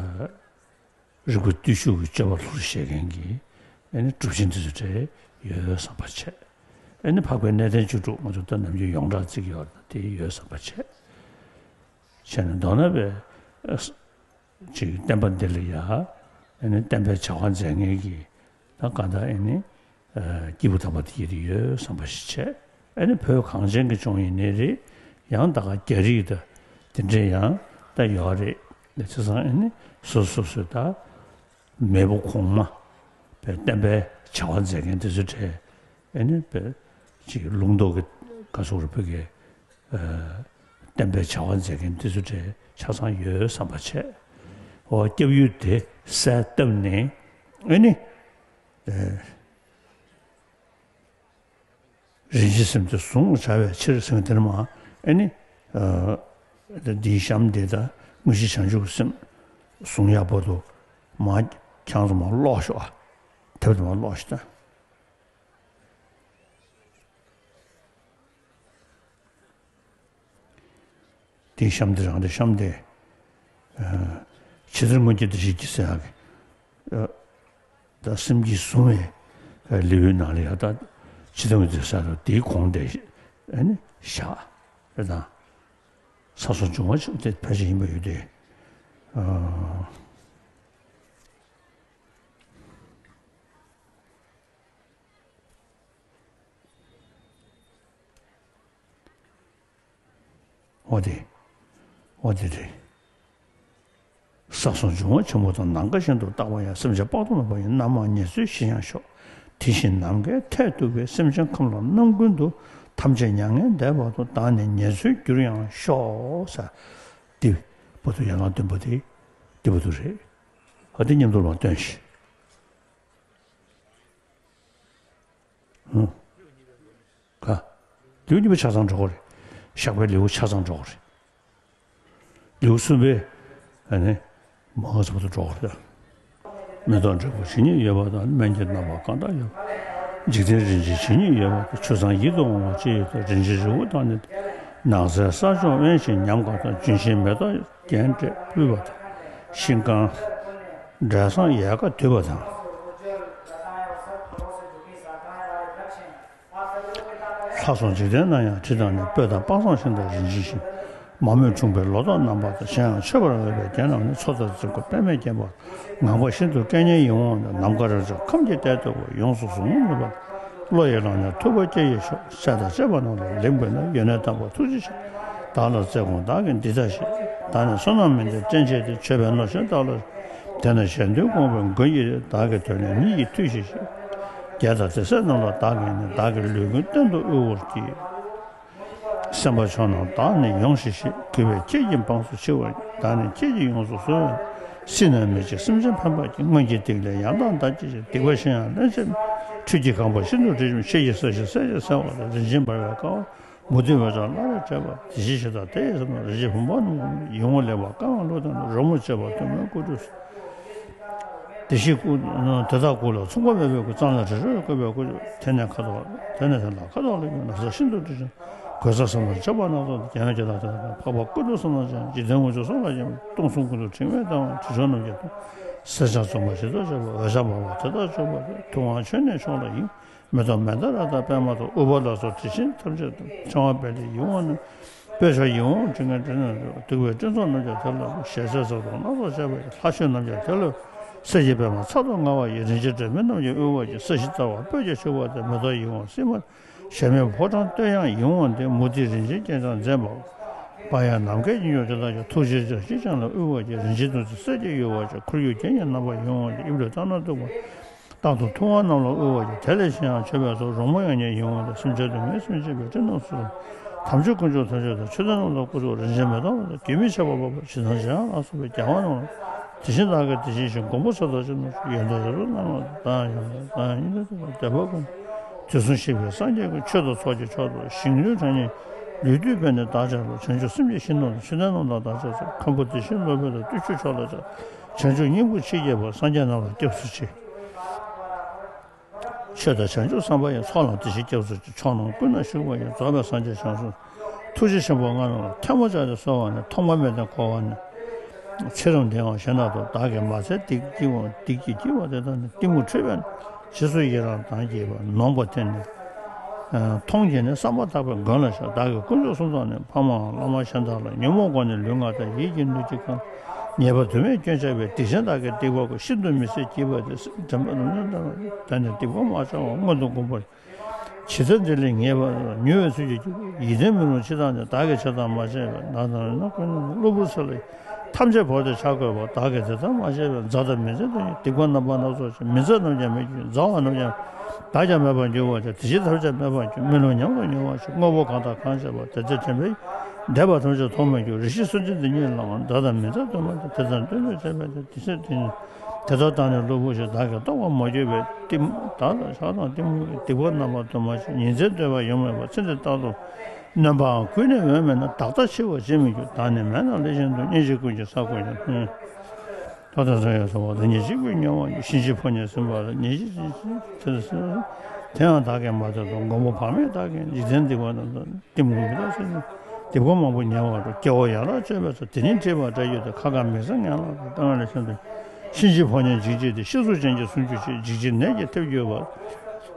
རིག་པ་བརྟུལ་ཞུགས་ཀྱི་སྤྱོད་པ་ལྷུར་བཞེས་མཁན་གྱི་ཨེ་ནི་གྲུབ་ཆེན་དེ་ཚོ་གྲས་ཡོད་བསམ་པ་བྱས། ཨེ་ནི་འཕགས་པའི་གནས་བརྟན་བཅུ་དྲུག་ང་ཚོ་ད་ནམ་རྒྱུན་ཡོངས་གྲགས་བརྩི་གི་ཡོད་རེད། དེ་ཡོད་བསམ་པ་བྱས། བྱས་ནས་མདོར་ན་བའི་ཨ་ཅིག་བསྟན་པ་འདི་ལ་ཡ་ཨེ་ནི་བསྟན་པའི་བྱ་བ་མཛད་མཁན་གྱི་ད་གང་ལྟར་ཨེ་ནི་ཨ་སྐྱེས་བུ་དམ་པ་དེ་ཡི་རིགས་ཡོད་བསམ་པ་ཞིག་བྱས། ཨེ་ནི་བོད་གངས་ཅན་གྱི་ལྗོངས་ཡིན་ནའི་རེད། ཡང་ད་ག་རྒྱ་རིགས་ད་དེ་འདྲས་ཡང་ད་ཡོད་རེད། ལས་བྱས་ཙང་ཨེ་ནི་སོ་སོ་སོ་སོའི་ད་མེས་པོ་གོང་མ་བའི་བསྟན་པའི་བྱ་བ་མཛད་མཁན་དེ་ཚོ་གྲས་ཨེ་ནི་བའི་ཅིག་ལུང་རྟོགས་ཀྱི་ག་སོགས་རུ་བོད་ཀྱི་ཨ་བསྟན་པའི་བྱ་བ་མཛད་མཁན་དེ་ཚོ་གྲས་ཆ་ཚང་ཡོད་བསམ་པ་བྱས། འོ་སྐྱབས་ཡུལ་དེ་གསལ་བཏབ་ནས་ཨེ་ནི། ཨེ། རིན་ཆེན་སེམས་དེ་བཟུང་བྱ་བའི་ཕྱིར་ཟེར་བ་དེ་ནི་མ་ཨེ་ནི། ཨ་འདིའི་གཤམ་དེ་དང་དངོས་གཞི་བྱང་ཆུབ་སེམས་བཟུང་ཡག་བར་དུ་མ་ཁྱང་ཙམ་མ་ཀློག་ཤོག་ཨ་དེབ་དེ་མ་ཀློག་ཤོག་ད། དེའི་གཤམ་དེ་རང་དེ་གཤམ་དེ། ཨ། ཇི་ལྟར་སྔོན་གྱི་བདེ་གཤེགས་ཀྱིས་ཟེར་ཡག་གི། ཨ། ད་སེམས་བསྐྱེད་བཟུང་བའི་ལེའུའི་ནང་ལ་ཡང་ད་ཇི་ལྟར་སྔོན་གྱི་བདེ་གཤེགས་ཟེར་ཡག་དེའི་གོང་དེ་ཨ་ནི་བཞག་རེད་དང་། ས་སོགས་འབྱུང་བ་ཆེན་པོ་དེ་ཕལ་ཆེར་ཡིན་པ་ཡོད་དེ། ཨ། འོ་དེ། འོ་དེ་རེད། ས་སོགས་འབྱུང་བ་ཆེན་པོ་དང་། ནམ་མཁའ་བཞིན་དུ་རྟག་པར་ཡང་། སེམས་ཅན་དཔག་ཏུ་མེད་པ་ཡི། རྣམ་མང་ཉེར་འཚོའི་གཞི་ཡང་ཤོག་དེ་བཞིན་ནམ་མཁའི་མཐས་གཏུགས་པའི། སེམས་ཅན་ཁམས་ལ་རྣམ་ཀུན་ཏུ། ཐམས་ཅད་མྱ་ངན་འདས་བར་དུ། བདག་ནི་ཉེར་འཚོའི་རྒྱུར་ཡང་ཤོག་ཟེར། དེ་བར་དུ་ཡན་ལག་བདུན་པོ་དེ་དེ་བར་དུ་རེད། ཨ། དེ་མཉམ་དུ་ལ་སྟོན་ཞིག་ཧུམ། ག་ལེའུ་གཉིས་པ་ཆ་ཚང་འགྲོ་གི་རེད། བཤགས་པའི་ལེའུ་ཆ་ཚང་འགྲོ་གི་རེད། ལེའུ་གསུམ་པའི་ཨ་ནི་མ་ཧཱ་ས་བར་དུ་འགྲོ་གི་རེད། མེ་ཏོག་འབྲས་བུ་ཇི་སྙེད་ཡོད་པ་དང་། སྨན་གྱི་རྣམ་པ་གང་དག་ཡོད་པ། འཇིག་རྟེན་རིན་ཆེན་ཇི་སྙེད་ཡོད་པ་དང་། ཆུ་གཙང་ཡིད་དུ་འོང་བ་ཅི་ཡོད་དང་། རིན་ཆེན་རི་བོ་དང་ནི། ནགས་ཚལ་ས་ཕྱོགས་དབེན་ཞིང་ཉམས་དགའ་དང་། ལྗོན་ཤིང་མེ་ཏོག་རྒྱན་སྤྲས་སྤུད་པ་དང་། ཤིང་གང་འབྲས་བཟང་ཡལ་ག་དུད་པ་དང་། ལྷ་སོགས་འཇིག་རྟེན་ན་ཡང་། དྲི་དང་ནི་སྤོས་དང་དཔག་བསམ་ཤིང་དང་། རིན་ཆེན་ཤིང་མ་རྨོས་འཁྲུངས་པའི་ལོ་ཏོག་རྣམ་པ་དང་། གཞན་ཡང་མཆོད་པར་འོས་པའི་རྒྱན་རྣམས་ནི། མཚོ་དང་རྩི་ཁུང་པདྨས་བརྒྱན་པ། ངང་པ་བཞིན་དུ་སྐད་སྙན་ཡིད་འོང་བ། ནམ་མཁའ་རབ་འབྱམས་ཁམས་ཀྱི་མཐས་གཏུགས་པ། ཡོངས་སུ་གཟུགས་མྱོང་ནུས་པ། བློ་ཡིས་བླངས་ནས་ཐུབ་པ་སྐྱེ་ཡི་ཤོག་སྲས་དང་བཅས་པ་རྣམས་ལ་ལེགས་འབུལ་ན། ཡོན་གནས་དམ་པ་ཐུགས་རྗེ་ཆེ། བདག་ལ་བརྩེ་དགོངས་བདག་གིས་འདི་ལྟར་བཞེས། བདག་ནི་བསོད་ནམས་མི་འདོད་བསྟེན་བྱེད་དེ། མཆོད་པའི་རྣམ་བཞིན་བདག་ལ། དེས་ན་གཞན་དོན་དགོངས་པའི་མགོན་ཡིད། བདག་གི་དོན་ནི་ཉིད་ཀྱིས་ཐུལ་ཞིག་བཞེས། རྒྱལ་དང་དེ་སྲས་རྣམས་ལ་བདག་གིས་ནི། བདག་གི་ལུས་ཀུན་གཏན་དུ་དབུལ་བར་བགྱི། སེམས་དཔའ་མཆོག་རྣམས་བདག་ནི་ཡོངས་ཤིག་བཞེས། གུས་པས་ཁྱེད་ཀྱི་འབངས་སུ་མཆི་བར་བགྱི། བདག་ནི་ཁྱེད་ཀྱིས་ཡོངས་སུ་གསོལ་བ། སྲིད་ན་མི་འཆི་སེམས་ཅན་ཕན་པར་བགྱི། སྔོན་གྱི་སྡིག་ལས་ཡང་དག་འདའ་བགྱིད་ཅིང་། སྡིག་པ་གཞན་ཡང་ལན་ཅི་མེད། ཁྲུས་ཀྱི་ཁང་པ་ཤིན་ཏུ་དྲི་ཞིམ། ཕྱི་ཡི་ས་གཞི་སྲེག་བྱེད་སེལ་བ་དང་། རིན་ཆེན་འབར་བའི་ཀ་བ། མུ་ཏིག་འོད་ཀྱང་བླ་རེ་བྲེས་པ། དེ་བཞིན་གཞི་བདག་དེ་ཡི་ས་རྣམས། རིན་ཆེན་བུམ་པ་རྣམས་ཀུན། ཡིད་འོང་ལེགས་པར་བཀང་བའི་གླུ་དང་ནི། རོལ་མོ་བཅས་པ་དུ་མའི་སྐུ་ཁྲུས་སུ། དེ་བཞིན་སྐུ། དེ་དག་སྐུ་ལ་མཚུངས་པ་མེད་པའི་སྐུ། རྩ་ལ་དྲི་རོ་བཀོད་པའི་སྐུ། དེ་ནས་ཁ་དོག་དེ་ནས་དེ་དག་ཁ་དོག་ལ་གྱུར། ན་བཟའ་ཤིན་ཏུ་དྲི་ཞིམ། གོས་བཟང་བསམ་དང་བཅས་པ་སྣ་ཚོགས་དང་། རྒྱན་གྱི་དག་དེ་དག་འཕགས་པ་ཀུན་ཏུ་བསོད་ནམས་ཅན། འཇིག་རྟེན་འུ་ཚོའི་གསུང་ལ་སྙན་པའི། སྟོང་གསུམ་ཀུན་ཏུ་ཕྲེང་བའི་ཟླ་བ། དྲི་མཆོག་རྣམས་ཀྱི་སྟོང་། གསེར་སྦྱངས་བཙོ་མ་བཞི་ཚོགས་བྱས་པ། འོད་ཞགས་འབར་བ་དེ་དག་མཆོད་པར་བགྱི། ཐུབ་དབང་མཆོད་གནས་མཆོག་ལ་ཡིད། མེ་ཏོག་མན་དཱ་ར་དང་པདྨ་དང་། ཨུཏྤ་ལ་སོགས་དྲི་ཆེན་ཐམས་ཅད་དང་། ཕྲེང་བ་སྤེལ་ཏེ་ཡིད་འོང་ནི། སྤོས་མཆོག་ཡིད་འོང་སྤྲིན་ནག་སྤྲིན་ནག་ལྡུག་པའི་སྤྲིན་ཚོགས་རྣམས་ཀྱང་དེ་ལ་ལྷུང་། ཞལ་ཟས་ཟས་སོགས་སྣ་ཚོགས་བྱས་པ་ཡི། ལྷ་བཤོས་རྣམས་ཀྱང་དེ་ལ་ལྷུང་། གསེར་གྱི་པདྨ་ཚར་དུ་དངར་བ་ཡིས། རིན་ཆེན་སྒྲོན་མེ་རྣམས་ཀྱིས་དབུལ་བར་བགྱི། ས་གཞི་རྩ་བ་སྤོས་ཀྱིས་ཕྱུག་པ་དང་། མེ་ཏོག་ཡིད་འོང་སིལ་མ། གཞལ་མེད་ཕོ་བྲང་སྟོད་དབྱངས་ཡིད་འོང་སྟེ། མུ་ཏིག་རིན་ཆེན་རྐྱང་རྐྱང་མཛེས་པ། པ་ཡང་ནམ་མཁའི་དཀྱིལ་འཁྱོར་དེ་དག་ཀྱང་། ཐུགས་རྗེའི་བཀྲ་ཤིས་རྐྱང་ལ་དབུལ་བར་བགྱི། རིན་ཆེན་ཐུགས་རྗེའི་གསེར་གྱིས་གཡོ་བར་བྱ། ཁོར་ཡུག་རྒྱན་གྱི་རྣམ་པ་ཡིད་འོང་སྟེ། ཨིནྡྲ་དྷ་ན་ཐུབ་པ། རྟག་ཏུ་ཐུབ་དབང་རྣམས་ལ་དབུལ་བར་བགྱི། དེ་ལས་གཞན་ཡང་མཆོད་པའི་ཚོགས། རོལ་མོ་དབྱངས་སྙན་ཡིད་འོང་སྟེ། སེམས་ཅན་སྡུག་བསྔལ་སེལ་བྱེད་པའི། སྤྲིན་རྣམས་སུ་དམ་ཆོས་དཀོན་མཆོག་ཐམས་ཅད་དང་། མཆོད་རྟེན་རྣམས་ལ་སྐུ་མཆོག་རིན་ཆེན་མེ་ཏོག་རྣམས་དང་། དགེ་མི་ཆགས་པ་འབར་བ་ཇི་ལྟར་འཇའ་ཡང་ལ་སོགས་པའི། རྒྱལ་བ་རྣམས་ལ་དེ་བཞིན་བདག་གིས་དེ་བཞིན་གཤེགས། མགོན་པོ་ཚེ་དང་བཅས་རྣམས་ཀྱི། ཡོན་ཏན་རབ་རིབ་རྣམས་ལ་བདག་ཡང་བདག་ཡང་སྙིང་ཐག་པ། དད་པ་ཀུན་དུ་བཟུང་ཞིང་ཕན་སངས་རྒྱས་ཀྱི། ཆོས་དང་ཚོགས་ཀྱི་མཆོག་ཏུ་ཞིང་ལུས་གྲངས་སྙེད་ལུས་བཏུད་པས་ནི་བདག་ཅག་ལ། བྱང་ཆུབ་སེམས་ཀྱི་ཞིང་རྣམས་དང་། མཆོད་རྟེན་རྣམས་དང་བདག་ཅག་ཚོགས། མཁན་པོ་དེ་བཞིན་སློབ་དཔོན་དང་། བརྟུལ་ཞུགས་མཆོག་ལ་ཕྱག། བྱང་ཆུབ་སྙིང་པོ་མཆིས་རྒྱས་པ། སངས་རྒྱས་རྣམས་ལ་སྐྱབས་སུ་མཆི། ཆོས་དང་བྱང་ཆུབ་བསམ་པ་ཡི། ཚོགས་ལ་དེ་བཞིན་སྐྱབས་སུ་མཆི། ཕྱོགས་རྣམས་ཀུན་ན་བཞུགས་པ་ཡི། རྫོགས་པའི་སངས་རྒྱས་བྱང་སེམས། ཐུགས་རྗེ་ཆེན་པོ་ལྔ་རྣམས་ལ། ཐལ་མོ་སྦྱར་ཏེ་གསོལ་བ་ནི། ཐོག་མ་མེད་དང་འཁོར་བ་ནས། ཚེ་རབས་འདས་པ་གཞན་དག་ཏུ། བདག་གིས་མ་ཚད་སྡིག་བགྱིས་པ། སྡིག་བགྱིས་བགྱིས་པ་དེ་དག་ནི། གཏི་མུག་འཁྲུལ་པས་རྗེས་སུ་ཡི་རང་དང་བགྱིས་པ། ནོངས་པ་དེ་ནི་མཐོང་བྱས་ནས། བསམ་པ་ཐག་པས་མགོན་ལ་བཤགས། བདག་གིས་དཀོན་མཆོག་གསུམ་དང་ནི། ཕ་མའམ་བླ་མ་གཞན་དག་ལ། ཉོན་མོངས་སྒོ་ནས་ལུས་ངག་དང་། ཡིད་ཀྱི་ལུས་ཀྱི་ཁམས། ཉེས་པ་དུ་མས་སྐྱོན་བྱས་པའི། སྡིག་ཅན་བདག་གིས་སྡིག་པ་བསྐུལ། ཤིན་ཏུ་མི་བཟད་བགྱིས་པ་དེ། དྲན་པ་དང་ལྡན་པ་དེ་ནི། སྡིག་པ་མ་བྱས་པ་སྔོན་དུ་འགོག་པར། ཇི་ལྟར་འདི་ལས་ངེས་པར་མྱུར་བའི་ཚུལ་གྱིས་སྐྱེ། ཡིད་བརྟན་མི་རུང་ཕྱིར་བཏང་ནས། བདག་གིས་ཆེ་ཐག་མ་བྱས་པའི། ནགས་དང་རི་རྣམས་ཀུན་ནས་གློ་བུར་ཚེ་ལ། ཐམས་ཅད་བོར་ཏེ་ཆགས་བསྐོས་པ། བདག་གིས་དེ་ལྟར་མ་བྱས་པའི། མཛའ་དང་མི་མཛའི་དོན་ཡང་། སྡིག་པ་རྣམ་པ་སྣ་ཚོགས་བྱས། མི་མཛའ་རྣམས་ཀྱང་མེད་ཀྱང་། མཛའ་བ་རྣམས་ཀྱང་བདག་ཀྱང་མེད་པར་འགྱུར་བར་བྱ། དེ་ཕྱིར་ཐབས་ཀྱང་མེད་པར་འགྱུར། མི་ལུས་ཉམས་དང་མྱོང་བར་འགྱུར། དངོས་པོ་གང་དག་གང་བྱས་པ། དེ་ཚེ་དྲན་པས་འདས་པ་ཐམས་ཅད་མཐོང་བར་འགྱུར། རེ་ཞིག་སུན་འབྱིན་འདི་ཉིད་ལའང་། མཛའ་དང་མི་མཛའི་དོན་མ་བྱས། དེ་ལྟར་འདོད་འདོད་བྱས་པས་ཏེ། དེ་ཚེ་དེ་ཉིད་དེ་ལྟར་བདག་ནི་གློ་བུར་ཞིང་། བདག་གིས་རྟོགས་པར་མ་གྱུར་པས། གཏི་མུག་དག་དང་བཤགས་དང་གཏི་མུག་གིས། སྡིག་པ་རྣམ་པ་དུ་མ་བྱས། ཉིན་མཚན་སྡོད་པ་ཡང་མེད་པར། ཚེ་འདི་རྟག་ཏུ་ནོན་པའང་ཀུན་ནས་འོས་མེད་ན། བདག་ལྟ་འཆི་བ་བྱེད་མི་འགྱུར། བདག་ནི་མལ་ན་ལུས་བཞིན་དུ། སྙིང་རྗེ་ཀུན་གྱི་ས་བརྐོས་ཀྱང་། ཐོབ་དང་བཟང་ཡང་བཟང་བ་དང་། ཉེས་བྱས་ཀུན་མྱོང་བ་ཉིད། གཞན་གྱི་ཕོ་ཉས་ཟིན་པ་ལ། ཉེས་བྱས་ཀྱི་ཚེ་ལ་ཟིན། དེ་ཡང་བདག་གིས་མ་ཐོས་དང་། མགོན་པོ་བག་མེད་བདག་གིས། འཇིག་རྟེན་སྡིག་པ་རྣམས་དང་། གཏི་མུག་མི་རྟག་ཚེ་ནི། སྡིག་པ་མང་པོ་ཉེ་བར་འགྲོ། སྐྱེ་བོ་ཡན་ལག་བཅད་པའི་ཚེ། དེ་ནི་བྲིས་པ་འདྲ་ཡོད་དེ། ཁ་ཁ་མིག་སེར་ངན་ལགས་དང་། ལྟ་བ་ལ་ཤིན་ཏུ་གཤིན་རྗེའི་ཕོ་ཉ་འཇིགས་བྱེད་དེ། ཤི་གཟུགས་ཅན་གྱིས་སུན་འཇུག་ཆེ། འཇིགས་བྱེད་ནད་ཀྱིས་ཐེབས་གྱུར་པ།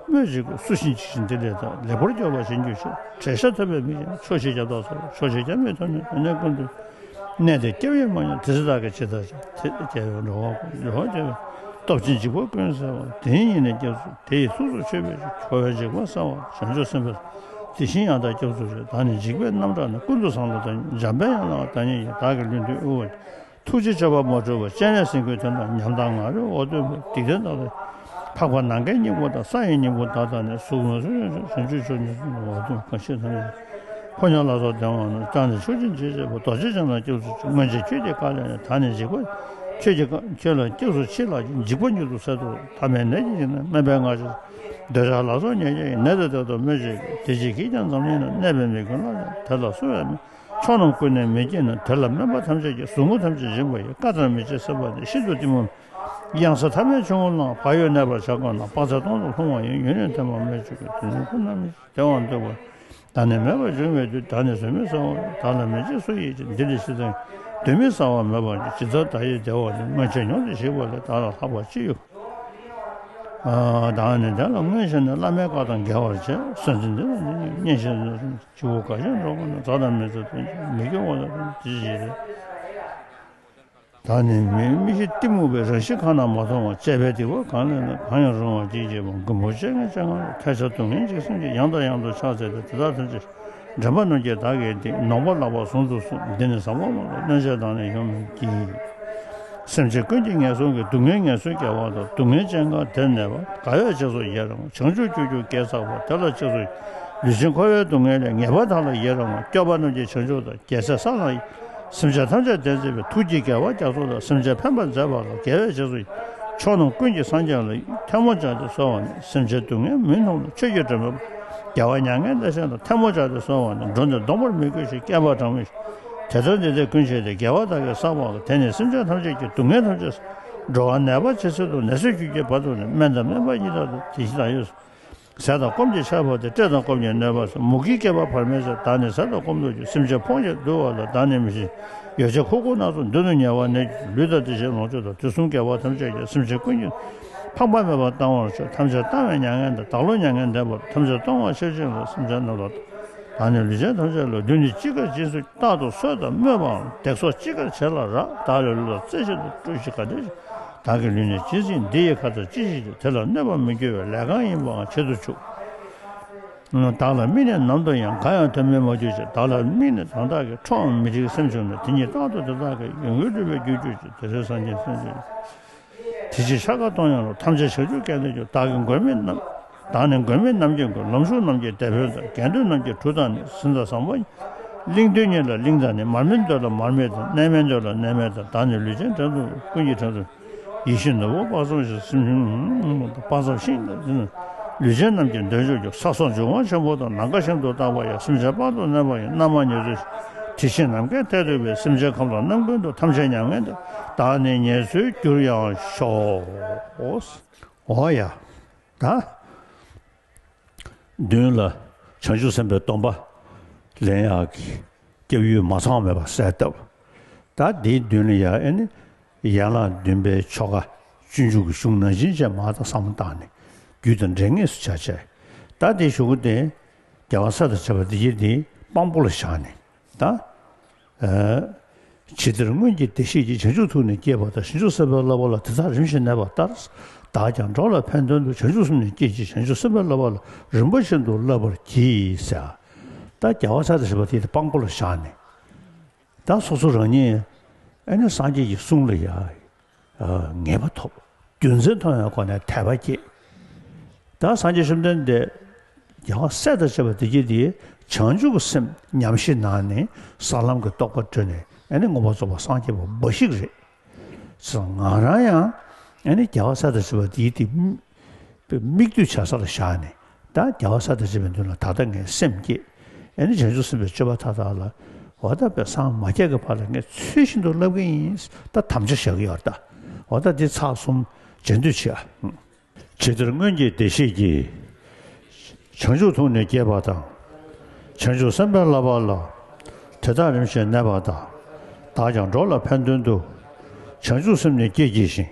སྨོས་ཅི་དགོས། སུ་ཞིག་འཇིགས་བྱེད་འདི་ལས་ཐར། ལེགས་པར་སྐྱོབ་པར་བྱིན་གྱིས་བརླབ། བྲེད་ཤ་ཐུབ་པའི་མིག་ཅན། ཆོག་ཤེས་རྒྱབ་དང་ཚོགས། ཆོག་ཤེས་རྒྱབ་མི་ཐོབ་ནས། དེ་ནས་ཀུན་ཏུ་གནས་དེར་སྐྱབས་ཡུལ་མ་ཉམས། དེ་ཚེ་བདག་གིས་ཇི་ལྟར་བྱ། དེ་སྐྱེ་བོའི་འགྲོ་བ་ཀུན། འགྲོ་བ་སྐྱེ་བོའི་སྟོབས་ཆེན་འཇིགས་པ་ཀུན་སེལ་བ། དེ་ཉིད་ནི་སྐྱབས་སུ། དེ་ཡི་ཐུགས་སུ་ཆུད་པའི་ཕྱིར། འཁོར་བའི་འཇིགས་པ་སེལ་བར། བྱང་ཆུབ་སེམས་དཔའི། དེ་བཞིན་ཡང་དག་སྐྱབས་སུ་མཆི། བདག་ནི་འཇིགས་པའི་རྣམ་གྲངས་ནི། ཀུན་ཏུ་བཟང་དུ་བལྟ། འཇམ་པའི་དབྱངས་ལའང་བདག་ཉིད་ཀྱང་། བདག་གི་ལུས་འདི་དབུལ་བ་ཐུགས་རྗེ་སྤྱོད་པ་མ་འཁྲུལ་པ། སྤྱན་རས་གཟིགས་མགོན་དོན་དང་མཉམ། བདག་ང་རོས་འོ་དོད་འབོད། སྡིག་ལྡན་དག་ལ་འཕགས་པ་ནམ་མཁའི་སྙིང་པོ་དང་། ས་ཡི་སྙིང་པོ་དག་དང་ནི། གཟུགས་མེད་གསུང་ཡང་བྱང་ཆུབ་མཆོག་ཉིད་གསུང་། འོ་དོད་གང་ཤེས་ཐམས་ཅད་ཕོ་ཉ་ལ་སོགས་ལྡན་པ་རྣམས། བདག་ནི་མཆོག་སྦྱིན་བྱེད་ཅེས་པ། རྡོ་རྗེ་འཆང་ལ་སྐྱབས་སུ་མཆི། སྔོན་ཆད་ཁྱོད་ཀྱིས་བཀའ་སློབ་ནས། བདག་ནི་འཇིགས་པ། ཁྱོད་ཀྱིས་བཀའ། ཁྱོད་ལ་སྐྱབས་སུ་མཆི་ལགས་ཀྱིས། འཇིགས་པ་མྱུར་དུ་སེལ་དུ་གསོལ། ཐ་མལ་ནད་ཀྱིས་འཇིགས་ནས། སྨན་པའི་སྔགས་ཀྱིས། འདོད་ཆགས་ལ་སོགས་ཉེན་ཁ་ཡི། ནད་དེ་བདེ་ཐོབ་སྨོས་ཅི་དགོས། དེ་ཕྱིར་ཁྱེད་ཀྱང་འཛམ་གླིང་ན། གནས་པའི་མི་ཀུན་ལ་ཡང་། དེ་ལ་གསོལ་བའི་སྨན་མཆོག་རྣམས་ཀུན་ནས་མི་སྐྱེ་ན། དེ་ལ་སྨན་པ་ཐམས་ཅད་ཀྱིས། ཟུག་རྔུ་ཐམས་ཅད་འབྱིན་པ་ཡིས། བཀའ་ལྟར་མི་བྱེད་སེམས་དཔའ་དེ། ཤིན་ཏུ་གཏི་མུག་གཡང་ས་ཐ་མལ་ཆུ་ངུར་ལངས། བག་ཡོད་གནས་པར་བྱ་དགོས་ན། དཔག་ཚད་སྟོང་དུ་ལྷུང་བ་ཡིན། ཡུན་རིང་ཐེངས་མང་སྨོས་ཅི་དགོས། དེ་ནི་ཀུན་ནས་མི་བདེ་བ་འདོད་པ། བདག་ནི་མེད་པར་འབྱུང་བའི་དུས། བདག་ནི་བཟོད་མི་ཟ་བ་ཡིན། བདག་ལ་མི་བྱེད་སུ་ཡིས་ཀྱང་། འདི་ལས་ཇི་ལྟར་གདོན་མི་ཟ་བ་མེད་པ་ཡིན། ཇི་ལྟར་བདག་ཡིད་བདེ་བ་ཡིན། སྔོན་ཆད་མྱོང་སྟེ་ཞིག་པ་ལས། བདག་ལ་ལྷག་པ་ཅི་ཡོད། བདག་ནི་དེ་ལ་སྔོན་ཞིག་ནས། བླ་མའི་བཀའ་དང་འགལ་བར་བྱས། སྲོལ་འཛིན་འདི་ལ་འདི་ཉིད་བསྙེན་ཞེས་གསུངས། བྱི་ཕོ་དགའ་ཞིང་འགྲོགས་དགོས་ན། བཟའ་དང་མི་བཟའ་དོན་གྱིས་མི་སྐྱོ་བ་ལ། དོན་དེ་ཅི་ཞིག་རེད། བདག་ནི་མི་མི་ཤི་གཏི་མུག་པའི། རང་བཞིན་ཁ་ན་མ་ཐོ་བ། བཅས་པའི་སྡིག་པ་གང་ལས་ན། གང་ཡང་རུང་བ་བགྱིས་བགྱིས་པ། མགོན་པོ་སྤྱན་སྔར་སྤྱན་སྔར་ལ། ཐལ་ཆ་སྡུག་བསྔལ་འཇིགས་སེམས་ཀྱིས། ཡང་དང་ཡང་དུ་ཕྱག་འཚལ་ཏེ། དེ་དག་ཐམས་ཅད་འདྲེན་པ་རྣམས་ཀྱིས་བདག་གིས་འདི། ནོངས་པ་ལགས་པར་བཟུང་དུ་གསོལ། འདི་ནི་ཟབ་མོ་སྨྲ་བའི་བློ། སྣོད་ཆས་དང་ནི་ཡོངས་སྨིན་གྱིས། སེམས་ཅན་ཀུན་གྱི་ངན་སོང་གི། སྡུག་བསྔལ་ངལ་གསོའི་སྐྱེ་བ་དང་། སྡུག་བསྔལ་ཅན་གང་དེར་གནས་པ། དགའ་བས་རྗེས་སུ་ཡི་རང་བ། བྱང་ཆུབ་སྤྱོད་གྱུར་དགེ་བསགས་པ། དེ་ལ་རྗེས་སུ། ལུས་ཅན་འཁོར་བའི་སྡུག་བསྔལ་ལས། ངེས་པར་བདག་ལ་ཡི་རང་བ། སྐྱོབ་པ་རྣམས་ཀྱི་བྱང་ཆུབ་དང་། རྒྱལ་སྲས་ས་ལའང་། སེམས་ཅན་ཐམས་ཅད་བདེན་མཛད་པའི། ཐུགས་ཀྱི་དགེ་བ་རྒྱ་མཚོ་ལྟར། སེམས་ཅན་ཕན་པར་མཛད་པ་ལ། དགེ་བས་རྗེས་སུ་ཡི། ཕྱོགས་རྣམས་ཀུན་གྱི་སངས་རྒྱས་ལ། ཐལ་མོ་སྦྱར་ཏེ་གསོལ་བ་ནི། སེམས་ཅན་སྡུག་བསྔལ་མུན་ཐོབ་ལ། ཆོས་ཀྱི་སྒྲོན་མེ་བོར། རྒྱལ་བ་མྱ་ངན་འདའ་ཞིང་དང་། ཐལ་མོ་སྦྱར་ཏེ་གསོལ་བ་ནི། འགྲོ་འདི་སྡོམ་པར་མི་དགོས་ཤིང་། བསྐལ་པ་གྲངས་མེད་ཞིག། དེ་ལྟར་འདི་འདྲའི་ཀུན་ཤེས་དེ། དགེ་བ་བདག་གིས་བསགས་པ་ལ། དེ་ནི་སེམས་ཅན་ཐམས་ཅད་ཀྱི། སྡུག་བསྔལ་ཐམས་ཅད། འགྲོ་བ་ནད་པ་ཇི་སྲིད་དུ། ནད་སོས་གྱུར་གྱི་བར་དུ་ནི། སྨན་དང་སྨན་པ་ཉིད་དང་དུ། དེ་བཞིན་བདག་ཡོད། ཟས་དང་སྐོམ་གྱི་ཆར་འབབ་སྟེ། བཀྲེས་དང་སྐོམ་གྱིས་གནོད་པ་སེལ། མུ་གེའི་བསྐལ་པ་བར་མའི་ཚེ། བདག་ནི་ཟས་དང་སྐོམ་དུག་གིས། སེམས་ཅན་ཕོངས་པར་གདུང་བ་ལ། བདག་ནི་མི་ཤེས་ཡོ་བྱད་མཁོ་དགུ་སྣ་ཚོགས། མདུན་དུ་ཉེ་བར་གནས་གྱུར་ཅིག། ལུས་དང་དེ་བཞིན་ལོངས་སྤྱོད་དང་། དུས་གསུམ་དགེ་བ་ཐམས་ཅད་ཀྱང་། སེམས་ཅན་ཀུན་གྱི་ཕངས་པ་མེད་པར་གཏང་བར་ཤོག། ཐམས་ཅད་གཏང་བས་མྱ་ངན་འདའ། བདག་བློ་མྱ་ངན་འདས་པ་ལ། ཐམས་ཅད་གཏོང་བ་ཤེར་ཕྱིན་ལ། སེམས་ཅན་རྣམས་ལ། བདག་ནི་ལུས་ཅན་ཐམས་ཅད་ལ། མདུན་ནི་ཅི་དགར་སྦྱིན་སོགས། རྟག་ཏུ་གསོད་དང་སྨོད་པའམ། བརྡེག་སོགས་ཅི་དགར་བྱེད་ལ་རག། བདག་ལ་ལུས་དང་རྩེ་བཞིན་དུ། སྤྲུལ་ཞིང་ག་འདྲ་ཞིག། བདག་གི་ལུས་ནི་ཇི་སྲིད་འདི་ཡི་ཁ་ཚ་ཅི་ཞིག་བྱེད། དེ་ལ་གནོད་པར་མི་འགྱུར་བའི། ལས་གང་ཡིན་པའང་བྱེད་དུ་ཆུག། བདག་ལ་དམིགས་ནས་ནམ་དུ་ཡང་། གང་ཡང་དོན་མེད་མ་གྱུར་ཅིག། བདག་ལ་དམིགས་ནས་གང་དག་གིས། ཁྲོའམ་མི་འགྲིག་སེམས་བྱུང་ན། དེ་ཉིད་རྟག་ཏུ་དེ་དག་གི། ཡོན་གྱི་སྒྲུབ་པའི་རྒྱུར་གྱུར་ཅིག། དེ་ཚེ་སངས་རྒྱས་སེམས་ཅན། དེ་ཕྱིར་ཤ་ཁ་གཏོང་ཡང་རུང་། ཐམས་ཅད་བྱང་ཆུབ་སྐལ་ལྡན་ཀྱང་། བདག་གི་མགོན་མེད་རྣམས། བདག་ནི་མགོན་མེད་རྣམས་ཀྱི་མགོན། ལམ་ཞུགས་རྣམས་ཀྱི་དེད་དཔོན་དང་། དགེ་འདུན་རྣམས་ཀྱི་གྲུ་དང་ནི། གཟིམ་དང་བཟང་པོ་གླིང་འདོད་ཉིད་ལ་གླིང་དང་ནི། མར་མེ་འདོད་ལ་མར་མེ་དང་། གནས་མལ་འདོད་ལ་གནས་མལ་དང་། བདག་ནི་ལུས་ཅན་བྲན་དུ་ཀུན་གྱི་བྲན་དུ། ཡིད་བཞིན་ནོར་བུ་དཔག་བསམ་ཤིང་། སེམས་ཤིང་དཔག་བསམ་ཤིང་དང་། ལུས་ཅན་རྣམས་ཀྱི་འདོད་འཇོ་རྒྱུ། ས་སོགས་འབྱུང་བ་ཆེན་པོ་དང་། ནམ་མཁའ་བཞིན་དུ་རྟག་པར་ཡང་། སེམས་ཅན་དཔག་ཏུ་མེད་པ་ཡི། རྣམ་མང་ཉེར་འཚོའི་དེ་བཞིན་ནམ་མཁའི་མཐས་གཏུགས་པའི། སེམས་ཅན་ཁམས་དང་རྣམ་ཀུན་ཏུ། ཐམས་ཅད་མྱ་ངན་འདས། བདག་ནི་ངལ་འཚོའི་རྒྱུར་ཡང་ཤོག། འོ་ཡ། ད་མདུན་ལ་བྱང་ཆུབ་སེམས་དཔའི་སྡོམ་པ་ལེན་ཡག་གི་སྐྱབས་ཡུལ་མ་ཚང་མེད་པ་གསལ་བཏབ། ད་འདིའི་མདུན་ལ་ཡ་ཨེ་ནི་ཡན་ལག་བདུན་པའི་ཆོ་ག་སྤྱོད་འཇུག་གི་གཞུང་ནང་བཞིན་བྱས་མ་དང་བསམ་བློ་བཏང་ནས་རྒྱུད་དང་འབྲེལ་ངེས་སུ་བྱ་བྱས། ད་དེའི་གཞུག་གུ་དེ་རྒྱལ་བ་སྲས་དང་བཅས་པ་འདི་ཡིས་དེ་དཔང་པོ་ལ་བཞག་ནས་ད། ཇི་ལྟར་སྔོན་གྱི་བདེ་གཤེགས་ཀྱིས། བྱང་ཆུབ་ཐུགས་ནི་བསྐྱེད་པ་དང་། བྱང་ཆུབ་སེམས་དཔའི་བསླབ་པ་ལ། དེ་དག་རིམ་བཞིན་གནས་པ་ལྟར། བདག་ཀྱང་འགྲོ་ལ་ཕན་དོན་དུ། བྱང་ཆུབ་སེམས་ནི་བསྐྱེད་ཅིང་། བྱང་ཆུབ་སེམས་དཔའི་བསླབ་པ་ལ། རིམ་པ་བཞིན་དུ་བསླབ་པར་གྱིས་ཟེར། ད་རྒྱལ་བ་སྲས་དང་བཅས་པ་དེ་དཔང་པོ་ལ་བཞག་ནས། ད་སོ་སོ་རང་ཉིད་ཨེ་ནི་སངས་རྒྱས་ཀྱི་གསུང་ལ་ཡ། ངེས་པ་ཐོབ། རྒྱུ་མཚན་མཐོང་བའི་སྒོ་ནས་དད་པ་སྐྱེས། ད་སངས་རྒྱས་བཅོམ་ལྡན་འདས་རྒྱལ་བ་སྲས་དང་བཅས་པ་དེ་གྱིས་དེ་བྱང་ཆུབ་ཀྱི་སེམས་ཉམས་བཞེས་གནང་ནས་ས་ལམ་གྱི་རྟོགས་པ་གྲོལ་ནས་ཨ་ནི་མངོན་པར་རྫོགས་པར་སངས་རྒྱས་པ་འབའ་ཞིག་རེད། ང་རང་ཡང་ཨ་ནི་རྒྱལ་བ་སྲས་དང་བཅས་པ་དེ་གྱིས་དེ་མིག་ལྟོས་བྱ་ས་ལ་བཞག་ནས། ད་རྒྱལ་བ་སྲས་དང་བཅས་པའི་མདུན་ལ་ད་ལྟ་ངས་སེམས་བསྐྱེད། ཨེ་ནི་བྱང་ཆུབ་སེམས་དཔའི་སྤྱོད་པ་མཐའ་དག་ལ། འོ་ད་དཔེ་སངས་མ་རྒྱས་ཀྱི་བར་ལ་ངས་ཚུལ་བཞིན་དུ་བསླབ་ཀྱི་ཡིན། ད་དམ་བཅའ་བཞག་གི་ཡོད་ད། འོ་ད་འདི་ཚར་གསུམ་མཇལ་འདོད་ཆེ་ཨ། ཇི་ལྟར་སྔོན་གྱི་བདེ་གཤེགས་ཀྱིས། བྱང་ཆུབ་ཐུགས་ནི་བསྐྱེད་པ་དང་། བྱང་ཆུབ་སེམས་དཔའི་བསླབ་པ་ལ། དེ་དག་རིམ་བཞིན་གནས་པ་དང་། བདག་ཀྱང་འགྲོ་ལ་ཕན་དོན་དུ། བྱང་ཆུབ་སེམས་ནི་བསྐྱེད་བགྱི་ཞིང་།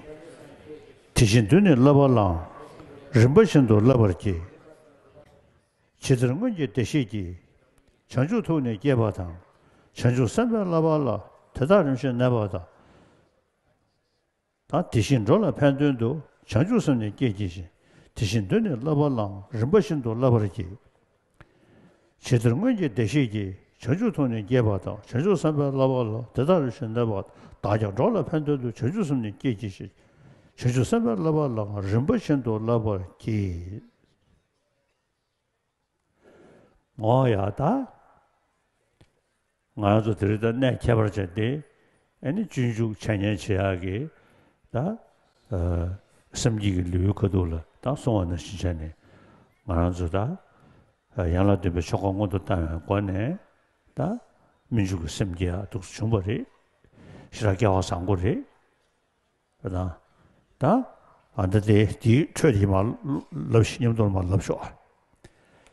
དེ་བཞིན་དུ་ནི་བསླབ་པ་ལའང་། རིམ་པ་བཞིན་དུ་བསླབ་པར་བགྱི། ཇི་ལྟར་སྔོན་གྱི་བདེ་གཤེགས་ཀྱིས། བྱང་ཆུབ་ཐུགས་ནི་བསྐྱེད་པ་དང་། བྱང་ཆུབ་སེམས་དཔའི་བསླབ་པ་ལ། དེ་དག་རིམ་བཞིན་གནས་པ་དང་། དང་། དེ་བཞིན་འགྲོ་ལ་ཕན་དོན་དུ། བྱང་ཆུབ་སེམས་ནི་བསྐྱེད་བགྱི་ཞིང་། དེ་བཞིན་དུ་ནི་བསླབ་པ་ལའང་། རིམ་པ་བཞིན་དུ་བསླབ་པར་བགྱི། ཇི་ལྟར་སྔོན་གྱི་བདེ་གཤེགས་ཀྱིས། བྱང་ཆུབ་ཐུགས་ནི་བསྐྱེད་པ་དང་། བྱང་ཆུབ་སེམས་དཔའི་བསླབ་པ་ལ། དེ་དག་རིམ་བཞིན་གནས་པ། བདག་ཀྱང་འགྲོ་ལ་ཕན་དོན་དུ། བྱང་ཆུབ་སེམས་ནི་བསྐྱེད་བགྱི་ཞིང་། བྱང་ཆུབ་སེམས་དཔའི་བསླབ་པ་ལའང་། རིམ་པ་བཞིན་དུ་བསླབ་པར་བགྱི། འོ་ཡ་ད། ང་རང་ཚོ་དེ་རིང་ད་གནས་ཁྱད་པར་ཅན་དེ། ཨ་ནི་སྤྱོད་འཇུག་འཆད་ཉན་བྱེད་ཡག་གི་ད། ཨ། སེམས་བསྐྱེད་ཀྱི་ལེའུའི་ཁ་ཐུག་ལ་ད་གསུངས་པ་ནང་བཞིན་བྱས་ནས། ང་རང་ཚོ་ད། ཨ། ཡན་ལག་བདུན་པའི་ཆོ་ག་སྔོན་དུ་བཏང་བའི་སྒོ་ནས། ད་སྨོན་འཇུག་གི་སེམས་བསྐྱེད་ཡག་འདུག་སེ་བྱུང་བ་རེད། ཞེ་དྲག་སྐལ་བ་བཟང་པོ་རེད། ད། ད། ཨ། འདི་དེ་དེའི་འཕྲོས་དེ་མར་ལབ་ཤིག་མཉམ་དུ་མར་ལབ་ཤོག། ཨ།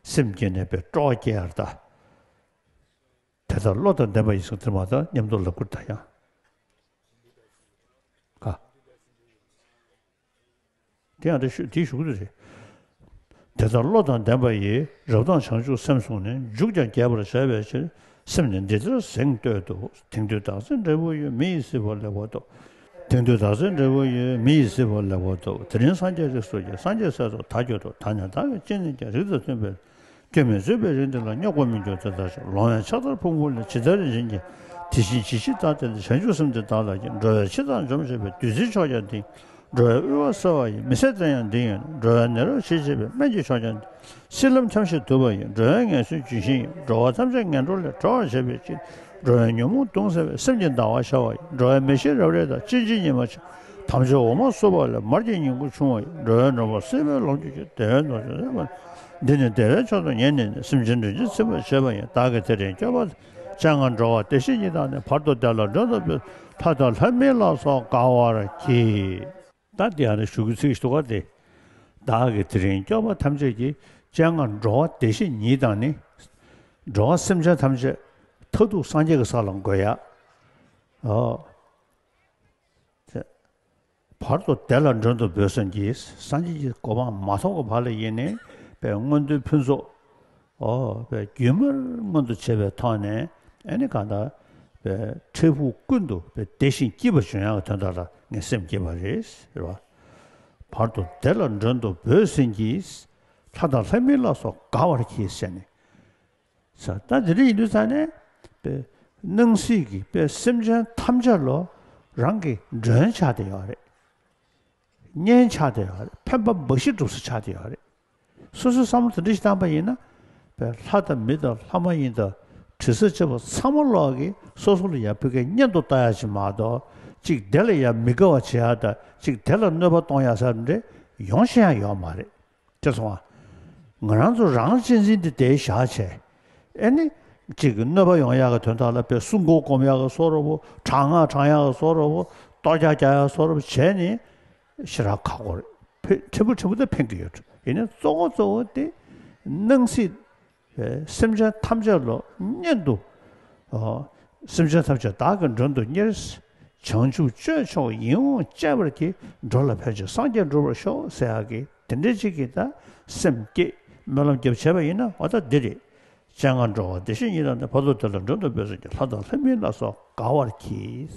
སེམས་བསྐྱེད་ནས་པའི་སྤྲོ་བ་སྐྱེ་ཡག་ད། དེ་ལྟར་བློ་དང་ལྡན་པ་ཡིས་ཟེར་དེ་མར་ད་མཉམ་དུ་ལབ་དགོས་ད་ཡང་། ག། དེ་ཡང་དེ་ཞུ་དེའི་གཞུག་ཏུ་རེད། དེ་ལྟར་བློ་དང་ལྡན་པ་ཡིས། རབ་དང་བྱང་ཆུབ་སེམས་བཟུང་ནས། འཇུག་ཀྱང་རྒྱས་པར་བྱ་བའི་ཕྱིར། སེམས་ནི་འདི་ལྟར་གཟེངས་བསྟོད་དོ། དེང་དུས་བདག་འཛིན་འབྲས་བུ་ཡོད། མི་ཡིས་གཟིགས་པ་ལེགས་པར་རྟོགས། དེང་དུས་བདག་འཛིན་འབྲས་བུ་ཡོད། མི་ཡིས་གཟིགས་པ་ལེགས་པར་རྟོགས། དེ་རིང་སངས་རྒྱས་རིགས་སུ་སྐྱེས། སངས་རྒྱས་སྲས་སུ་བདག་གྱུར་ཏོ། ད་ནི་བདག་གིས་ཅི་ནས་ཀྱང་། རིགས་དང་མཐུན་པའི་སྐྱོན་མེད་བཟོད་པའི་རིགས་འདི་ལ། རྙོག་པ་མི་འགྱུར་དེ་ལྟར་ཤོག། ལོང་བས་ཕྱག་དར་ཕུང་པོ་ལས། ཇི་ལྟར་ཡིན་ཀྱང་དེ་བཞིན་ཇི་ཞིག་བདག་བསྟན་ཏེ། བྱང་ཆུབ་སེམས་འདི་བདག་ལ་བསྐྱེད། འགྲོ་བའི་འཆི་བདག་འཇོམས་བྱེད་པའི། བདུད་རྩིའི་མཆོག་ཀྱང་འདི་ཡིན། འགྲོ་བའི་དབུལ་བ་སེལ་བ་ཡི། མི་ཟད་དེ་ཡང་འདི་ཡིན། འགྲོ་བའི་ནད་རབ་ཞི་བྱེད་པའི། སྨན་གྱི་མཆོག་ཀྱང་འདི། སྲིད་ལམ་འཁྱམས་ཤིང་དུབ་པ་ཡི། འགྲོ་བའི་ངལ་གསོའི་ལྗོན་ཤིང་ཡིན། འགྲོ་བ་ཐམས་ཅད་ངན་འགྲོ་ལས། སྒྲོལ་བར་བྱེད་པའི་ཕྱིར། འགྲོ་བའི་ཉོན་མོངས་གདུང་སེལ་བའི། སེམས་ཀྱི་ཟླ་བ་ཤར་བ་ཡི། འགྲོ་བའི་མེ་ཤེལ་རབ་རིབ་དག། སྤྱན་གཅིག་ཉི་མ་ཆེ། དམ་ཆོས་འོ་མ་བསྲུབས་པ་ལས། མར་གྱི་ཉིང་ཁུ་ཕྱུང་བ་ཡི། འགྲོ་བའི་ནོར་བུ་སྲིད་པའི་ལོངས་སྤྱོད་ཕྱིར། བདེ་བའི་ནོར་ཕྱུགས་ཟད་པ་ནི། འདི་ནི་བདེ་བའི་མཆོག་ཏུ་ངེས་ནས་ནི། སེམས་ཅན་འདྲེན་ཅིང་ཚིམ་པར་བྱེད་པ་ཡི། བདག་གིས་དེ་རིང་སྐྱོབ་པ། སྤྱན་སྔར་འགྲོ་བ་བདེ་གཤེགས་ཉིད་དང་ནི། བར་དུ་བདེ་ལ་མགྲོན་དུ་བོས། ལྷ་དང་ལྷ་མིན་ལ་སོགས་དགའ་བར་གྱིས། ད་འདི་ཡང་ནི་ཞུ་རྒྱུ་ཚིག་ཞིག་འདུག་ག་སྟེ། བདག་གིས་དེ་རིང་སྐྱོབ་པ་ཐམས་ཅད་ཀྱི། སྤྱན་སྔར་འགྲོ་བ་བདེ་གཤེགས་ཉིད་དང་ནི། འགྲོ་བ་སེམས་ཅན་ཐམས་ཅད་མཐར་ཐུག་སངས་རྒྱས་ཀྱི་ས་ལ་འགོད་ཡ། ཨོ། བར་དུ་བདེ་ལ་མགྲོན་དུ་བོས་ཟེར་གྱི། སངས་རྒྱས་ཀྱི་གོ་འཕང་མ་ཐོབ་ཀྱི་བར་ལ་ཡིན་ནའི་པའི་མངོན་མཐོའི་ཕུན་ཚོགས། ཨོ། པའི་རྒྱུན་མར་མངོན་དུ་བྱེད་པའི་ཐོག་ནས། ཨ་ནི་གང་ལྟར་པའི་འཕྲལ་ཕུགས་ཀུན་ཏུ་པའི་བདེ་ཞིང་སྐྱིད་པ་འབྱུང་ཡག་གི་དོན་དག་ལ་ངས་སེམས་བསྐྱེད་པ་རེད་ཟེར་བ། བར་དུ་བདེ་ལ་མགྲོན་དུ་བོས་ཟེར་གྱི། ལྷ་དང་ལྷ་མིན་ལ་སོགས་དགའ་བར་གྱིས་ཟེར་ནས། ས། ད་དེ་འདྲ་ཡིན་དུས་ཙང་ནས། པའི་སྣང་སྲིད་ཀྱི་པའི་སེམས་ཅན་ཐམས་ཅད་ལ་རང་གི་མགྲོན་ཆགས་བསྡད་ཡོད་རེད། གཉེན་ཆགས་བསྡད་ཡོད་རེད། ཕན་པ་འབའ་ཞིག་སྒྲུབ་ས་ཆགས་བསྡད་ཡོད་རེད། སོ་སོའི་བསམ་བློ་དེ་འདྲ་ཞིག་བཏང་པ་ཡིན་ན། པའི་ལྷ་དང་མི་དང་ལྷ་མ་ཡིན་དང་དྲི་ཟ་བཅས་པ་ཚང་མ་ལོག་གིས་སོ་སོ་ལ་ཡ་ཕ་གིའི་གཉེན་དུ་བལྟ་ཡ་ཅིག་མ་གཏོགས། ཅིག་དེ་ལ་ཡ་མི་དགའ་བ་བྱེད་ཡ་དང་། ཅིག་དེ་ལ་གནོད་པ་གཏོང་ཡ་ཟེར་འདྲ་ཡོང་ཤེས་ཡ་ཡོད་མ་རེད། དེ་སོང་བ། ང་རང་ཚོ་རང་གཅེས་འཛིན་དེ་དེ་བཞག་བྱས། ཨེ་ནི། གཅིག་གི་གནོད་པ་ཡོང་ཡག་གི་དོན་དག་ལ་དཔེ་སྲུང་འཁོར་སྒོམ་ཡག་གི་བཟོ་འདྲ་པོ། དྲག་སྔགས་བགྲང་ཡག་གི་བཟོ་འདྲ་པོ། གཏོར་རྒྱག་རྒྱག་ཡག་བཟོ་འདྲ་པོ་བྱས་ནས། ཞེ་དྲག་ཁག་པོ་རེད། ཕན་ཕྲན་བུ་ཕྲན་བུ་དེ་ཕན་གྱི་ཡོད། ཡིན་ནའི་གཙོ་བོ་གཙོ་བོ་དེ། སྣང་སྲིད་པའི་སེམས་ཅན་ཐམས་ཅད་ལ་གཉེན་དུ། ཨོ། སེམས་ཅན་ཐམས་ཅད་བདག་གི་མགྲོན་དུ་གཉེར། བྱང་ཆུབ་སྤྱོད་མཆོག་ཡིད་འོང་སྤྱད་པར་གྱིས། འགྲོ་ལ་ཕན་ཕྱིར་སངས་རྒྱས་འགྲུབ་པར་ཤོག་ཟེར་ཡག་གི་དེ་འདྲའི་ཅིག་གི་ད་སེམས་བསྐྱེད་སྨོན་ལམ་རྒྱབ་བྱས་པ་ཡིན་ན། འོ་ད་འདི་རེད། སྤྱན་སྔར་འགྲོ་བ་བདེ་གཤེགས་ཉིད་དང་ནི། བར་དུ་བདེ་ལ་མགྲོན་དུ་བོས་ཟེར་གྱི། ལྷ་དང་ལྷ་མིན་ལ་སོགས་དགའ་བར་གྱིས།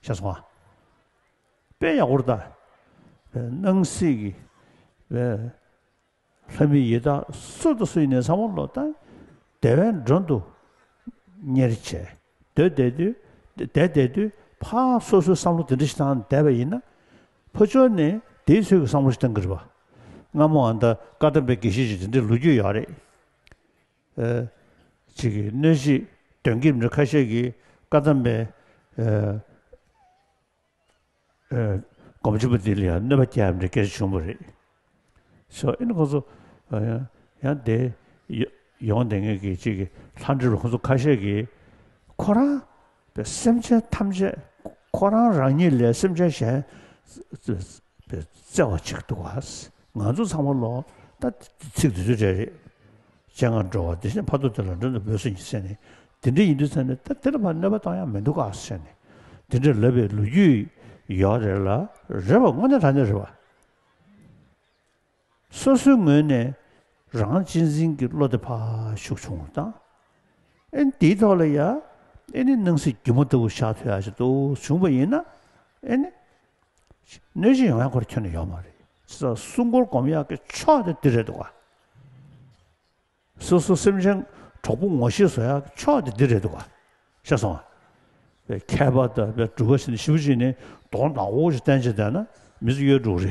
ཤེས་སོང་ཨ། དཔེ་ཡག་པོ་རེད་ད། སྣང་སྲིད་ཀྱི། ལྷ་མི་ཡི་དྭགས་སུ་དང་སུ་ཡིན་ནའི་ཚང་མ་ལོག་ད། བདེ་བའི་མགྲོན་དུ་གཉེར་བྱས། སྡོད་བསྡད་དུས། བསྡད་བསྡད་དུས་ཕར་སོ་སོའི་བསམ་བློ་དེ་འདྲ་ཞིག་བཏང་བསྡད་པ་ཡིན་ན། ཕར་ཕྱོགས་ནས་དེའི་ཚོད་ཀྱི་བསམ་བློ་ཞིག་བཏང་གི་རེད་པ། སྔ་མོ་ཨ་ད་བཀའ་གདམས་པའི་དགེ་བཤེས་ཅིག་དེ་འདྲའི་ལོ་རྒྱུས་ཡོད་རེད། ཨ། ཅིག་གིས་གནོད་བྱེད་གདོན་བགེགས་འདྲ་ཁ་ཤས་ཀྱིས་བཀའ་གདམས་པའི། ཨ། ཨ། སྒོམ་ཆེན་པོ་འདི་ལ་ཡང་གནོད་པ་བསྐྱལ་ཡག་འདྲ་སྐད་ཆ་བྱུང་བ་རེད། སོ་ཨེ་ནི་ཁོ་ཚོ། ཨ། ཡང་དེ་ཡོ་ཡོང་བསྡད་མཁན་གྱི་ཅིག་གི་ལྷ་འདྲེ་པ་ཁོ་ཚོ་ཁ་ཤས་ཀྱིས། ཁོ་རང་པའི་སེམས་ཅན་ཐམས་ཅད། ཁོ་རང་རང་ཉིད་ལས་སེམས་ཅན་གཞན་བརྩེ་བ་ཅིག་འདུག་ག་ང་ཚོ་ཚང་མ་ལོག་ད་ཚིག་དེ་ཚོ་རེད་རེད། སྤྱན་སྔར་འགྲོ་བ་བདེ་གཤེགས། བར་དུ་བདེ་ལ་མགྲོན་དུ་བོས་ཟེར་གྱི་ཟེར་ནས། དེ་འདྲ་ཡིན་དུས་ཙང་ནས་ད་དེ་ལ་ཕར་གནོད་པ་གཏོང་ཡ་མི་འདུག་ག་ཟེར་ནས་དེ་འདྲ་ལབ་པའི་ལོ་རྒྱུས་ཡོད་རེད་ལ། རེད་པ། དངོས་གནས་དྲང་གནས་རེད་པ། སོ་སོའི་ངོས་ནས་རང་གཅེས་འཛིན་གྱི་བློ་དེ་ཕར་ཤུགས་བྱུང་བ་དང་། ཨེ་ནི་དེའི་ཐོག་ལ་ཡ་ཨེ་ནི་སྣང་སྲིད་སྒྱུ་མ་ལྟ་བུ་ཤར་ཐུབ་ཡ་ཞིག་འདུག་བྱུང་བ་ཡིན་ན། ཨེ་ནི་གནོད་སྦྱིན་ཡོང་ཡ་ཁོ་རང་ཁྱོན་ནས་ཡོད་མ་རེད། ས་སྲུང་འཁོར་སྒོམ་ཡག་གི་ཕྱོགས་དེ་འདི་རེད་འདུག་ག་སོ་སོ་སེམས་ཅན་གྲོགས་པོ་ངོ་ཤེས་བཟོ་ཡག་གི་ཕྱོགས་དེ་འདི་རེད་འདུག་ག་ཤེས་སོང་ང་། པའི་མཁས་པ་དང་པའི་སྒྲུབ་པ་ཞིག་ནི་ཞིབ་ཅིག་ནི་གདོང་ནག་པོ་ཞིག་བསྟན་ཅིག་བསྡད་ན་མི་ཚོ་གཡོལ་འགྲོ་གི་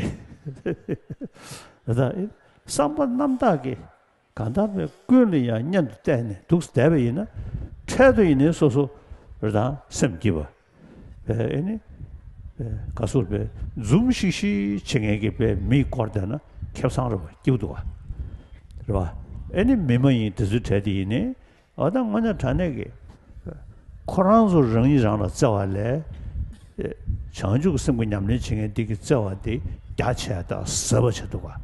རེད། ད་བསམ་པ་རྣམ་དག་གིས་གང་ལྟར་པའི་ཀུན་ལ་ཡང་གཉེན་དུ་བལྟས་ནས་འདུག་བསྡད་པ་ཡིན་ན། འཕྲལ་དུ་ཡིན་ནའི་སོ་སོ་རེ་དང་སེམས་སྐྱིད་པ། པའི་ཨེ་ནི་པའི་ག་སོར་པའི་འཛུམ་ཤིག་ཤིག་བྱེད་མཁན་གྱི་པའི་མིས་བསྐོར་བསྡད་ན་ཁེ་བཟང་རེད་པ། སྐྱིད་པོ་འདུག་ག་རེད་པ། ཨེ་ནི་མི་མ་ཡིན་དེ་ཚོའི་གྲས་དེ་ཡིན་ནའི། འོ་ད་དངོས་གནས་དྲང་གནས་ཀྱི་ཁོ་རང་ཚོ་རང་ཉིད་རང་ལ་བརྩེ་བ་ལས། བྱང་ཆུབ་ཀྱི་སེམས་ཀྱི་ཉམས་ལེན་བྱེད་མཁན་འདི་གི་བརྩེ་བ་འདི་རྒྱ་ཆེ་དང་ཟབ་པ་ཆགས་འདུག་ག་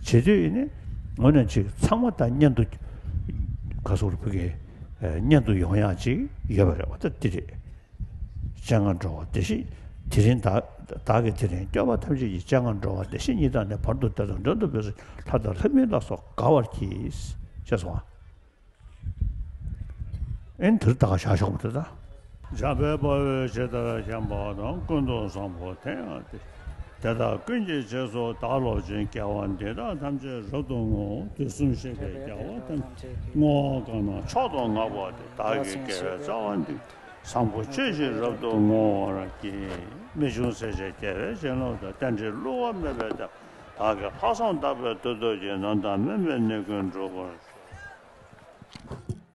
བྱེད་དུས་ནི་དངོས་གནས་ཅིག་ཚང་མ་དང་གཉེན་དུ་ག་སོགས་རུ་ཕུག་གི་གཉེན་དུ་ཡོང་ཡག་ཅིག་ཡོད་པ་རེད། འོ་ད་འདི་རེད། སྤྱན་སྔར་འགྲོ་བ་བདེ་གཤེགས། དེ་རིང་བདག་བདག་གིས་དེ་རིང་སྐྱོབ་པ་ཐམས་ཅད་ཀྱི། སྤྱན་སྔར་འགྲོ་བ་བདེ་གཤེགས་ཉིད་དང་ནི། བར་དུ་བདེ་དང་མགྲོན་དུ་བོས་སུ། ལྷ་དང་ལྷ་མིན་ལ་སོགས་དགའ་བར་གྱིས། ཅེས་སོ། ཨེ་ནི་དེར་ད་ག་བཞག་ཆོག་པ་རེད་ད། འཇམ་དཔལ་དཔའ་བོས་ཇི་ལྟར་བཤམས་པ་དང་། ཀུན་ཏུ་བཟང་པོ་དེ་ཡང་དེ། དེ་དག་ཀུན་གྱི་རྗེས་སུ་བདག་སློབ་ཅིང་། དགེ་བ་འདི་དག་ཐམས་ཅད་རབ་ཏུ་བསྔོ། དུས་གསུམ་གཤེགས་པའི་རྒྱལ་བ་ཐམས་ཅད། བསྔོ་བ་གང་རུང་མཆོག་ཏུ་བསྔགས་པ་དེ། བདག་གི་དགེ་བའི་རྩ་བ་འདི། བཟང་པོ་སྤྱོད་ཕྱིར་རབ་ཏུ་བསྔོ་བར་བགྱི། རྨད་བྱུང་སྲས་བཅས་རྒྱལ་བའི་བྱིན་རླབས་དང་། རྟེན་འབྲེལ་བསླུ་བ་མེད་པའི་བདག་བདག་གིས་ལྷག་བསམ་དག་པས་ཐུགས་བསྟོད་ཅིང་། ནམ་དུ་དམན་པའི་ནད་ཀུན་འགྲུབ་པར་ཤོག།